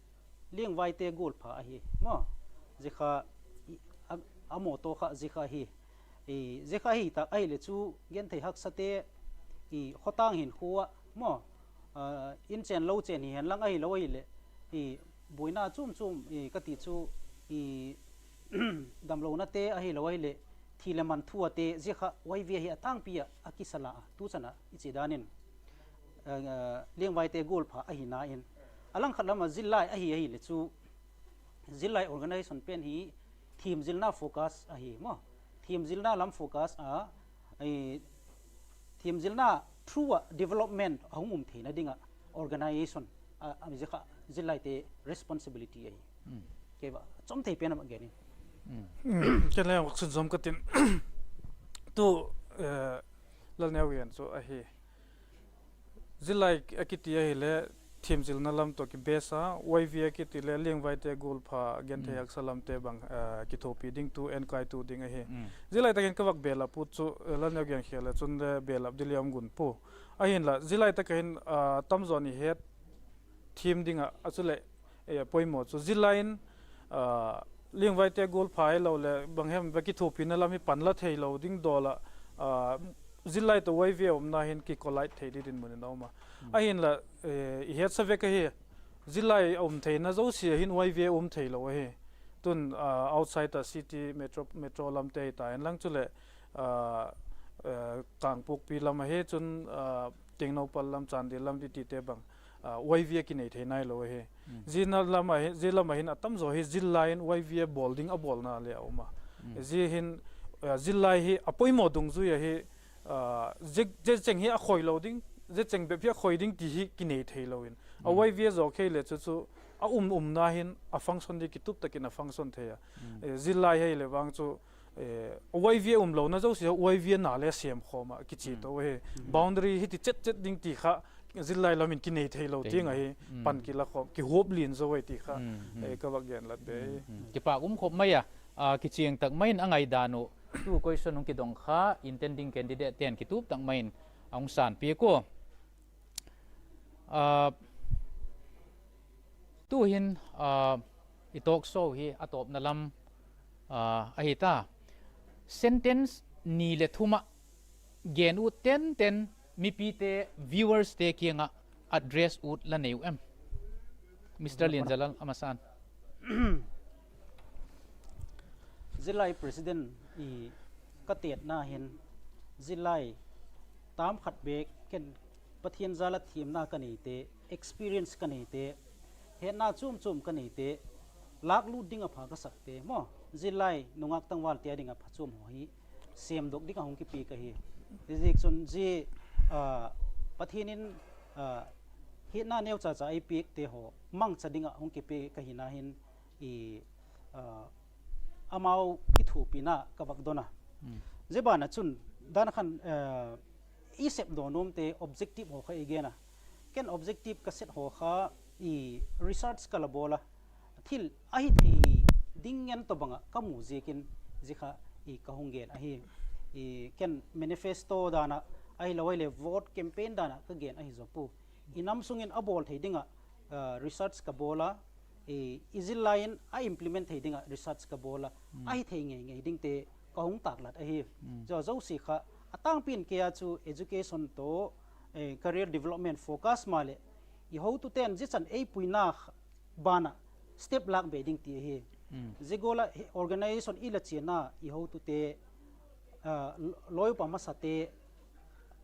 Liangvaite gual pha ahi maw. Zia kha a mawtaw kha zia kha hi, zia kha hi tak ahileh chu genthei haksate, khawtâng hinkhua ah maw, inchen lochen hi hen lang ahilo ahileh, buaina chuam chuam ka ti chu, damlonate ahilo ahileh thi leh man thu ate, zia kha Y V A hi a tângpi ah a kisa la a, tu chan ah i chia dan in Liangvaite gual pha ahina in, a langkhat lam ah zillai ahi, ahileh chu zillai organisation pen hi thiamzilna focus ahi maw. Thiamzilna lam focus a, thiamzilna through ah development a hung um theina ding ah organisation, zia kha zillaite responsibility ahi. Kei va chawmthei pen a ma gen in, ken le vak sunzawm ka tin. Tu, eh, Lalneugen chu ahi. Zillai a kiti ahile, thiamzilna lam tawh kibase a, Y V A a kiti le Liangvaite gualpha genthei haksa lamte bang, eh, kithuapi ding tu, enkaitu ding ahi. Zillai tak in ka vak belap ut chu, eh, Lalneugen khel le chun le belap ding le um gun pu. Ahinla, zillai tak ah hin, ah, tamzaw in i het thiam ding ah, a chuleh, eh, poimaw chu zillai in, ah, Liangvaite gualpha hilo le bang hem va kithuapina lam hi pan la theilo ding dawl ah, ah, zillai tawh Y V A umna hin kicollide thei ding dinmun in a um a. Ahinla, eh, i hetsa vek ahi, zillai a um theina zosia hin Y V A um theilo ahi. Tun, ah, outside a city metro, metro lamte hita inlang chuleh, ah, eh, Kangpokpi lam ahi chun, ah, Tengnoupal lam, Chandel lam titite bang, ah, Y V A kinei thei nailo ahi. Zia lam ah hin a tamzaw hi zillai in Y V A bawl ding a bawlna le a um a. Zia hin, ah, zillai hi a poimaw dungzui ahi, ah, zia, zia cheng hi a khoi lo ding, zia cheng bep hi a khoi ding ti hi kinei theilo in, a Y V A zaw khei le chu chu a um umna hin a function di kitup tak in a function thei a. Eh, zillai hile vang chu, eh, Y V A umlona zosia Y V A na le siam khawm ah kichia to ahi. Boundary hi ti chet chet ding ti kha zillai lam in kinei theilo tiang ahi, pan kila khawm, kihuap lian zo ahi ti kha, eh, ka vak genlat be. Kipâk um khop mai a, ah, kichiang tak mai in a ngaidan uh, tu question hung kidong kha intending candidate ten kitup tak mai in a hung sânpiak ua. Ah, tu'hin, ah, i talk show hi a tawpna lam, ah, ahi ta. Sentence ni leh thum ah gen ut tenten mipite, viewers te kiang ah address ut la nei u em? Mister Lianzalal, a masa'n. Zillai president i ka tetna hin, zillai tam khat bêk ken Pathian jal ah thiamna ka neite, experience ka neite, hetna chuam chuam ka neite lâk lût ding ah pha ka sakte maw, zillai nungâk tangvalte â ding ah phachuam haw hi sêmdok ding ah hung kipiak ahi. Ziaziakchun zia, ah, Pathian in, ah, hetna neuchacha ei piakte haw mangcha ding ah hung kipiak ahina hin, i, ah, amau kithuapina ka vak don a. Zia ban ah chun dan khan, eh, i sepdaw nuamte objective haw kha i gen a. Ken objective ka set haw kha, i, research ka la bawl a, thil ahi thei ding ngen tawh bang ah ka mu ziakin zia kha, i, ka hung gen ahi. I, ken manifesto dan ah ahilo ahileh vote campaign dan ah ka gen ahi zaw pua. I nam sung in a bawl thei ding ah, ah, research ka bawl a, i, i zillai in a implement thei ding ah research ka bawl a, ahi thei ngei ngei dingte ka hung tâklat ahi. Zia zosia kha a tângpi'n kei a chu education tawh, eh, career development focus maleh, i hotute'n zia chan ei puina kha ban ah step lâk be ding ti ahi. Zia gual ah organisation i la chiana i hotute, ah, lawi upa masate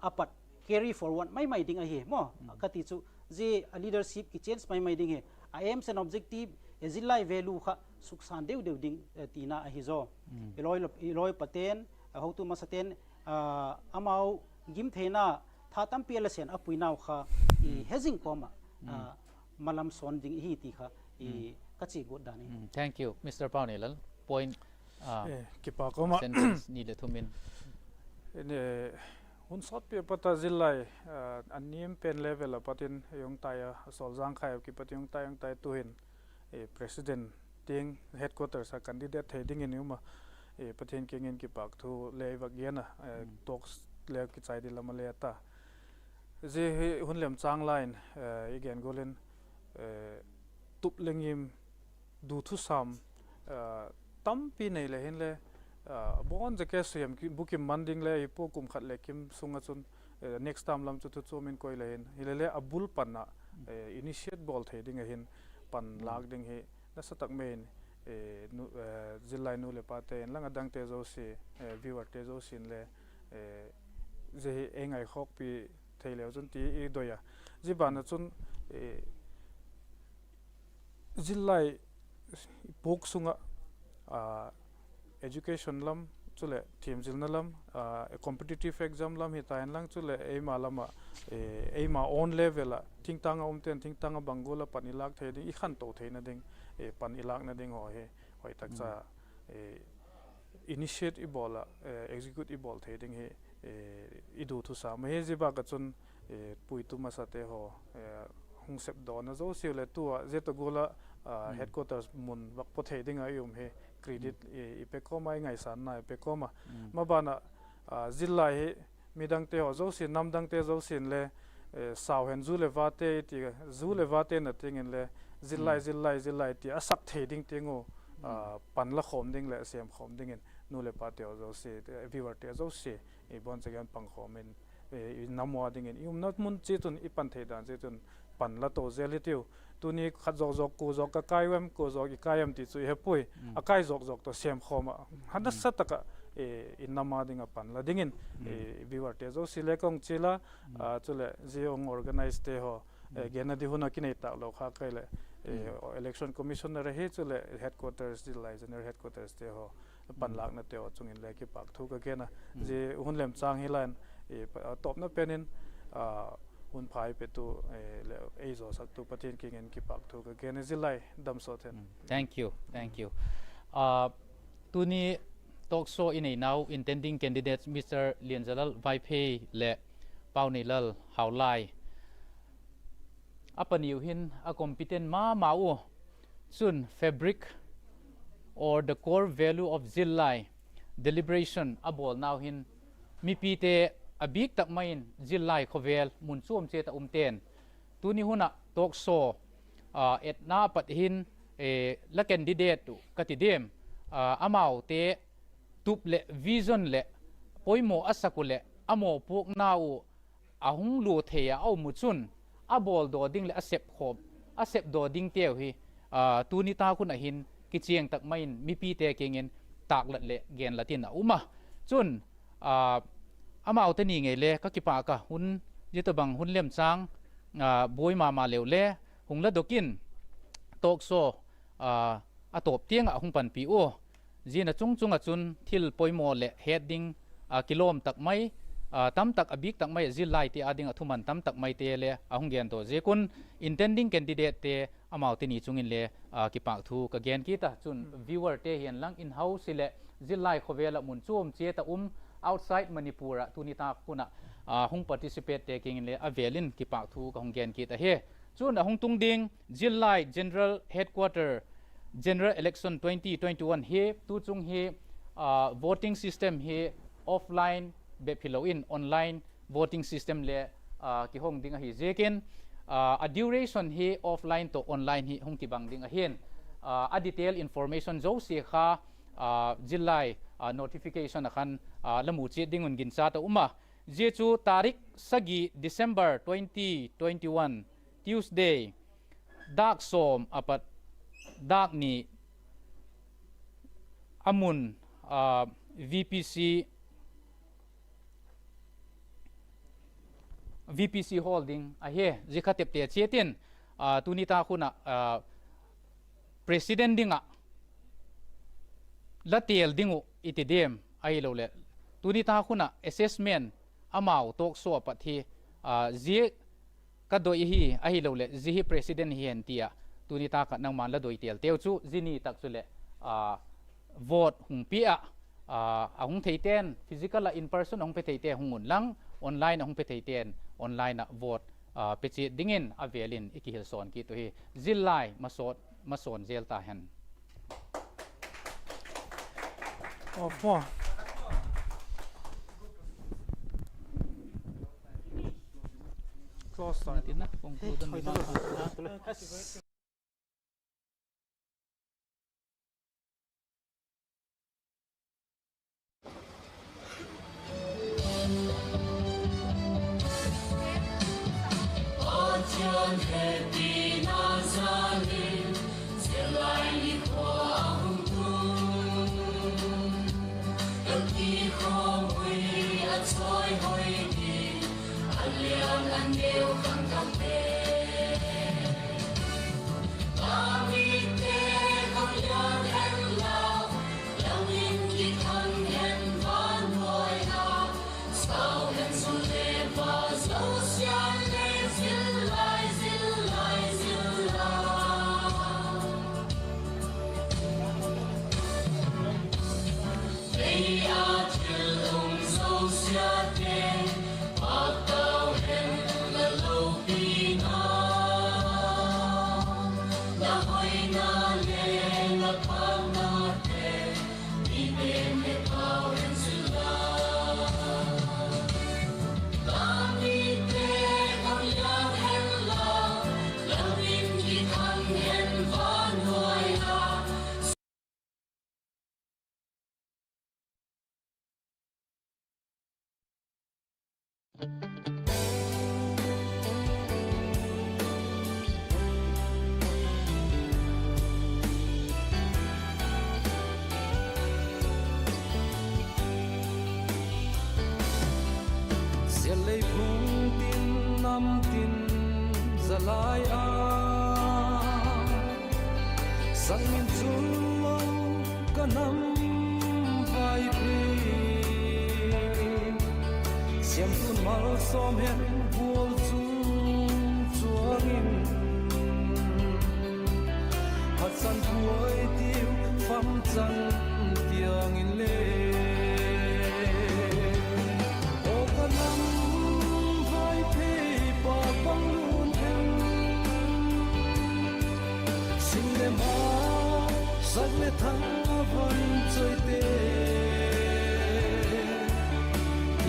a pat carry forward mai mai ding ahi maw. Ka ti chu zia a leadership kichange mai mai ding hi, a aims and objective, e, zillai value kha suksan deu deu ding, eh, tina ahi zaw. I lawi, i lawi upate'n, a hotu masate'n, ah, amau gimtheina tha tampi a la sen a puinau kha i hezing kawm ah, ah, malam sawn ding ihi ti kha i ka chi guat dan hi. Thank you, Mister Paunilal. Point, ah, kipak um ah, sentence ni leh thum in. Hun sawtpi a pat a zillai, ah, a niam pen level a pat in i hung tai a, a sawl zangkhai a kipat i hung tai, hung tai tu'hin, eh, president tiang headquarters a candidate thei dingin i um a, eh, Pathian kiang in kipakthu le i vak gen a, eh, talks le kichai ding lam a le ta. Zia hi hun lemchâng lai in, eh, i gen gual in, eh, tup le ngim, du thusam, eh, tampi nei le hinle, eh, bawn zeke suhiam bukim man ding le hi pua, kum khat leh kim sung ah chun, eh, next term lam chu thu chuam in koi le hin, hilele a bul pan ah, eh, initiate bawl thei ding ahin pan lâk ding hi nasa tak mai in, eh, zillai nu leh pate inlang a dangte zosia, viewerte zosia'n le, zia hi ei ngaikhawkpi thei leu chun ti i doi a. Zia ban ah chun, zillai puak sung ah, education lam, chuleh thiamzilna lam, competitive exam lam hita inlang, chuleh eima lam ah, eima own level ah thingtâng ah umte'n thingtâng ah bang gual ah pan i lâk thei ding, i khanto theina ding, pan i lâkna ding haw hi hoi tak cha, initiate i bawl ah, execute i bawl thei ding hi i du thusam ahi. Zia bâk ah chun puitu masate haw, hung sepdawna zosia leh tu ah zia tawh gual ah headquarters mun vak paw thei ding ah i um hi credit i pe kawm a, i ngaisânna i pe kawm a. Maban ah zillai hi midangte haw zosia, namdangte zosia'n le sau hen, zu leh vate ti, zu leh vate na tiang inle zillai, zillai, zillai ti a sak thei ding tiang u pan la khawm ding leh sêm khawm dingin nu leh pate haw zosia, viewerte zosia, i bawn chagen pang khawm in, i nam ua dingin i umna mun chia chun, i pan thei dan chia chun pan la to zel hitiu. Tuni khat zawk zawk, kua zawk ka kai em, kua zawk i kai em ti chu i he puai. A kai zawk zawk tawh sêm khawm ah, ha nasa tak ah i nam a ding ah pan la dingin viewerte zosia le ka hung chial a, chuleh zia hung organisete haw, genna ding hun a kinei tâk lo kha kei leh, election commissioner ahi chuleh headquarters, zillai general headquarterste haw panlâknate haw chung inle kipâk thu ka gen a. Zia hun lemchâng hi lai in tawpna pen in hun pha ei petu leh ei zawsaktu Pathian kiang in kipâk thu ka gen a, zillai damsawt hen. Tuni talk show i neinau intending candidates Mister Lianzalal Vaiphei leh Pauneilal Haolai, a pani uh hin a competent ma ma u. Chun fabric or the core value of zillai deliberation a bawlnau hin mipite, a bîk tak mai in zillai khawvel mun chuam chiat ah umte'n tuni hun ah talk show etna pat hin la candidate uh ka ti diam, amaute tup leh vision leh poimaw a sak uh leh a mawpuakna uh a hung lua thei ah a um uh chun a bawldaw ding leh a sepdaw dingteu hi tuni tâk hun ah hin kichiang tak mai in mipite kiang in tâklat leh genlat in a um a. Chun amaute ni ngei le ka kipâk a, hun zia tawhbang hun lemchâng buai ma ma leu le hung la dok in talk show a tawp tiang ah hung panpi ua. Zia na chung chung ah chun thil poimaw leh het ding kilawm tak mai, tamtak a bîk tak mai ah zillaite â ding ah thuman tamtak maite le a hung gendaw ziak un intending candidatete amaute ni chung inle kipâk thu ka gen kit a. Chun viewerte hian lang in house hileh zillai khawvel ah mun chuam chiat ah um outside Manipur ah tuni tâk hun ah hung participatete kiang inle a vêl in kipâk thu ka hung gen kit ahi. Chun a hung tung ding zillai general headquarter general election twenty twenty-one hi tuchung hi voting system hi offline bep hilo in online voting system le kihong ding ahi ziakin a duration hi offline tawh online hi hung kibang ding ahi'n, a detail information zosia kha zillai notification ah khan la mu chiat ding un ginchat a um a. Zia chu tarik sagi December twenty twenty-one, Tuesday, dâk sawm a pat dâk ni a mun VPC, VPC hall ding ahi. Zia kha tepte chiat in tuni tâk hun ah president ding ah la têl ding uh i ti diam ahiloleh tuni tâk hun ah assessment amau talk show a pat hi zia ka doi hi ahiloleh zia hi president hi hen ti ah tuni tâk ah nangma'n la doi têlteu chu zia ni tak chuleh vote hung pia ah, a hung theite'n physical ah in person a hung pe theite hung un lang, online a hung pe theite'n online ah vote pe chiat dingin a vêl in i kihilsawn kit uhi. Zillai masawn zel ta hen. Ei a thil um zosiate, pâk tau hen la lopina. La hoina le la pâknate, mite'n he tau hen zing la. La mite kang liang hen la, la min kithang hen vanhuai a. Zia lei phung tin nam tin za lai a, sâng min chun lo ka nam Vaiphei, siamtu'n malsawm hen gual chung chuang in, phatsan puai tiu fam chang tiang in le. Aw ka nam Vaiphei, pâk bang lun hen, sing le ma, sak le thang a van chawite,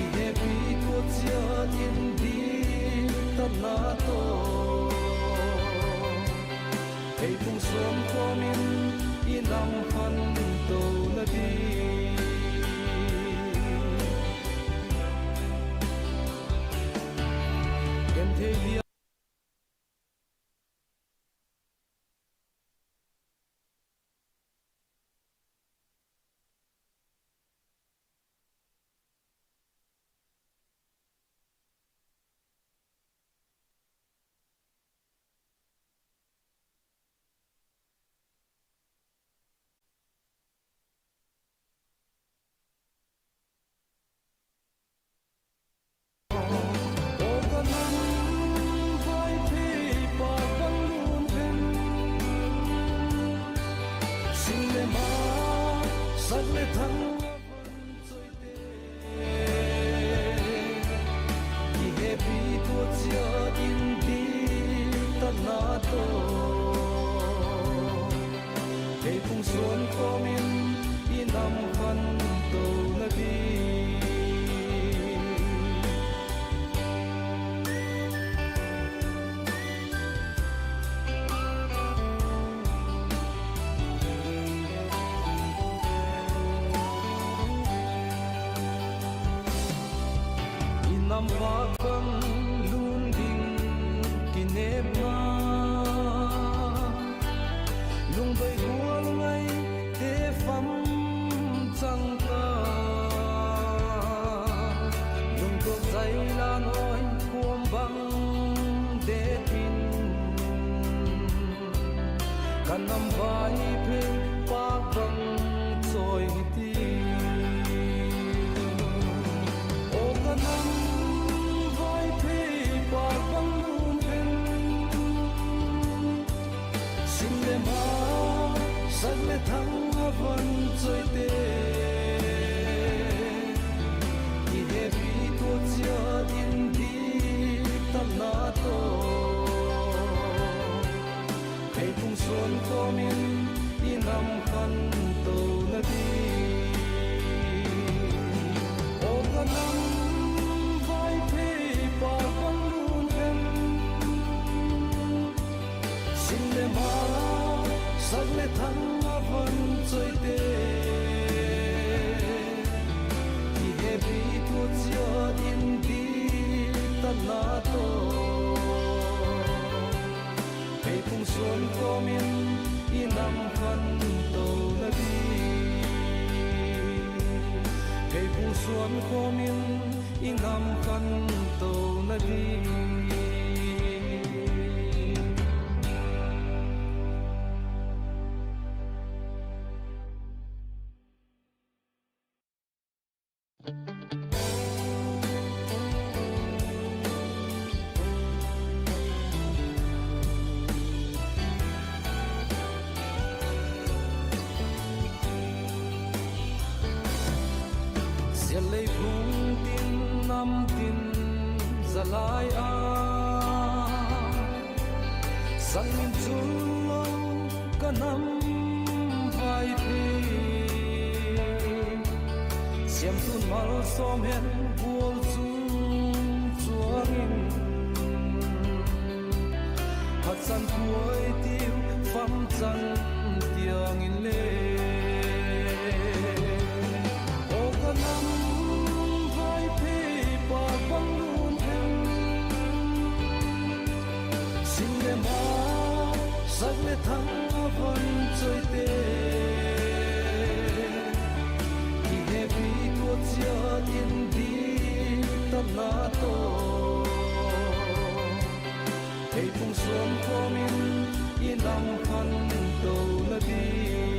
i hepi tua chiat in diktatna tawh, ei pung suan kawm in i nam khan tona di. Genthei lian Aw ka nam Vaiphei, pâk bang lun hen, sing le ma, sak le thang a van chawite, i hepi tua chiat in diktatna tawh, ei pung suan kawm in i nam khan tona di. I nam pâk bang lun ding kinepna, lungdoi gual ngaite fam chang ka, lungtuak zai la nawi kuam bang det in, ka nam Vaiphei, pâk bang chawi hi ti. Aw ka nam Vaiphei, pâk bang lun hen, sing le ma, sak le thang a van chawite, i hepi tua chiat in diktatna tawh, ei pung suan kawm in i nam khan tona di. Aw ka nam Vaiphei, pâk bang lun hen, sing le ma, sak le thang a van chawite, i hepi tua chiat in diktatna tawh, ei pung suan kawm in i nam khan tona di. Ei pung suan kawm in i nam khan tona di. Hial lei phung tin nam tin za lai a, sak min chul lo ka nam Vaiphei, siamtu'n malsawm hen gual chung chuang in, phatsan puai tiu famchang tiang inle. Aw ka nam Vaiphei, pâk bang lum hen, sing le ma, sak le thang a van chawite, i hepi tua chiat in di tatna tawh, ei pung suan kawm in i nam phan tona di.